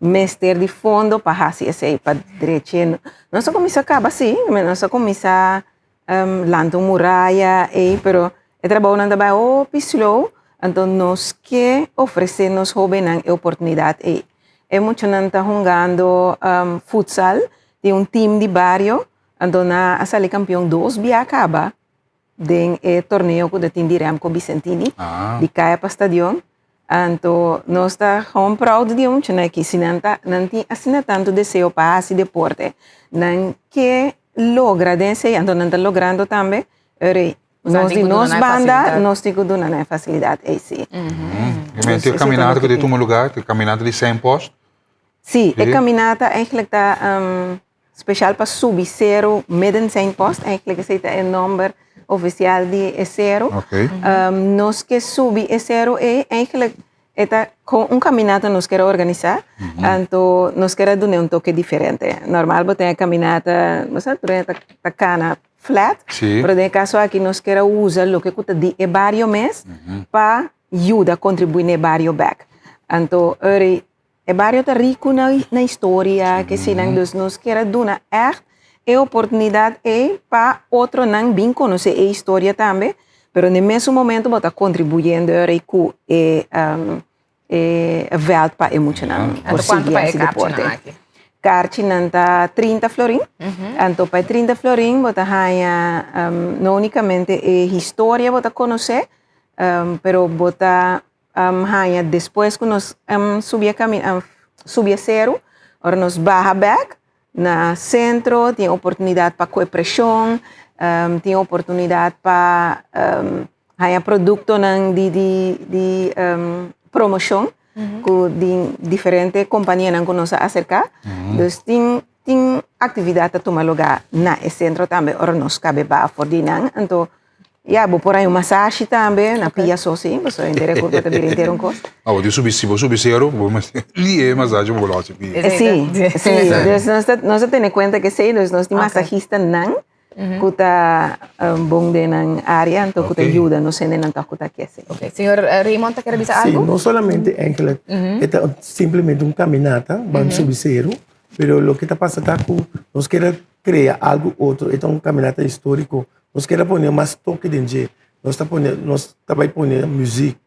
mester di fondo pa hasi esei, pa drech'é. Nos a cuminsa caba si, nos a cuminsa Lanta un muraya ei, pero e trabounan ta bai hopi slow, anto nos ke ofresé nos hóbennan e oportunidat ei. E muchanan ta hungando futsal, tin un tim di bario, anto nan a sali kampion dos bia kaba den e torneo ku ta tin di Remco Bicentini, di kaya pa stadion. Anto nos ta gewoon proud di e muchanan aki. Si nan ta, nan tin asina tantu deseo pa hasi deporte, nan ke logra den esei, anto nan ta logrando tambe. Ora nos di nos banda, nos tin ku duna nan e fasilidat ei si. E men tin e kaminata ku ta tuma lugar, e kaminata di Seinpost. Si, e kaminata eigenlijk ta Special pa subi seru Midden Seinpost, eigenlijk esei ta e nomber oficial di e seru. Nos ke subi e seru ei, eigenlijk e ta kon un caminata nos kier a organisa, anto nos kier a dun'e un toke diferente. Normal bo tin e caminata, bo sa tur hende ta cana flat, pero den e caso aki nos kier a usa loke ku ta di e bario mes pa yuda contribui na e bario bek. Anto ora E bario ta riku na na historia, ke sinan, dus nos kier a duna ègt e oportunidat ei pa otronan bin konosé e historia tambe, pero na e mesun momento bo ta kontribuyendo ei ku e e vèlt pa e muchanan por Anto kuantu sigui pa e hasi karchinan deporte. aki? Karchinan ta trinta florin, anto pa e trinta florin bo ta haña no únikamente e historia bo ta konosé, pero bo ta haña despues ku nos subi e kami subi e seru ora nos baha bèk na sentro tin oportunidat pa kue preshon tin oportunidat pa haña produktonan di di di promoshon ku di diferente kompanianan ku nos a aserká dus tin tin aktividat ta tuma lugá na e sentro tambe ora nos kabe baha for di nan anto Ya, bo por haña un masashi tambe, na pia so si, pasobra henter e kurpa ta bira henter un kos. Ah, bo tin subi, si bo subi seru, bo mester lihe e masashi pa bo lo hasi pia. Si, si, dus nos ta, nos ta tene kuenta ku esei, dus nos tin masahistanan ku ta bon den nan área, anto ku ta yuda nos hendenan tòg ku ta ke esei. Ok, señor Raymond ta kere bisa Si, algu? no solamente eigenlijk e ta simplemente un kaminata, ban subi seru, pero loke ta pasa ta ku nos kere krea algu otro, e ta un kaminata históriko. Nos kere pone mas toke den dje. Nos ta pone, nos ta bai pone muziek.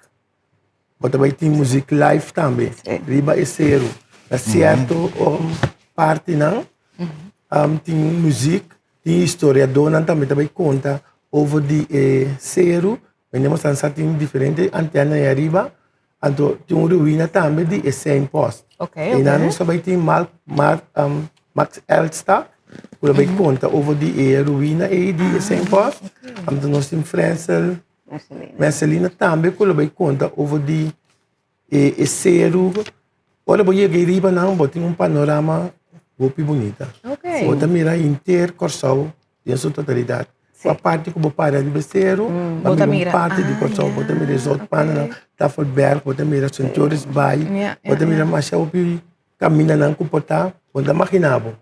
Bo ta bai tin muziek live tambe riba e seru. Na sierto partinan tin muziek, tin historiadornan tambe ta bai konta over di e seru. Manera nos sa tin diferente antena ei ariba. Anto tin un ruina tambe di e Seinpost. Okay, okay. Einan nos ta bai tin Mark, Mark, um, Max Elstak, ku ta bai konta over di e ruina ei di e Seinpost. Anto nos tin Frensel, Mercelina tambe ku lo bai konta over di e, e seru. Ora bo yega ei riba nan, bo tin un panorama hopi bunita. Okay. Bo ta mira henter Kòrsou den su totalidat. Pa parti ku bo para riba e seru, bo ta mira un parti di Kòrsou, bo ta mira e Zoutpanenan, Tafelberg, bo ta mira Sint Joris Bai, bo ta mira masha hopi kamindanan ku por ta, bo no ta maginá bo.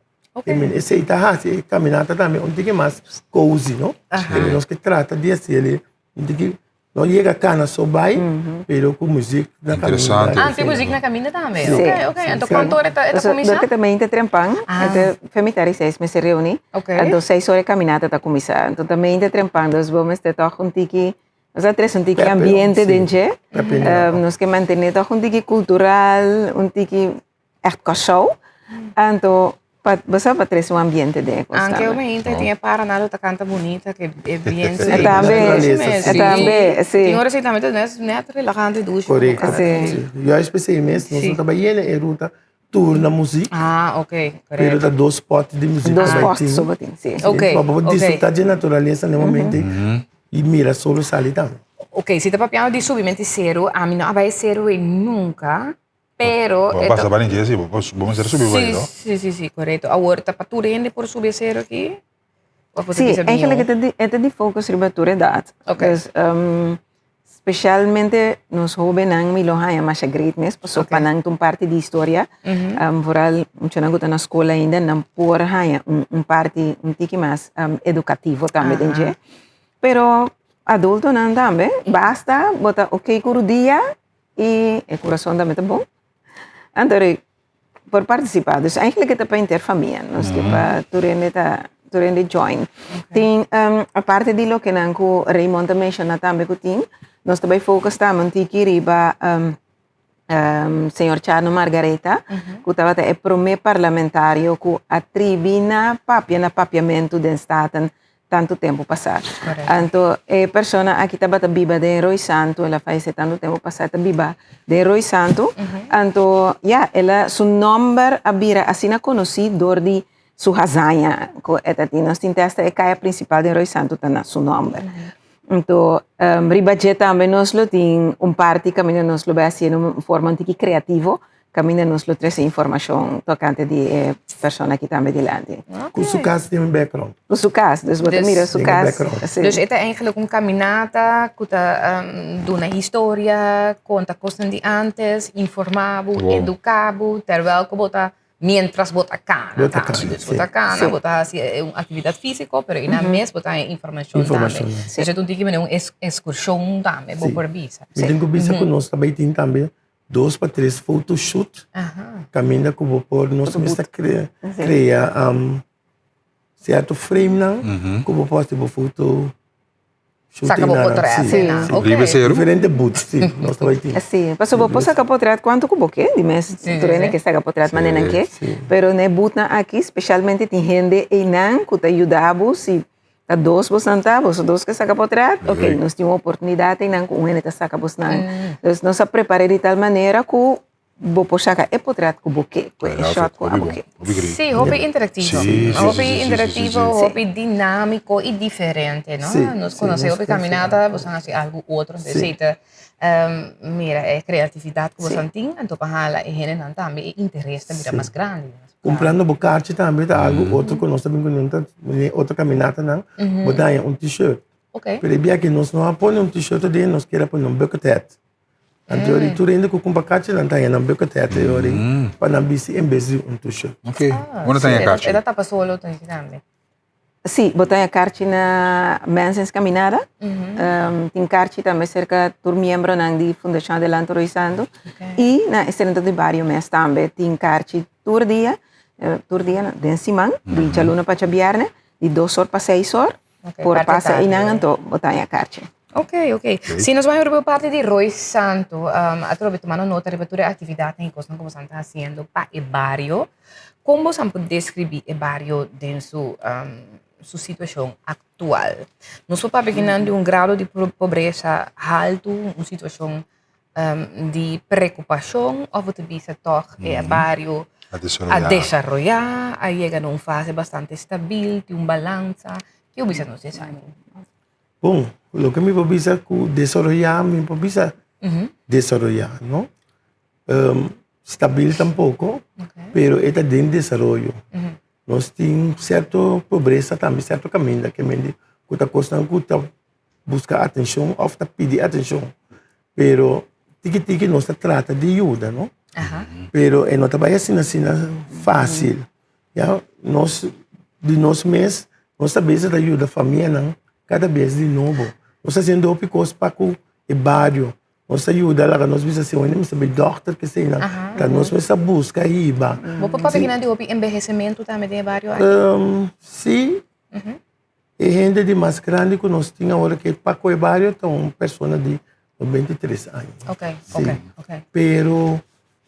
Esei ta hasi e kaminata tambe un tiki mas cozy, no? Nos ke trata di hasi el un tiki No yega cana so bay, pero cu muziek na caminda. Interesante. Ah, tin muziek na caminda tambe. Sí. Ok, ok. Anto cuanto ora e ta, e ta cuminsa? Dor cu ta mente trempan, e ta fe mitad di seis mester reuni. Ok. Anto seis ora e caminata ta cuminsa. Anto ta mente trempan, dus bo mester toch un tiki, nos a trece un tiki ambiente den dje. Nos ke mantene toch un tiki cultural, un tiki Echt Kòrsou, anto pa bo sa pa trese un ambiente den e kos Anke tambe. un hende tin e para nan lo ta kanta bunita ke e bien E tambe, e tambe, si. Tin ora si tambe ta net net relahante dushi. Korekto. Si. Si. Juist p'esei mes nos no ta bai yena e ruta tur na muzik. Ah, ok, korekto. Pero ta dos spot di muzik Dos ta bai spot tin. so bo tin, si. Ok, Pa bo ok. disfruta dje naturalesa na e momento i mira solo sali tambe. Ok, si ta papiando di subimentu di seru, ami no a bai e seru ei nunca. Pero Bo a pasa bani dje si, bo bo mester subi bai no? Si, si, si, korekto. Awor ta pa tur hende por subi e sero aki? Of bo ta Sí, bisa mihó? eigenlijk e ta di e ta di focus riba tur edat. Ok. Dus spesialmente nos hóbennan mi lo haña masha great mes pasobra pa nan ta un parti di historia. Vooral muchanan ku ta na skol ainda nan por haña un un parti un tiki mas edukativo tambe den dje. Pero adultonan tambe basta bo ta oké ku rudia I e kurason tambe ta bon. Anto e por partisipá. Dus eigenlijk e ta pa henter famia. Nos ke pa tur hende ta tur hende join. Tin aparte di lokenan ku Raymond ta menshoná tambe ku tin, nos ta bai focus tambe un tiki riba señor Chano Margaretha ku tabata e promé parlamentario ku a tribi na papia na papiamentu den Staten. tantu tempu pasá. Anto e persona aki tabata biba den Rooi Santu, el a fayesé tantu tempu pasá, e ta biba den Rooi Santu. Anto ya, el a su nòmber a bira asina konosí dor di su hazaña ku e ta tin. Nos tin te asta e kaya prinsipal den Rooi Santu ta na su nòmber. Anto riba dje tambe nos lo tin un parti kaminda nos lo bai hasié na un forma un tiki kreativo Kaminda nos lo trese informashon tokante di e persona aki tambe dilanti. Ku su kas den background. Ku su kas, dus bo ta mira su kas. Dus e ta eigenlijk un kaminata ku ta duna historia, konta kosnan di antes, informá bo, eduká bo, terwijl ku bo ta mientras bo ta kana tambe. Dus bo ta kana, bo ta hasi un aktividat físiko, pero einan mes bo ta haña informashon tambe. Dus e ta un tiki manera un ekskurshon tambe bo por bisa. Mi tin ku bisa ku nos ta bai tin tambe Dos pa tres photoshoot kaminda ku bo por nos mester krea sierto frame nan ku bo por hasi bo foto shoot Saka bo potret asina. Riba seru? Diferente booth si nos ta bai tin. Si, pasobra bo por saka potret kuantu ku bo ke, di mes tur hende ke saka potret manera nan ke, pero na e booth nan aki spesialmente tin hende einan ku ta yuda bo si Ta dos bosnan ta, boso dos ke saka potret, ok, nos tin un oportunidat einan ku un hende ta saka bosnan. Dus nos a prepar'é di tal manera ku bo por saka e potret ku bo ke, ku e shot ku abo ke. Sí, hopi interaktivo. Hopi interaktivo, hopi dinámiko i diferente, no? Nos konosé hopi kaminata, boso hasi algu otro, esei ta mira e kreatividat ku boso tin, anto pa hala e hendenan tambe e interes ta bira mas grandi. Kumprando bo karchi tambe ta algu otro ku nos ta bin ku nan ta mane otro kaminatanan bo ta haña un t-shirt. Pero e bia aki nos no a pone un t-shirt aden nos kere a pone un bucket hat. Anto yori tur hende ku kumpra karchi nan ta haña nan bucket hat yori pa nan bisti en bes di un t-shirt. Unda ta haña karchi? E ta tapa solo tambe. Sí, bo ta haña karchi na Mensens Caminada. Tin karchi tambe serka tur miembronan di Fundashon Adelanto Rooi Santu. I na e Centro di Bario mes tambe tin karchi tur dia, tur dia no, den siman, di djaluna pa djabièrnè, di dos or pa seis or. Por pasa einan anto bo ta haña karchi. Ok, ok. Si nos bai riba e parti di Rooi Santu, atrobe tumando nota riba tur e aktividatnan i kosnan ku boso ta hasiendo pa e bario. Kon boso por deskribí e bario den su su situashon aktual? Nos por papia kinan di un grado di pobresa haltu, un situashon di preokupashon òf bo ta bisa tòg e bario a desaroyá, a yega na un fase bastante stabil, tin un balansa? Ke bo bisa nos di esaki? Bon, loke mi por bisa ku desaroyá, mi por bisa desaroyá, no? Stabil tampoco, pero e ta den desaroyo. Nos tin cierto pobresa tambe, cierto caminda ke mende ku ta kosnan ku ta buska atencion of ta pidi atencion. Pero tiki tiki nos ta trata di yuda, no? Pero e no ta bai asina asina fácil. Ya, nos di nos mes, nos ta beza ta yuda famianan kada bes di nobo. Nos ta hasiendo hopi kos pa ku e bario. Nos ta yuda laga nos bisa si wende mester bai dokter kesei nan ta nos mester buska hiba. Bo por papia kinan di hopi enbehesimentu tambe den e bario aki? Si, e hende di mas grandi ku nos tin awor aki pa ku e bario ta un persona di 93 aña. Ok, ok, ok. Pero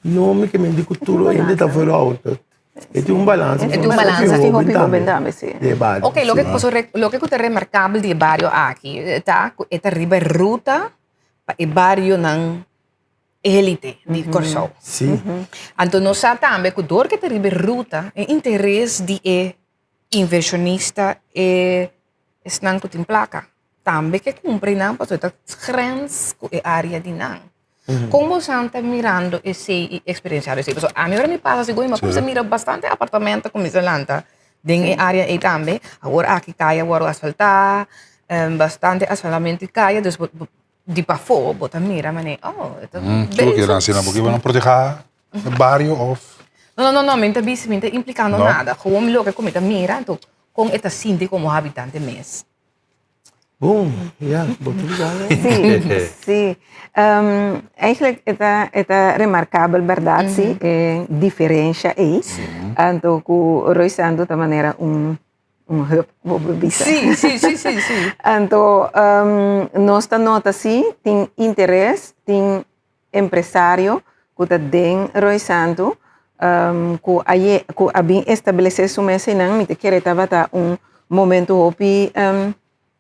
no mi ke men di ku tur hende ta verouderd. E tin un balansa. E tin un balansa. Tin hopi hoben tambe, si. Di e bario. Ok, loke loke ku ta remarkabel di e bario aki ta ku e ta riba e ruta pa e barionan elite di Kòrsou. Si. Anto nos sa tambe ku dor ku e ta riba e ruta, e interes di e invershonista, e esnan ku tin plaka, tambe ke kumpra einan pasobra e ta grens ku e área di nan. Kon bosan ta mirando esei i eksperensiando esei? Pasobra ami ora mi pasa sigur mi a kuminsá mira bastante apartamento a kuminsá lanta den e área ei tambe. Awor aki kaya a wòrdu asfaltá, bastante asfaltamentu di kaya, dus bo di pafó bo ta mira manera oh e ta Kiko kier hasi nan? Bo kier nan protehá e bario òf? No, no, no, mi no ta bisa, mi no ta implikando nada. Gewoon loke ku mi ta mira, anto kon e ta sinti komo habitante mes. Bon, ya, bo ta bisa algo? Sí, sí. Um, eigenlijk e ta, e ta remarkabel, berdad, sí, e diferensha ei. Anto ku Rooi Santu ta manera un, un hub, bo por bisa. Sí, sí, sí, sí, sí. Anto, um, nos ta nota sí, tin interes, tin empresario ku ta den Rooi Santu, um, ku a ye, ku a bin establesé su mes einan, mi ta kere tabata un. momento hopi um,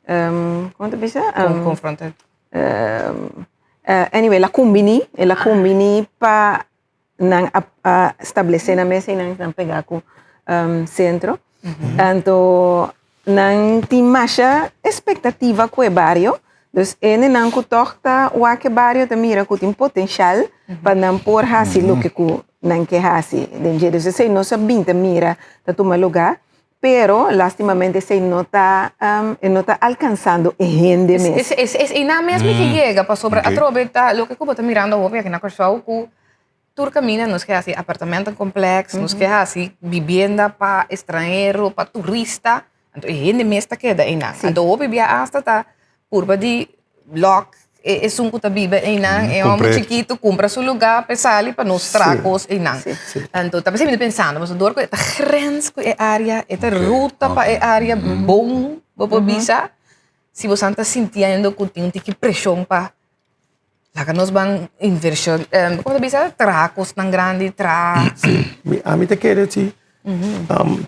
um, kon ta bisa? Um, Confronta. Um, uh, anyway, la kumbini, el a kumbini pa nan a, a establece nan mes y nan nan pega ku um, centro. Anto nan tin masha expectativa ku e bario. Dus ene nan ku toch ta wak e bario ta mira ku tin potencial pa nan por hasi loke ku nan ke hasi den dje. Dus esei nos a bin ta mira ta tuma lugar. Pero lastimamente esei no ta um, e no ta alcansando e hende mes. Es, es, es, es, na mes mi ke yega pasobra atrobe ta loke ku bo ta mirando hopi aki na Kòrsou ku tur kaminda nos ke hasi apartamentencomplex, nos ke hasi bibienda pa estranhero, pa turista, anto e hende mes ta keda einan. Anto hopi bia asta ta purba di lòk e esun ku ta biba einan, e hòmber chikitu kumpra su lugá pa e sali pa no stra kos einan. Anto ta p'esei mi ta pensando pasobra dor ku e ta grens ku e área, e ta ruta pa e área bon, bo por bisa, si boso ta sintiendo ku tin un tiki preshon pa laga nos ban invershon, komo ta bisa, traha kosnan grandi, traha. Ami ta kere si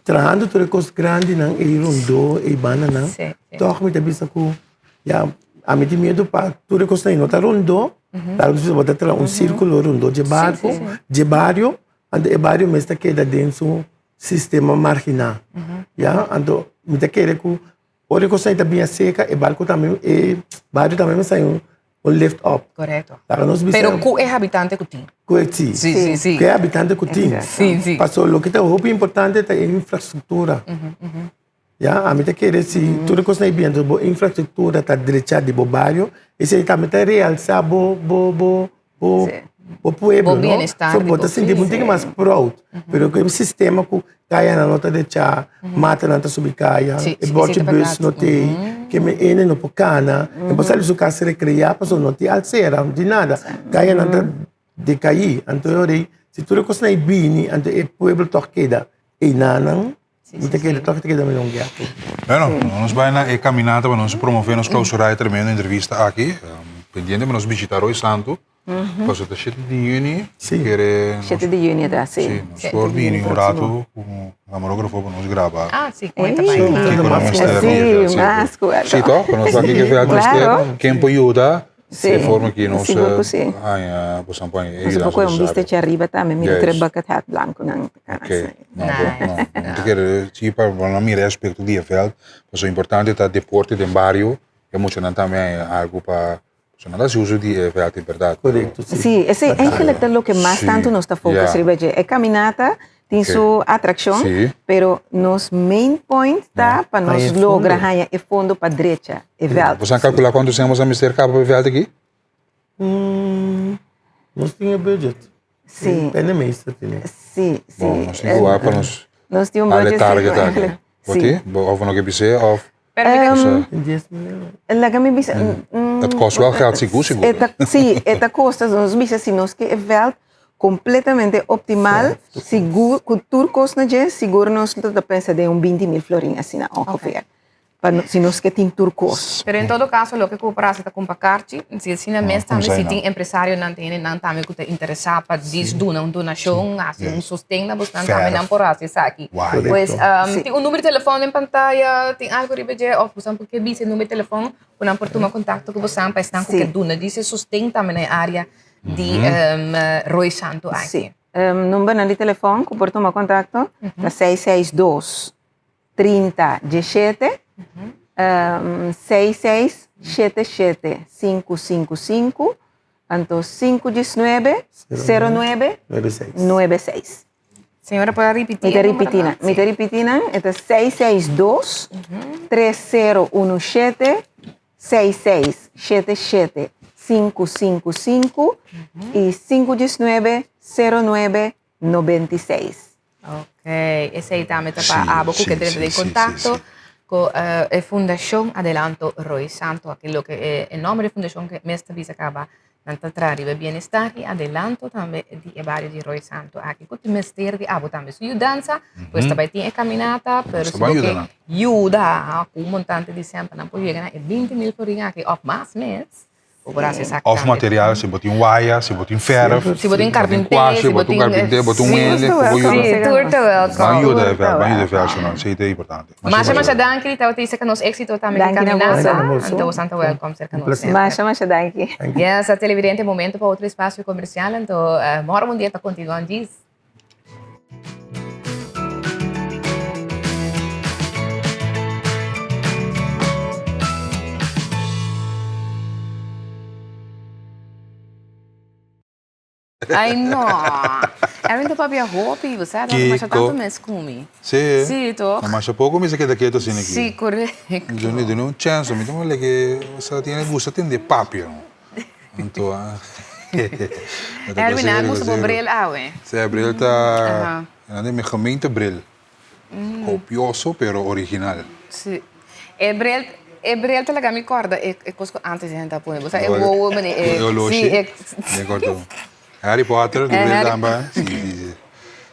Trahando tur e kos grandinan ei rondó ei bandanan, tòg mi ta bisa ku ya ami tin miedu pa tur e kosnan ei no ta rondó, tal bes bo ta traha un sírkulo rondó dje barko, dje bario, anto e bario mes ta keda den su sistema marginá, ya. Anto mi ta kere ku ora e kosnan ei ta bin aserka e barko tambe e bario tambe mester haña un un lift up. Correcto. Laga nos bisa. Pero ku e habitante ku tin. Ku e si. Si, si, si. Ku e habitante ku tin. Si, si. Paso loke ta hopi importante ta e infrastruktura. Ya, ami ta kere si tur e kosnan ei biendo bo infrastruktura ta drecha di bo bario, esei tambe ta realsa bo bo bo bo bo pueblo, Bo no? bienestar So di bo bo ta sinti bo un tiki mas proud. Pero ku e sistema ku kayanan no ta drecha, matanan ta subi kaya, Sí, e sí, bòrchi sí, ta bùs bèrdat. no t'ei, ke men ene no por kana, e por sali su kas rekreá pasobra no tin alsera, no tin nada. Kayanan ta dekaí. Anto e ora ei, si tur e kosnan ei bini, anto e pueblo tòg keda einanan, mi ta kere tòg ta keda mihó guèto. Bueno, nos bai na e kaminata pa nos promové nos klousurá e tremendo entrevista aki. Pendiente pa nos bishita Rooi Santu. Pasobra ta shete di yüni. Sí. Kere Shete di yüni ta, sí. Sí, nos por bini un rato ku un kamarógrafo pa nos graba. Ah, sí, ku e ta bai. Kiko nos mester Sí, mas ku Sí, toch? Pa nos wak kiko vèlt mester, ken por yuda. Sí. E forma ki nos Sigur ku sí. haña boso a pone e Nos yudansa por kohe un nesesario. bista dje ariba tambe, mira tur e Juist. bucket hat blankunan ta kana Ok, asina. no, bo, no. Mi ta kere sí pa bo no mira e aspekto di e vèlt, pasobra importante ta deporte den bario, e muchanan tambe haña algu pa, pasobra nan ta hasi uso di e vèlt di bèrdat. Korekto, sí. Sí, esei eigenlijk ta loke mas Sí, tantu nos ta focus ya. riba dje. E caminata tin su atraccion, Sí. pero nos main point ta pa Haña nos e logra fondo. haña e fondo pa drecha e veld. Boso a calcula cuanto cen boso a mester caba pa e veld aki? Mm, nos tin e budget. Sí. E penningmeester tin e. Sí, sí. Bon, nos tin cu wak pa nos Nos tin un hale budget, sí, target aki. eigenlijk. Bo Sí. tin? Bo of no ke bis'é of? Pero mi Osea. Tin dies mil euro. Laga mi bisa. Het kost wel geld, sigur, sigur. E ta, sí, e ta kosta. Nos bisa si nos ke e veld completamente optimal, sigur, ku tur kos na dje, sigur nos lo ta pensa den un binti mil florin asina ongeveer. Pa no, si nos ke tin tur kos. Pero en todo caso loke ku por hasi ta kumpa karchi, si asina mes tambe si Kumsa tin empresarionan tin hendenan tambe ku ta interesá pa dis duna un donashon, hasi un sosten na bosnan tambe nan por hasi esaki. Pues tin un numero di telefòn den pantaya, tin algu riba dje òf bosan por ke bisa e numero di telefòn ku nan por tuma kontakto ku bosan pa esnan ku ke duna dis e sosten tambe na e área di Rooi Santu aki. Sí. Numbernan di telefòn ku por tuma kontakto ta seis seis dos 30 17 6 6 7 7 5 5 5 anto 5 19 0 9 9 6. Señora por a ripití Mi ta ripití nan. Mi ta ripití nan. E ta 6 6 2 3 0 1 7 6 6 7 7 5 5 5 i 5 19 0 9 96. Ok, esei tambe ta pa abo ku ke drenta den kontakto ku e Fundashon Adelanto Roy Santo. Aki loke e nòmber di e fundashon ke mes ta bisa kaba nan ta traha riba e bienestar i adelanto tambe di e bario di Roy Santo aki ku tin mester di abo tambe su yudansa. Pues ta bai tin e kaminata pero si bo ke yuda ku un montante di sèn pa nan por yega na e 20 mil florin aki òf mas mes. Bo por hasi esaki Of tambe. material, si bo tin waya, si bo tin verf, Si bo tin karpinté, kwashe, si bo bo tin tin karpinté, bo tin un hende ku por yuda. Sí, tur ta welkom. Ban yuda e vèlt, ban yuda e vèltjenan, esei ta importante. Masha masha danki di tabata serka nos éksito tambe di Danki na boso. kaminata. Anto boso ta welkom serka nos semper. Masha masha danki. Yes, televidente, momento pa otro espasio komersial, anto mòrgo un dia ta kontinuá djis. Ai no. Erwin ta papia hopi, bo sa, ta masha tantu mes ku mi. Sí. Sí, toch? Ma masha poko mi sa keda ketu asina aki. Sí, korekto. Duna duna un chèns, mi ta wak ke bo sa tiene gusta tende papia. Anto a. Erwin, a gusta bo bril awe? Sí, e bril ta, nan di mi gemeentebril. Copioso pero original. Sí. E bril, e bril ta laga mi corda e e cos cu antes hende ta pone. Bo sa e wowo mane e. E oloshi. Sí, e. Mi acordo. Harry Potter, di bril tamba. Sí, sí, sí.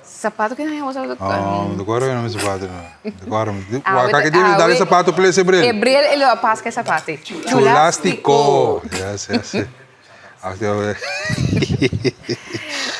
Sapato ki nan usa? Oh, mi ta acorda mi sapato no. Mi ta acorda. Wak aki di dale sapato ples e bril. E bril e lo a pas cu e sapato. Chulastico. Yes, yes.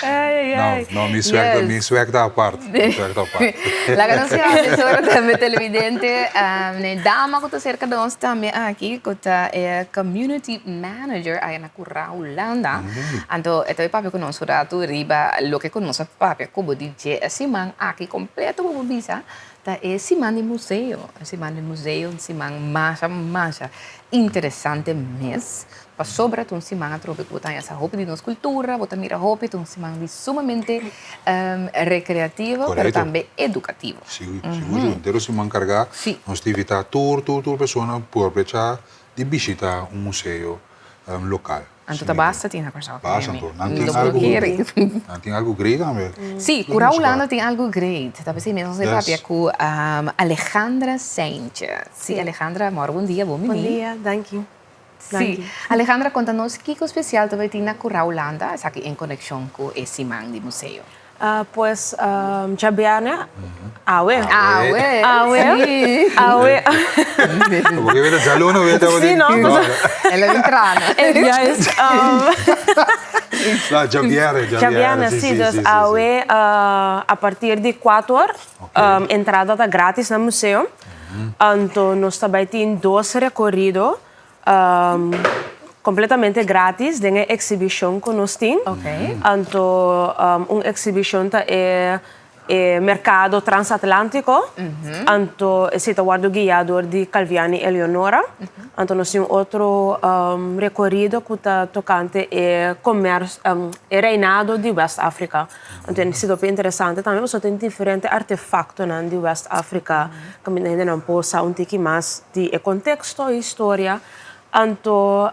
Ai, ai. No, no, mi swag, Yes. mi swag ta apart. Mi swag ta apart. Laga nos yama tesoro tambe televidente. Um, e dama ku ta serka di nos tambe aki, ku ta e community manager aya na Kura Hulanda. Anto e ta papia ku nos un ratu riba loke ku nos a papia ku bo di dje e siman aki kompleto bo por bisa ta e siman di museo. E siman di museo un siman masha masha interesante mes. Pasobra ta un siman atrobe ku bo ta haña sa hopi di nos kultura, bo ta mira hopi, ta un siman di sumamente rekreativo, pero tambe edukativo. Sigur, sigur, henter un siman kargá, nos ta invitá tur, tur, tur persona por aprovecha di bishita un museo lokal. Anto ta basta tin na Kòrsou. Basta anto, nan tin algu, nan tin algu great tambe. Sí, Kura Hulanda tin algu great. Ta p'esei mes nos a papia ku Alejandra Sanchez. Sí, Alejandra, mòrgo bon dia, bon bini. Bon dia, danki. Sí. Alejandra, konta nos kiko spesial ta bai tin na Kura Hulanda, esaki en konekshon ku e siman di museo. Pues djabièrnè, awe. Awe, Awe. sí. Awe. Como que beta djaluna beta bo Sí, no? El a bin trana. Juist. No, djabièrnè, Djabièrnè, sí. Dus awe a partir di kuater or, entrada ta gratis na museo. Anto nos ta bai tin dos rekorido Completamente gratis den e exhibicion cu nos tin. Anto un exhibicion ta e e mercado transatlantico. Anto esey ta wordo guia door di Calviani Eleonora. Anto nos tin otro recorido cu ta tocante e comer e reinado di West Africa. Anto e sido hopi interesante tambe pasobra tin diferente artefactonan di West Africa caminda hendenan por sa un tiki mas di e contexto y historia. Anto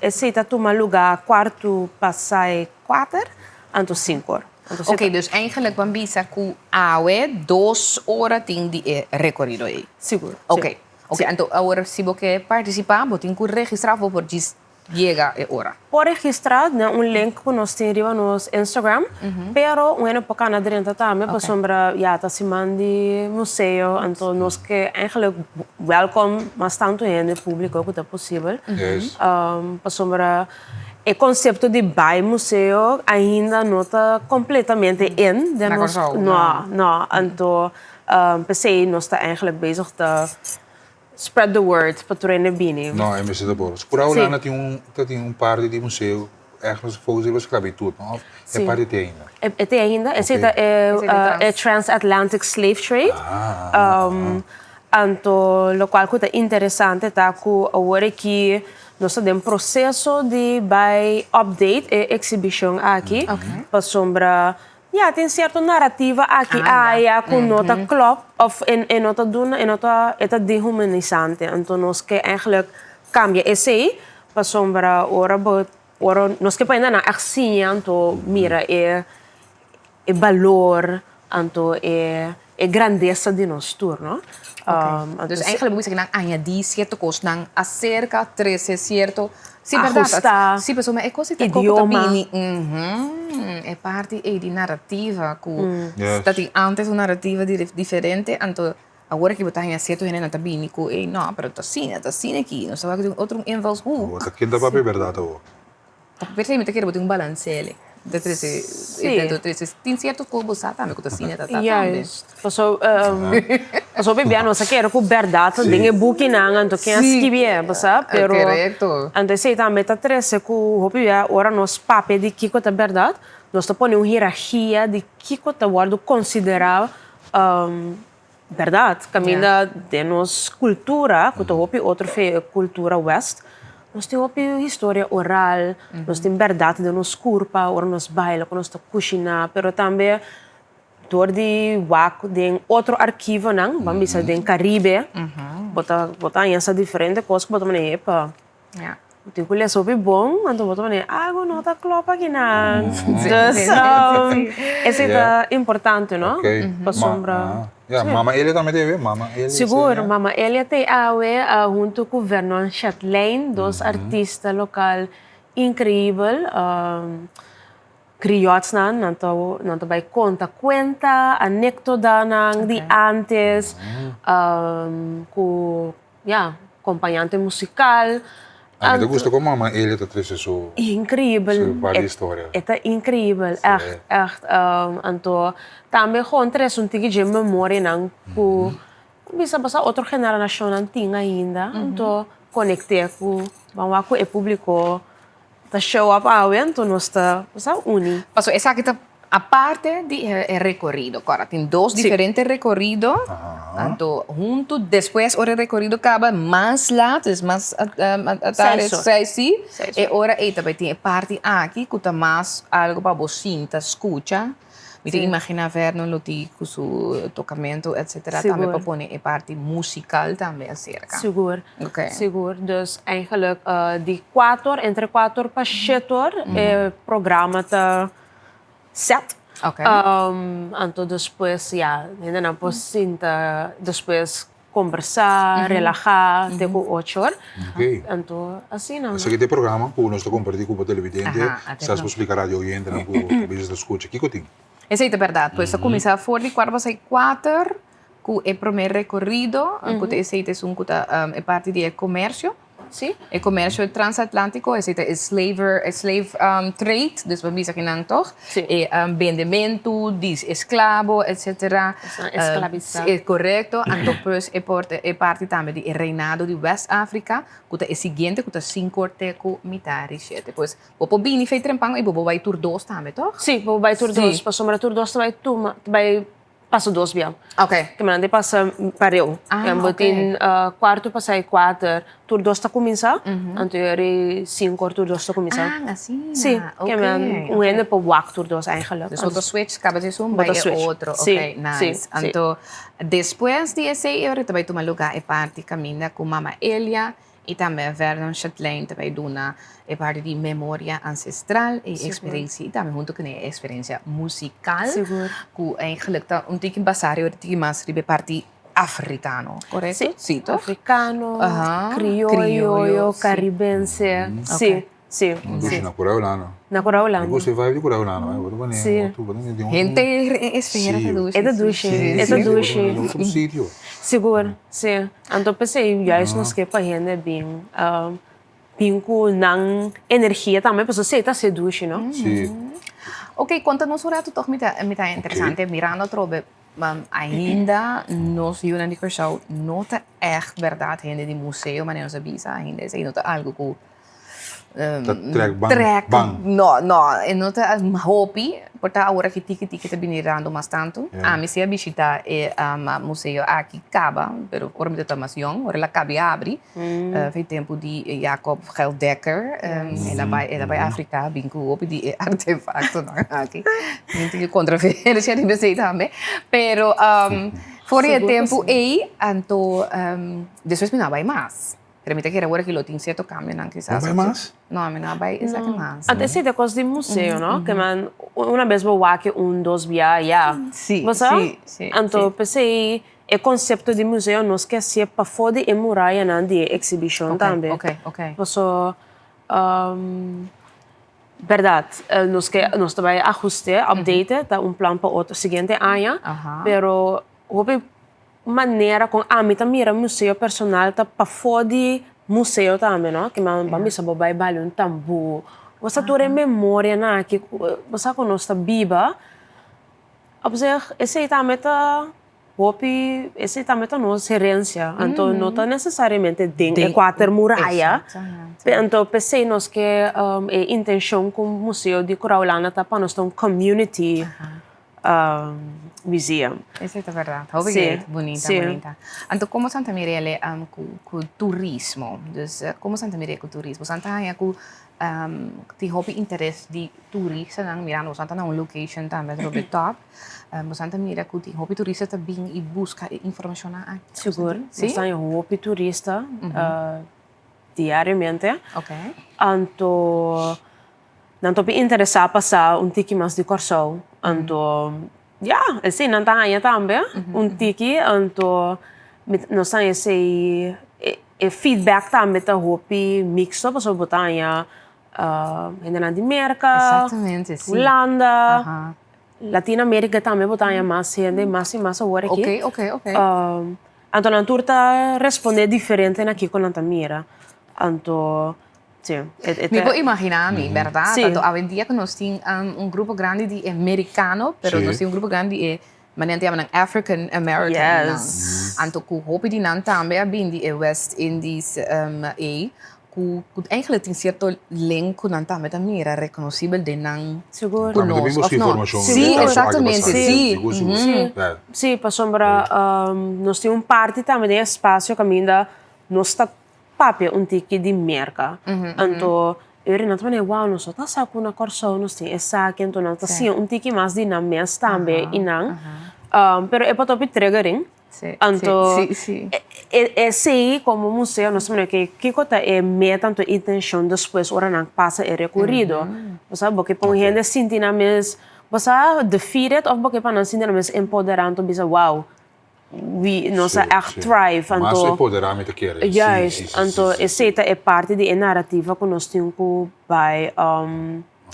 esey ta tuma luga cuarto pasai cuater anto cinco or. Anto Ok, dus eigenlijk ban bisa cu awe dos ora tin di e recorido ey. Sigur, si. Ok, ok, anto awor si bo ke participa bo tin cu registra of bo por djis yega e ora. Por registra den un link ku nos tin riba nos Instagram, pero un hende por kana drenta tambe pasobra ya ta siman di museo, anto nos ke eigenlijk welkom mas tantu hende públiko ku ta posibel. Pasobra e konsepto di bai museo ainda no ta kompletamente in den nos, no, no, anto p'esei nos ta eigenlijk bezig ta Spread the word pa tur hende bini. No, e mester ta por. Pura Hulanda tin un ta tin un parti di museo ergens focus riba sclavitud, no? Of e parti te ainda? E te ainda. Esei ta e Transatlantic Slave Trade. Anto locual cu ta interesante ta cu awor aki nos ta den proceso di bay update e exhibicion aki pasobra Ya, tin cierto narrativa aki aya cu no ta klop of e no ta duna, e no ta, e ta dehumanisante. Anto nos ke eigenlijk cambia esey pasobra ora bo, ora nos ke pa hendenan echt siña anto mira e e balor anto e e grandesa di nos tur, no? Ok. Dus eigenlijk bo bisa cu nan añadi cierto cosnan acerca, trece cierto, si berdad, Ajusta si pasobra e cos ei ta cu ta bini, e parti ei di narrativa cu ta tin antes un narrativa diferente, anto. Awor aki bo ta haña sierto hendenan ta bini ku ey no, pero ta asina, ta asina aki, nos ta wak den otro invalshoek. Awor ta ken ta papia bèrdat awor? Ta papia esei mi ta kere bo tin un balansele. Ta trese, ta trese, tin sierto kos bo sa tambe ku ta asina ta ta tambe. Juist, paso paso bibia nos a kere ku bèrdat ta den e bukinan anto ken a skibié, bo sa, pero anto esei tambe ta trese ku hopi bia ora nos papia di kiko ta bèrdat, nos ta pone un hierargia di kiko ta wòrdu konsiderá Berdad, caminda den nos cultura, cu ta hopi otro fe e cultura west, nos tin hopi historia oral, nos tin berdad den nos curpa, ora nos baila, cu nos ta cushina, pero tambe door di wak den otro archivonan, ban bisa den Caribe, bo ta bo ta haña sa diferente cos cu bo ta mane, epa. Bo tin ku lesa hopi bon, anto bo ta manera algu no ta klòp akinan. Dus esei ta importante, no? Pasobra. Ya, Mama Elia tambe ta e, Mama Elia. Sigur, Mama Elia ta e awe huntu ku Vernon Chatlein, dos artista lokal inkreibel. Griotsnan, nan ta nan ta bai konta kuenta, anekdotanan di ántes, ku ya, kompañante musikal. A mi ta gusta kon Mama Elia ta trese su Inkreibel. su par di historia. E ta inkreibel, ègt, ègt. Anto tambe gewoon trese un tiki dje memorianan ku bisa pasá otro generashonnan tin ainda, anto konekt'é ku ban wak ku e públiko. Ta show up awe anto nos ta sa uni. Paso esaki ta aparte di e rekorido kora tin dos diferente rekorido anto huntu despues ora e rekorido kaba mas lat dus mas atardi seis si e ora ei ta bai tin e parti aki ku ta mas algu pa bo sinta skucha. Mi ta imaginá Vernon lo tin ku su tokamentu etcetera tambe pa pone e parti musikal tambe aserka. Sigur, sigur. Dus eigenlijk di kuator, entre kuator pa shetor e programa ta set. Anto despues ya hendenan por sinta despues kombersá, relahá te ku ochor. Anto asina. Esaki ta e programa ku nos ta kompartí ku bo televidente. Kisas bo splika radio oyentenan ku ta bisa ta skucha kiko tin. Esei ta bèrdat. Pues ta kuminsá for di kuart pasá i kuater ku e promé rekorido, ku ta esei ta esun ku ta e parti di e komersio. Sí. E komersio transatlantiko, esei ta e slaver, e slave trade, dus bo bisa kinan tòg? Sí. E bendementu di esklabo, etsetera. Esnan esklabisá. E korekto. Anto pues e por e parti tambe di e reinado di West Afrika, ku ta e siguiente ku ta sinkor te ku mitar di shete. Pues bo por bini fei trempan i bo por bai tur dos tambe, tòg? Sí, bo por bai tur dos, pasobra tur dos ta bai tuma, ta bai Pasa dos bia. Ok. Ke manera di pasa pareu. Ah, Bo ok. tin kuarto pasá i kuater, tur dos ta kuminsá. Anto e ora i sinku or tur dos ta kuminsá. Ah, asina. Sí. Ok. Ke men un hende por wak tur dos eigenlijk. Dus bo ta switch kaba di esun Bo bai ta e switch. otro. Sí, Ok, sí, nice. sí. Anto despues di esei e ora ta bai tuma lugá e parti kaminda ku Mama Elia I tambe Vernon Chatelain ta bay duna e parti di memoria ancestral e experiencia i tambe hunto kune e experiencia musical ku eigenlijk ta un tiki basa riba tiki mas riba e parti africano, korekto? Si, africano, crioyo, caribense, si, si. Dushi na Kura Hulanda. Na Kura Hulanda. Mi gusta e vibe di Kura Hulanda. Si. Henter e esfera ta dushi. E ta dushi, e ta dushi. Otro sitio. Sigur, si. Anto p'esei juist nos ke pa hende bin bin ku nan energia tambe pasobra esei ta hasi dushi, no? Si. Ok, konta nos un ratu tòg mi ta mi ta interesante mirando atrobe ainda nos yunan di Kòrsou no ta ègt bèrdat hende di museo manera nos a bisa ainda esei no ta algu ku Ta trek ban trek ban. No, no, e no ta hopi, por ta awor aki tiki tiki ta bini rando mas tantu. Ja. Ami si a bishita e museo aki kaba, pero ora mi ta mas yong, ora el a kabi abri, fei tempu di Jacob Gelddekker, el a bai el a bai Afrika bin ku hopi di e artefaktonan aki. Mi tin kontroversia riba esei tambe, pero for di e tempu ei, anto despues mi no a bai mas. Pero mi ta kere awor aki lo tin cierto cambionan kisas. No bai mas? No, mi no a bai esaki mas. Anto esei ta cos di museo, no? Ke man una bes bo wak e un, dos bia, ya. Si, Bo sa? si, si. Anto p'esei e concepto di museo nos ke hacié pafó di e murayanan di e exhibicion tambe. Ok, ok. Paso, berdad, nos ke, nos ta bai ahusté, update, ta un plan pa otro siguiente aña, pero hopi. manera kon ami ta mira museo personal ta pafó di museo tambe no, ke nan ban bisa bo bai bali un tambú, bo sa tur e memorianan aki ku bo sa ku nos ta biba, op zich esei tambe ta hopi, esei tambe ta nos herensia, anto no ta nesesariamente den e kuater muraya, anto p'esei nos ke e intenshon ku Museo di Kura Hulanda ta pa nos ta un community museum. Esei ta berdad. Hopi great. Bunita, bunita. Anto como Santa Mirele cu turismo? Dus como Santa Mirele cu turismo? Santa haña cu tin hopi interes di turistanan mirando boso ta na un location tambe atrobe top. Boso ta mira cu tin hopi turista ta bin y busca e informacionnan aki. Sigur. Nos ta haña hopi turista diariamente. Anto Nan ta hopi interesá pa sa un tiki mas di Kòrsou. Anto, ya, esei nan ta haña tambe, un tiki. Anto, nos ta haña esei, e feedback tambe ta hopi mixto pasobra bo ta haña hendenan di Merka, Hulanda, Latinoamerica tambe bo ta haña mas hende, mas i mas awor aki. Anto nan tur ta respondé diferente na kiko nan ta mira. Anto, sí. Mi por imaginá mi, bèrdat? Anto awendia ku nos tin un grupo grandi di e merikano, pero nos tin un grupo grandi di e manera nan ta yama nan African American nan. Anto ku hopi di nan tambe a bin di e West Indies ei, ku eigenlijk tin sierto link ku nan tambe ta mira rekonosibel den nan ku nos, òf no? Sí, eksaktamente, sí. Sí, pasobra nos tin un parti tambe den e espasio kaminda nos ta papia un tiki di Merka. Anto e ora nan ta manera, wow, nos no ta sa ku na Kòrsou nos tin esaki, anto nan ta siña un tiki mas di nan mes tambe i nan. Pero e por ta hopi triggering. Anto esei komo museo nos ta manera, oke, kiko ta e meta anto e intenshon despues ora nan pasa e rekorido? Bo sa, bo ke pa un hende sinti nan mes, bo sa, defeated òf bo ke pa nan sinti nan mes empoderá anto bisa, wow, We nos a echt thrive Mas anto empoderá mi ta kere. Sí, Juist, sí, sí, anto sí, sí, esei sí. ta e parti di e narrativa ku nos tin ku bai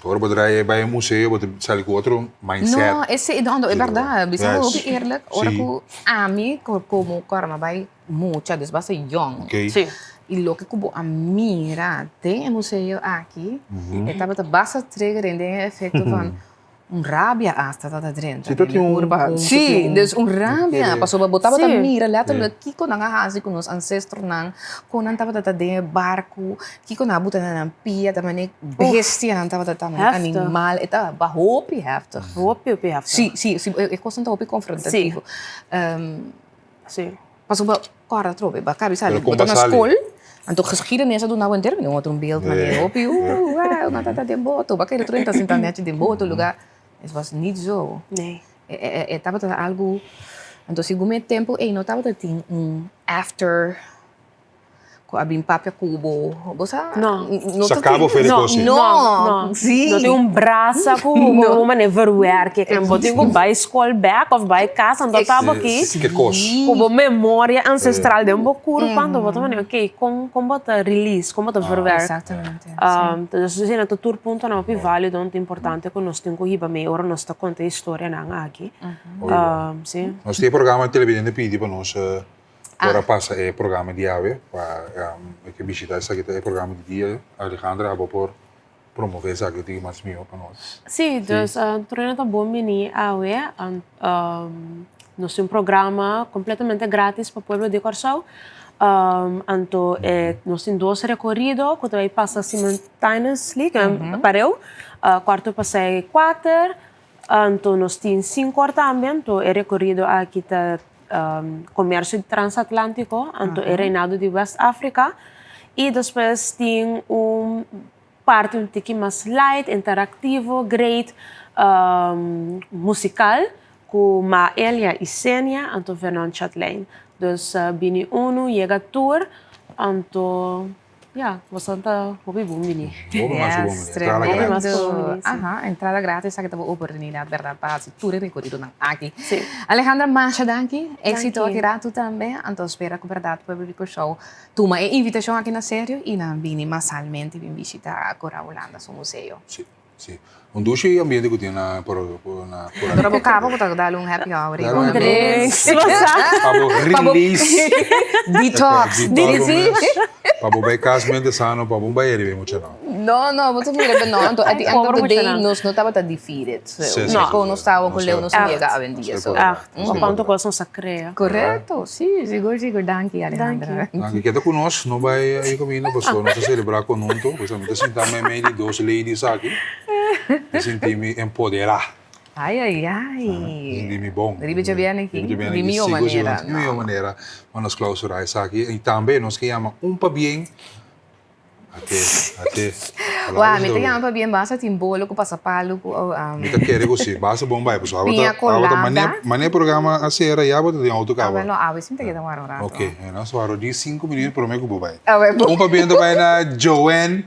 Ora bo trae bai e museo bo ta sali ku otro mindset. No, esei no, no, e bèrdat. Bisa Yes. hopi eerlijk, ora Sí. ku ami komo kòrda bai mucha, dus basta yòn. Oké. Sí. I loke ku bo a mira den e museo aki, e tabata basta triggering den e efekto van Un rabia hasta ta ta drenta Si ta den tin mi un kurpa. un ta Sí, tin un dus un rabia, kere. pasobra bo tabata Sí. mira letterlijk kiko nan a hasi ku nos ancestronan, kon nan tabata ta den e barku, kiko nan a buta na nan pia, ta manera bestianan tabata ta, manera Heftig. animal, e ta hopi heftig. Hopi, hopi heftig. Sí, sí, sí, e kosnan ta hopi konfrontativo. Sí. Pasobra kòrda atrobe, bo a kabi sali, Pero kon bo ta bo na sali? skol, anto geschiedenis a duna bo henter un otro beeld manera hopi, uh, wou, nan ta ta den boto, bo a kere tur hende ta sinta nèchi den boto lugá, es was niet zo. Nee. E tabata algu, anto segun mi e tempu ei no tabata tin un after. Ku a bin papia ku bo, bo sa? No. No ta Saka bo fe di No, kosi. No, no. Sí. No tin un brasa ku bo mane verwerk. Bo tin ku bai skol bèk òf bai kas, anto ta bo aki Ke kos. ku bo memoria ancestral den bo kurpa, anto bo ta mane oké, kon kon bo ta release, kon bo ta verwerk. Exactamente, sí. Dus asina ta tur puntonan hopi válido, hopi importante ku nos tin ku hiba mee ora nos ta konta e historianan aki. Sí. Nos tin e programa televidente pidi pa nos Ora pasa e programa di awe pa e ke bishita esaki ta e programa di dia. Alejandra abo por promove esaki tin mas miho pa nos. Sí, dus Trueno ta bon bini awe. Nos tin un programa completamente gratis pa pueblo di Kòrsou. Anto nos tin dos rekorido ku ta bai pasa simultaneously, pareu, kuarto pasai kuater, anto nos tin sinku or tambe, anto e rekorido aki ta Comercio Transatlántico, anto e Reinado di West Africa. Y despues tin un parti un tiki mas light, interactivo, great, musical cu Maelia y Senia, anto Vernon Chatlein. Dus bini unu, yega tur, anto Ya, boso ta hopi bon bini. Hopi mas bon bini. Entrada Yes, gratis. tremendo. Aha, entrada gratis, esaki ta bo oportunidad, berdad, pa haci tur e recoridonan aki. Alejandra, masha danki. Exito aki ratu tambe. Anto spera cu berdad pueblo di Curaçao tuma e invitacion aki na serio y nan bini masalmente bin bishita Cora Hulanda su museo. Si. Si. Un dushi ambiente ku tin na por na por. Ora bo kaba bo ta dal un happy hour. Un drinks. Pa bo release. Detox. Detox. Pa bo bai kas mente sano pa bo bai riba e muchanan. No no bo ta mira no anto at the end of the day nos no tabata defeated. No. Kon nos tawa ku leu nos a yega awendia. Echt. Pa kuantu kos nos a krea. Korekto si sigur sigur danki Alejandra. Danki keda ku nos no bai ayi kaminda pasobra nos ta selebrá konhunto pasobra mi ta sinta meimei di dos ladies aki mi sinti mi empoderá. Ai ai ai. Mi sinti mi bon. Riba djabièrnè aki di mihó manera. Di mihó manera pa nos klausurá esaki i tambe nos ke yama un pabien. Ate, ate. Wah, mi ta yama pabien basta tin bolo ku pasapalu ku. Mi ta kere ku si, basta bon bai pasobra awe ta, awe ta mane, mane programa a sera ya bo ta den auto kaba. Awe no, awe si mi ta keda wara un rato. Ok, nos wara di sinku minüt prome ku bo bai. Awe bo. Un pabien ta bai na Joanne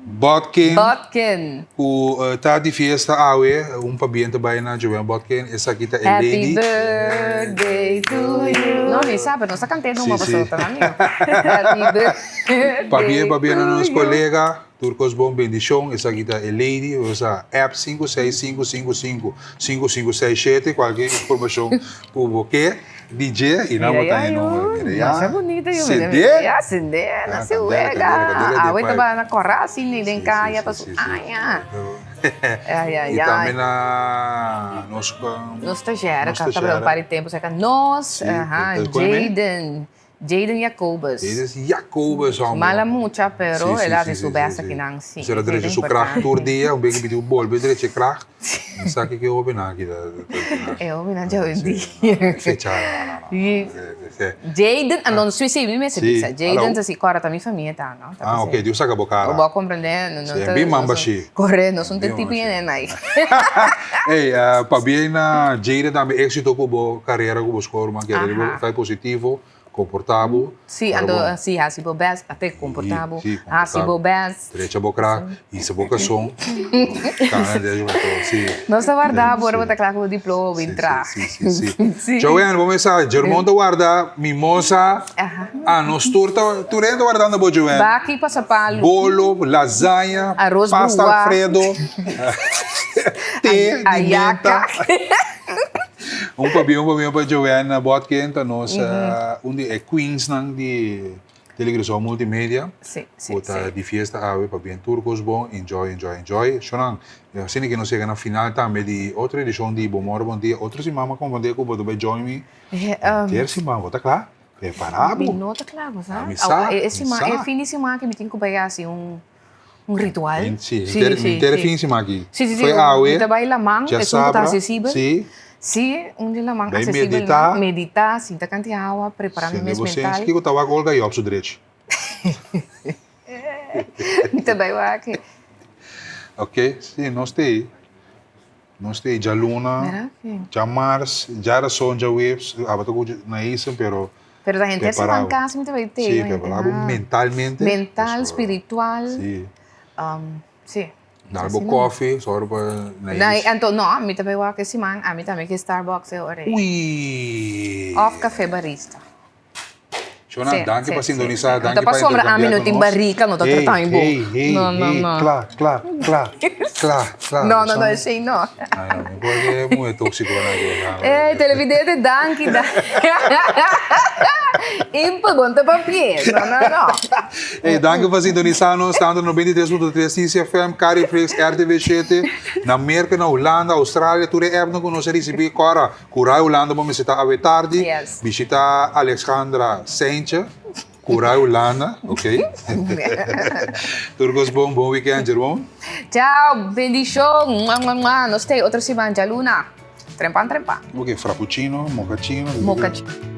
Botkin. Botkin. Ku ta di fiesta awe, un pabien ta bai na Joanne Botkin, esaki ta e lady. Happy birthday to you. No, mi sa, pero nos ta kant'é numa pasobra ta na mi. Happy birthday. Pabia pabia na nos colega tur cos bon bendicion esaki ta e lady usa app 56555 5567 cualkier informacion cu bo ke di dje y nan bo ta e numero mira ya Masha bunita yu sende ya sende na si wega awe ta ba na cora asina den caya pa su aña y tambe na nos nos stagiaire cu ta un par di tempo cerca nos Jayden Jayden Jacobus. Jayden Jacobus homber. Mala mucha pero el a haci su best akinan si. Esei a drecha su kracht tur dia un beke pidi bolbe drecha e kracht. Mi sa kiko e hobennan aki ta. E hobennan dja hoy Fecha no no no. Jayden ah no si si mi mester bisa Jayden ta si kòrda ta mi famia ta no. Ah ok Dios saka bo kara. Bo a komprende no ta. Bin mamba shi. Kore nos un ta tipo yene nai. Ey pabia na Jayden tambe exito ku bo karera ku bo skor man kere riba ta positivo komporta bo. Si anto si hasi bo best ate komporta bo hasi bo best. Drecha bo krak hisa bo kason kana drecha bo kason si. Nos ta warda bo ora bo ta kla ku bo diploma bo bin traha. Si si si. Joanne bo mester sa Jermon ta warda mimosa ah nos tur ta tur hende ta wardando bo Joanne. Baki pasapalu. Bolo lasaña pasta alfredo te di menta. Un pabia un pabia pa Joanne Botkin ta nos un di e queensnan di Telegrason Multimedia Sí, sí, ku ta sí. di fiesta awe pabia tur kos bon enjoy enjoy enjoy Shonan asina ke nos yega na final tambe di otro edishon di Bo Moro Bon Dia otro siman mi a komprende ku bo ta bai join mi Ter siman bo ta kla prepara bo Mi no ta kla bo sa Mi sa E mi siman sa e fin di siman aki mi tin ku bai hasi un un ritual. Sí, henter e fin siman aki. Sí, sí, sí. Foi awe, Mi ta bai laman, esun ku ta djasabra, asesibel. sí. Sí, un di laman Bai asesibel. meditá. Meditá, sinta kanti awa, prepará mi Sende mes bo sens. mental. Kiko ta wak Olga Job su drechi? Mi ta bai wak. Ok, sí, nos ta ei. Nos ta ei djaluna, djamars, djarason, djaweps, aba ta ku na isen, pero Pero ta henter prepará siman bo. kas mi ta bai te. Sí, prepará bo mentalmente. Mental, spiritual. Sí. Sí. Dal bo koffie, sòru pa na Na, is. anto no, mi ta bai wak e siman, ami tambe ke Starbucks e ora ei. Uiii. Òf kafe barista. Shona, Sí, danki sí, pa sí, sintonisá, sí. danki Ta pa pasobra ami interkambiá no ku tin nos. barika, no ta Hey, trata mi bon. hey, hey, No, no, hey, no. kla, kla, kla, kla, kla. No, no, no, esei no. Ay, no, mi por ke muhe tóksiko nan aki. Ey, televidente, danki, danki. Impel, bon ta papia. No, no, no. Hey, danki pa sintonisá nos, tantu na 93.3 CCFM, Cariflix, RTV 7, na Merka, na Hulanda, Australia, tur e appnan ku nos a risibí. Kòrda, Curai Hulanda bo mester ta awe tardi. Yes. Bishita Alexandra Seintje, Curai Hulanda, ok. Tur cos bon, bon weekend Jerome. Chao, bendicion, mua mua mua, nos te otro siman djaluna, trempan trempan. Ok, frappuccino, mochaccino. Mochaccino.